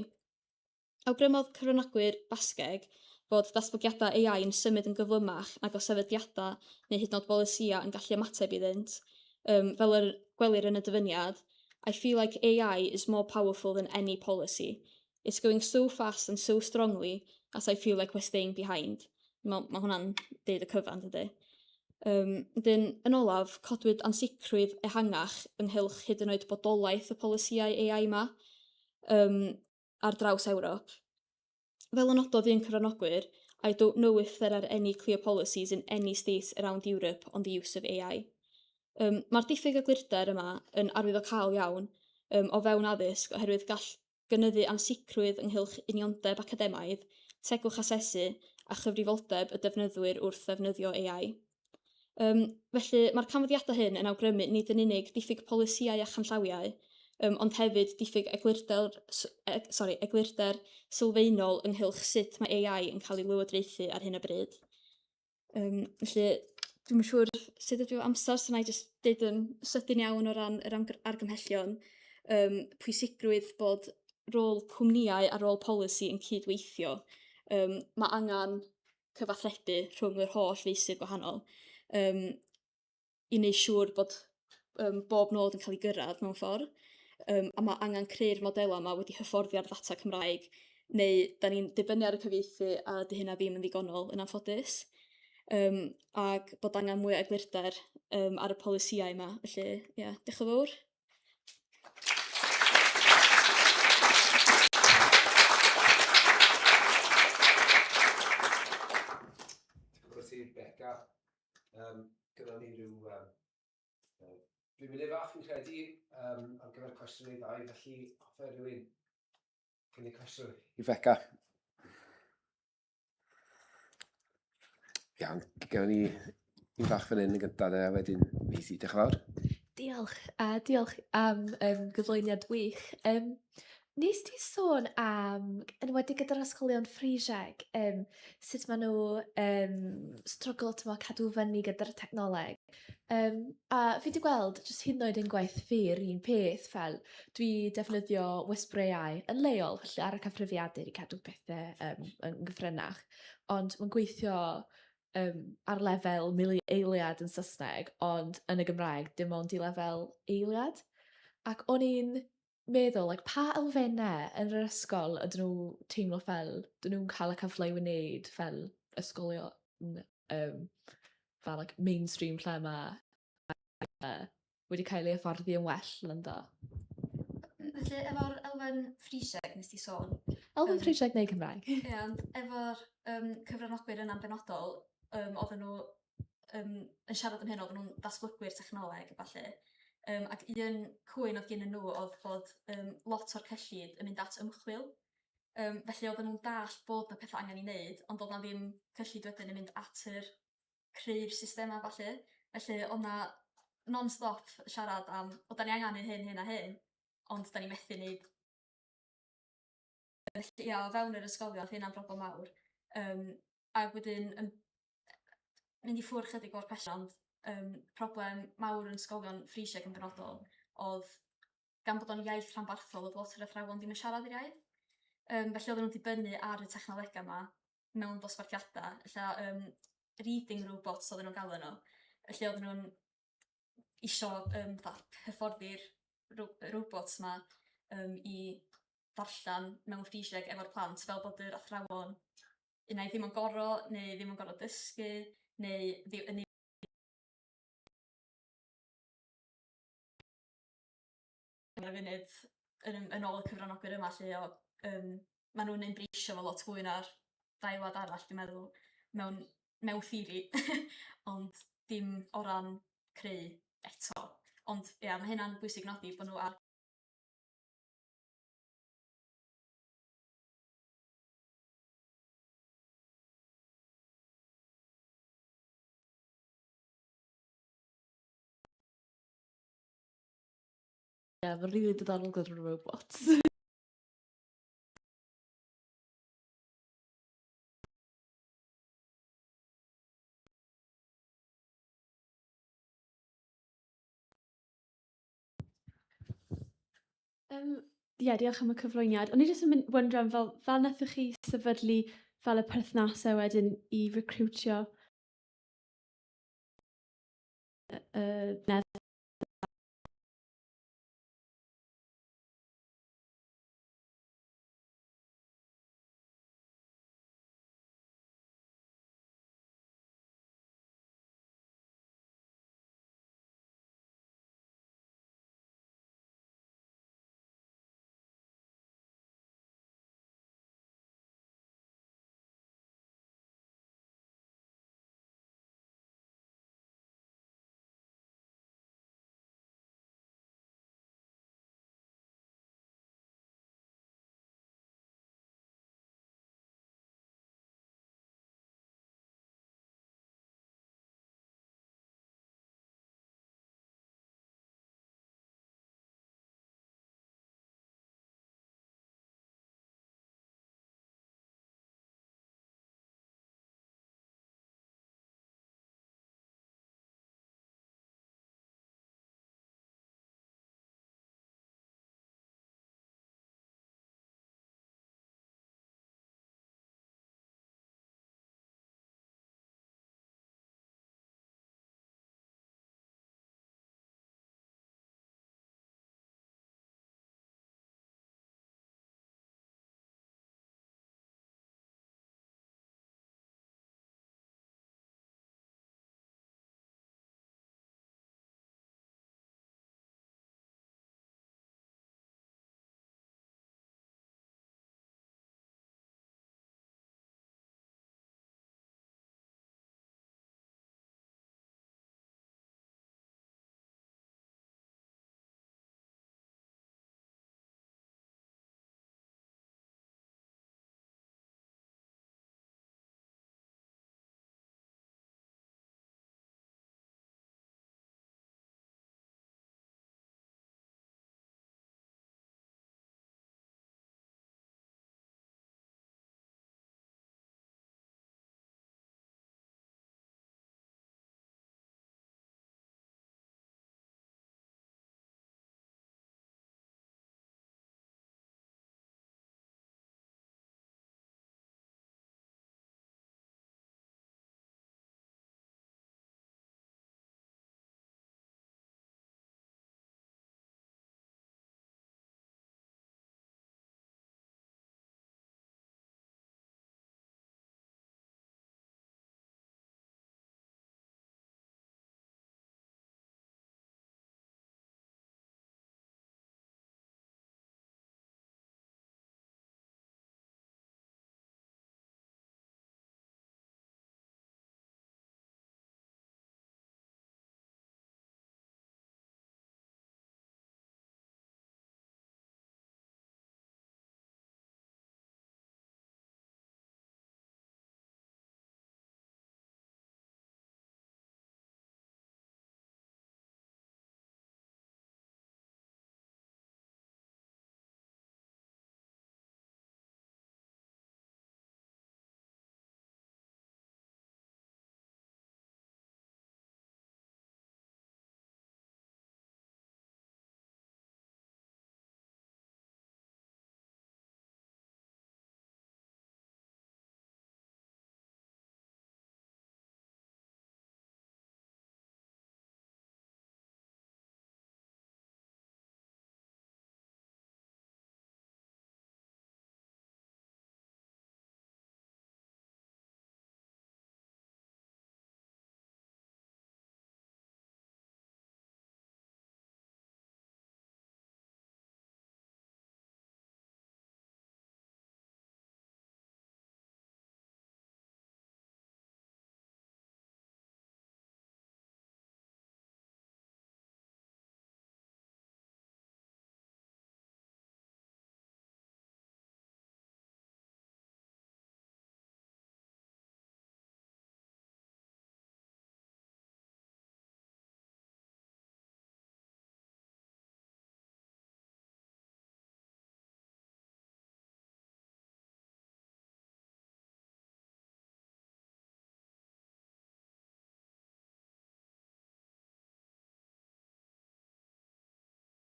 Awgrymodd cyfranogwyr Basgeg fod datblygiadau AI yn symud yn gyflymach nag o sefydliadau neu hyd yn oed bolisïau yn gallu ymateb iddynt, fel yr gwelir yn y dyfyniad, I feel like AI is more powerful than any policy. It's going so fast and so strongly that I feel like we're staying behind. Mae hwnna'n deud y cyfan, dydy. Wedyn, yn olaf, codwyd ansicrwydd ehangach ynghylch hyd yn oed bodolaeth y polisïau AI yma ar draws Ewrop. Fel y nododd un cyfranogwyr, "I don't know if there are any clear policies in any state around Europe on the use of AI." Mae'r diffyg eglurder yma yn arwyddocaol iawn o fewn addysg oherwydd gall gynyddu ansicrwydd ynghylch uniondeb academaidd, tegwch asesu a chyfrifoldeb y defnyddwyr wrth ddefnyddio AI. Felly, mae'r canfyddiadau hyn yn awgrymu nid yn unig diffyg polisïau a chanllawiau, ond hefyd diffyg eglurder, sorry, eglurder sylfaenol ynghylch sut mae AI yn cael ei lywodraethu ar hyn o bryd. Felly, dwi'm yn siŵr sut ydw i efo amser, so wna i jyst deud yn sydyn iawn o ran yr argymhellion. Pwysigrwydd bod rôl cwmnïau a rôl polisi yn cydweithio. Mae angen cyfathrebu rhwng yr holl feysydd gwahanol i wneud siŵr bod bob nod yn cael ei gyrraedd mewn ffordd. A mae angen creu'r modelau yma wedi hyfforddi ar ddata Cymraeg, neu da ni'n dibynnu ar y cyfieithu a 'di hynna ddim yn ddigonol yn anffodus. Ac bod angen mwy o eglurder ar y polisïau yma. Felly, ie, yeah, diolch yn fawr. Diolch yn fawr i ti, Beca. Gyda ni rhyw 5 munud fach fi'n credu ar gyfer cwestiwn neu ddau, felly hoffai rhywun Cynnig cwestiwn i Beca. Iawn, gawn ni un fach fan hyn yn gyntaf, a wedyn Maisie, diolch yn fawr. Diolch, a diolch am um, gyflwyniad wych. Um, nes ti sôn am, yn enwedig gyda'r ysgolion Ffrisieg, um, sut maen nhw um, struggle tymo, cadw fyny gyda'r technoleg. Um, a fi wedi gweld, jyst hyd yn oed yn gwaith fi, yr un peth, fel dwi defnyddio Whisper AI yn leol, felly ar y cyfrifiadur i cadw pethau um, yn gyffredinach, ond mae'n gweithio um, ar lefel mili eiliad yn Saesneg, ond yn y Gymraeg dim ond i lefel eiliad. Ac o'n i'n meddwl, like, pa elfennau yn yr ysgol ydyn nhw teimlo fel, dyn nhw'n cael y cyfle i wneud fel ysgolion um, fel like, mainstream lle mae wedi cael ei hyfforddi yn well ynddo. Felly, efo'r elfen Ffrisieg nes ti sôn... Elfen um, Ffrisieg neu Cymraeg. Ie, yeah, ond efo'r um, cyfranogwyr yna'n benodol, um, oedden nhw um, yn siarad am hyn, oedden nhw'n ddatblygwyr technoleg a ballu. Um, ac un cwyn oedd gen nhw oedd bod um, lot o'r cyllid yn mynd at ymchwil. Um, felly oedden nhw'n dall bod na pethau angen i wneud, ond oedd na ddim cyllid wedyn yn mynd at yr creu'r systemau falle. Felly oedd na non-stop siarad am, o da ni angen hyn, hyn a hyn, ond da ni methu wneud. Felly ia, o fewn yr ysgolion, oedd hynna'n broblem mawr. Um, ac wedyn, yn mynd i ffwrdd chydig o'r cwestiwn, ond um, problem mawr yn ysgolion Ffrisieg yn benodol oedd gan bod o'n iaith rhanbarthol, oedd lot o'r athrawon ddim yn siarad yr iaith. Um, felly oedden nhw'n dibynnu ar y technolegau yma mewn dosbarthiadau. Ella um, reading robots oedden nhw'n galw nhw. Felly oedden nhw'n isio um, hyfforddi'r ro robots yma um, i ddarllen mewn Ffrisieg efo'r plant fel bod yr athrawon unai ddim yn goro neu ddim yn gorfod dysgu neu ddim yn ar y funud yn yn ôl y cyfranogwyr yma 'lly o yym ma' nhw'n embraceio fo lot fwy na'r ddau wlad arall dwi'n meddwl mewn mewn theori ond dim o ran creu eto. Ond ia ma' hynna'n bwysig nodi bo' nhw ar Ie, mae'n rili diddorol gweld y robots. Um, ie, diolch am y cyflwyniad. O'n i jyst yn mynd wondro am fel, fel nathoch chi sefydlu fel y perthnasau wedyn i recriwtio y uh,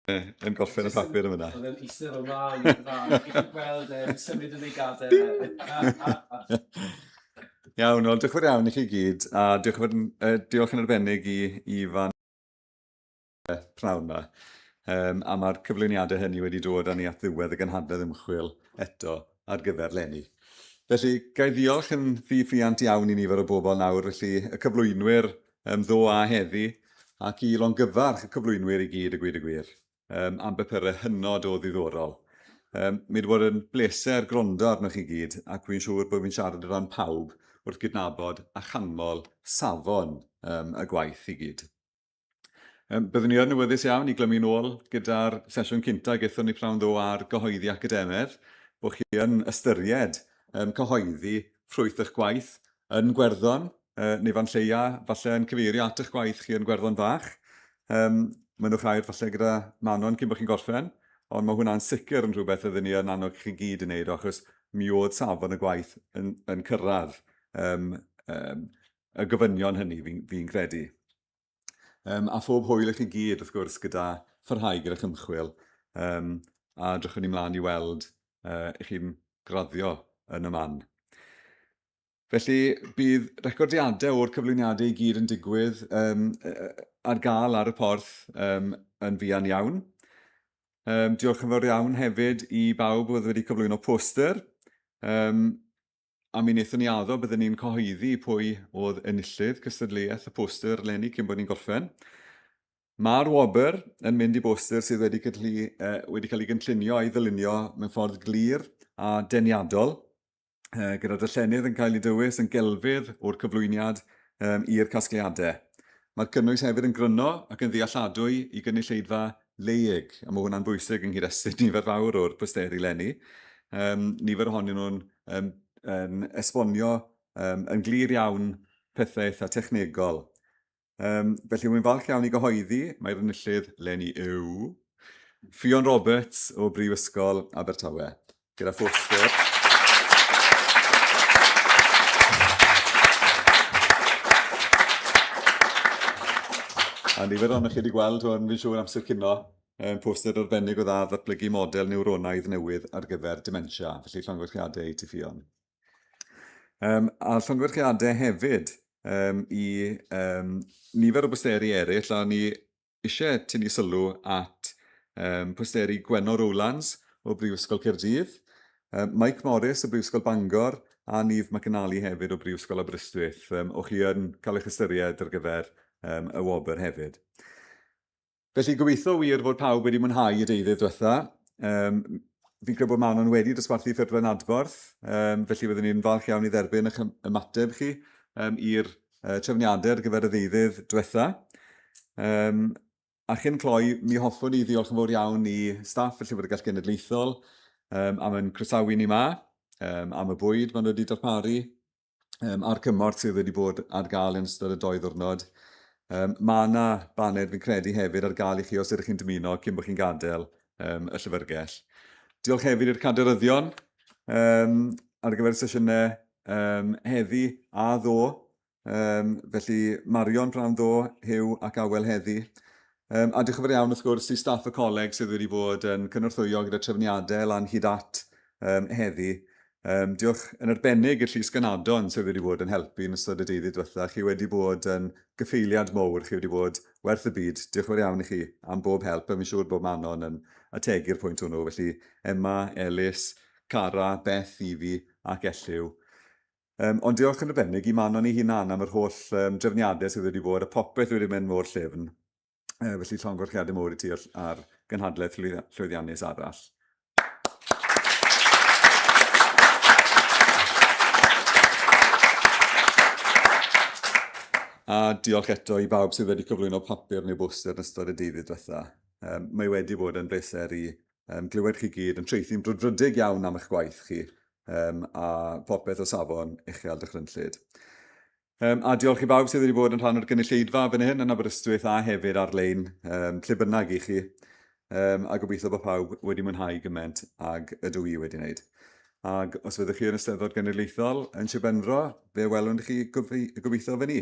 Yn gorffen y papur yma. Oedd e'n eistedd o mlaen i'r fan. Chi'n gweld e'n symud yn ei gadair. E. Iawn, wel, diolch yn fawr iawn i chi gyd, a diolch yn, fawr, diolch yn arbennig i Ifan pnawn yma. Um, a mae'r cyflwyniadau hynny wedi dod â ni at ddiwedd y gynhadledd ymchwil eto ar gyfer leni. Felly, ga i ddiolch yn ddi-ffiant iawn i nifer o bobl nawr, felly y cyflwynwyr um, ddo a heddi, ac i longyfarch y cyflwynwyr i gyd, y gwir y gwir, um, am bapurau hynod o ddiddorol. Um, mi wedi bod yn bleser gwrando arnoch chi gyd, ac fi'n siŵr bod fi'n siarad o ran pawb wrth gydnabod a chanmol safon um, y gwaith i gyd. Um, byddwn ni yn awyddus iawn i glymu nôl gyda'r sesiwn cynta gaethon ni prawn ddo ar gyhoeddi academedd, bod chi yn ystyried um, cyhoeddi ffrwyth eich gwaith yn Gwerddon, uh, neu fan lleia, falle yn cyfeirio at eich gwaith chi yn Gwerddon Fach. Um, Mynnwch air falle gyda Manon cyn bod chi'n gorffen, ond mae hwnna'n sicr yn rhywbeth ydyn ni yn annog chi gyd i wneud, achos mi oedd safon y gwaith yn, yn cyrraedd um, um, y gofynion hynny, fi'n fi credu. Um, a phob hwyl i chi gyd, wrth gwrs, gyda pharhau gyda'ch ymchwil, um, a drychwn ni mlaen i weld uh, i chi'n graddio yn y man. Felly, bydd recordiadau o'r cyflwyniadau i gyd yn digwydd um, ar gael ar y porth um, yn fuan iawn. Um, diolch yn fawr iawn hefyd i bawb oedd wedi cyflwyno poster. Um, a mi wnaethon ni addo byddwn ni'n cyhoeddi pwy oedd enillydd cystadleuaeth y poster eleni cyn bod ni'n gorffen. Mae'r wobr yn mynd i boster sydd wedi, cydlu, uh, wedi cael ei gynllunio a'i ddylunio mewn ffordd glir a deniadol. gyda darllenydd yn cael ei dywys yn gelfydd o'r cyflwyniad um, i'r casgliadau. Mae'r cynnwys hefyd yn gryno ac yn ddealladwy i gynulleidfa leig, a mae hwnna'n bwysig yng nghyd-destun nifer fawr o'r posteri leni. Um, nifer ohonyn nhw'n um, yn esbonio um, yn glir iawn pethau eitha technegol. Um, felly, wy'n falch iawn i gyhoeddi mae'r enillydd Lenny yw Ffion Roberts o Brifysgol Abertawe, gyda phoster. A nifer ohonoch chi wedi gweld hwn, fi'n siŵr, amser cino, um, poster arbennig o dda ddatblygu model niwronaidd newydd ar gyfer dementia, felly llongyfarchiadau i ti Ffion. Um, a llongyfarchiadau hefyd um, i um, nifer o bosteri eraill, a ni eisiau tynnu sylw at um, posteri Gwenno Rowlands o Brifysgol Caerdydd, um, Mike Morris o Brifysgol Bangor, a Nif McAnally hefyd o Brifysgol Aberystwyth. Um, o'ch chi yn cael eich ystyried ar gyfer um, y wobr hefyd. Felly gobeithio wir fod pawb wedi mwynhau y deuddydd diwetha. Um, fi'n credu bod Manon wedi dosbarthu ffurflen adborth, um, felly byddwn ni'n falch iawn i dderbyn eich ymateb chi um, i'r uh, trefniadau ar gyfer y ddeuddydd diwetha. Um, a chyn cloi, mi hoffwn i ddiolch yn fawr iawn i staff y Llyfrgell Genedlaethol um, am yn croesawu ni ma, um, am y bwyd maen nhw wedi darparu, um, a'r cymorth sydd wedi bod ar gael yn ystod y doi ddwrnod. Um, mae yna baned fi'n credu hefyd ar gael i chi os ydych chi'n dymuno cyn bod chi'n gadael um, y llyfrgell. Diolch hefyd i'r caderyddion um, ar gyfer y sesiynau um, heddi a ddo. Um, felly Marion prynhawn ddo, Huw ac Awel heddi. Um, a diolch yn fawr iawn wrth gwrs i staff y coleg sydd wedi bod yn cynorthwyo gyda trefniadau lan hyd at um, heddi. Um, diolch yn arbennig i'r Llys Ganadon sydd wedi bod yn helpu yn ystod y deuddydd diwetha. Chi wedi bod yn gyffeiliad mowr, chi wedi bod werth y byd. Diolch yn fawr iawn i chi am bob help, a fi'n siŵr bod Manon yn ategu'r pwynt hwnnw. Felly Emma, Elis, Cara, Beth, Ifi ac Elliw. Um, ond diolch yn arbennig i Manon ei hunan am yr holl um, drefniadau sydd wedi bod a popeth wedi mynd mor llyfn. Uh, felly llongyfarchiadau mowr i ti ar, ar gynhadledd llwyddiannus arall. A diolch eto i bawb sydd wedi cyflwyno papur neu boster yn ystod y deuddydd diwetha. Um, mae wedi bod yn bleser i um, glywed chi gyd yn traethu'n brwdfrydig iawn am eich gwaith chi um, a popeth o safon uchel dychrynllyd. Um, a diolch i bawb sydd wedi bod yn rhan o'r gynulleidfa fan hyn yn Aberystwyth a hefyd ar-lein, um, lle bynnag i chi. Um, a gobeithio bod pawb wedi mwynhau gymaint ag ydw i wedi wneud. Ac os fyddwch chi yn y Steddfod Genedlaethol yn Sir Benfro, fe welwn chi gobeithio fan ni.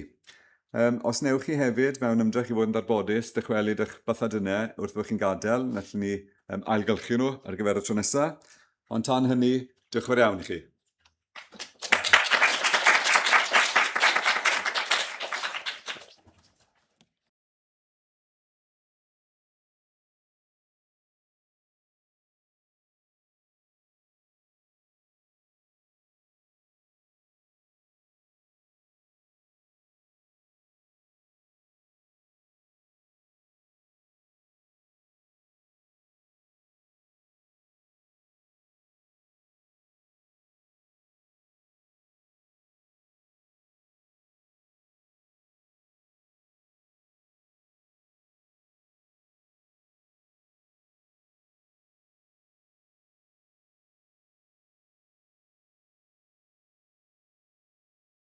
Um, os newch chi hefyd, mewn ymdrech i fod yn ddarbodus, dychwelyd eich bathadynnau wrth fod chi'n gadael, nallwn ni um, ailgylchu nhw ar gyfer y tro nesaf. Ond tan hynny, diolch yn fawr iawn i chi.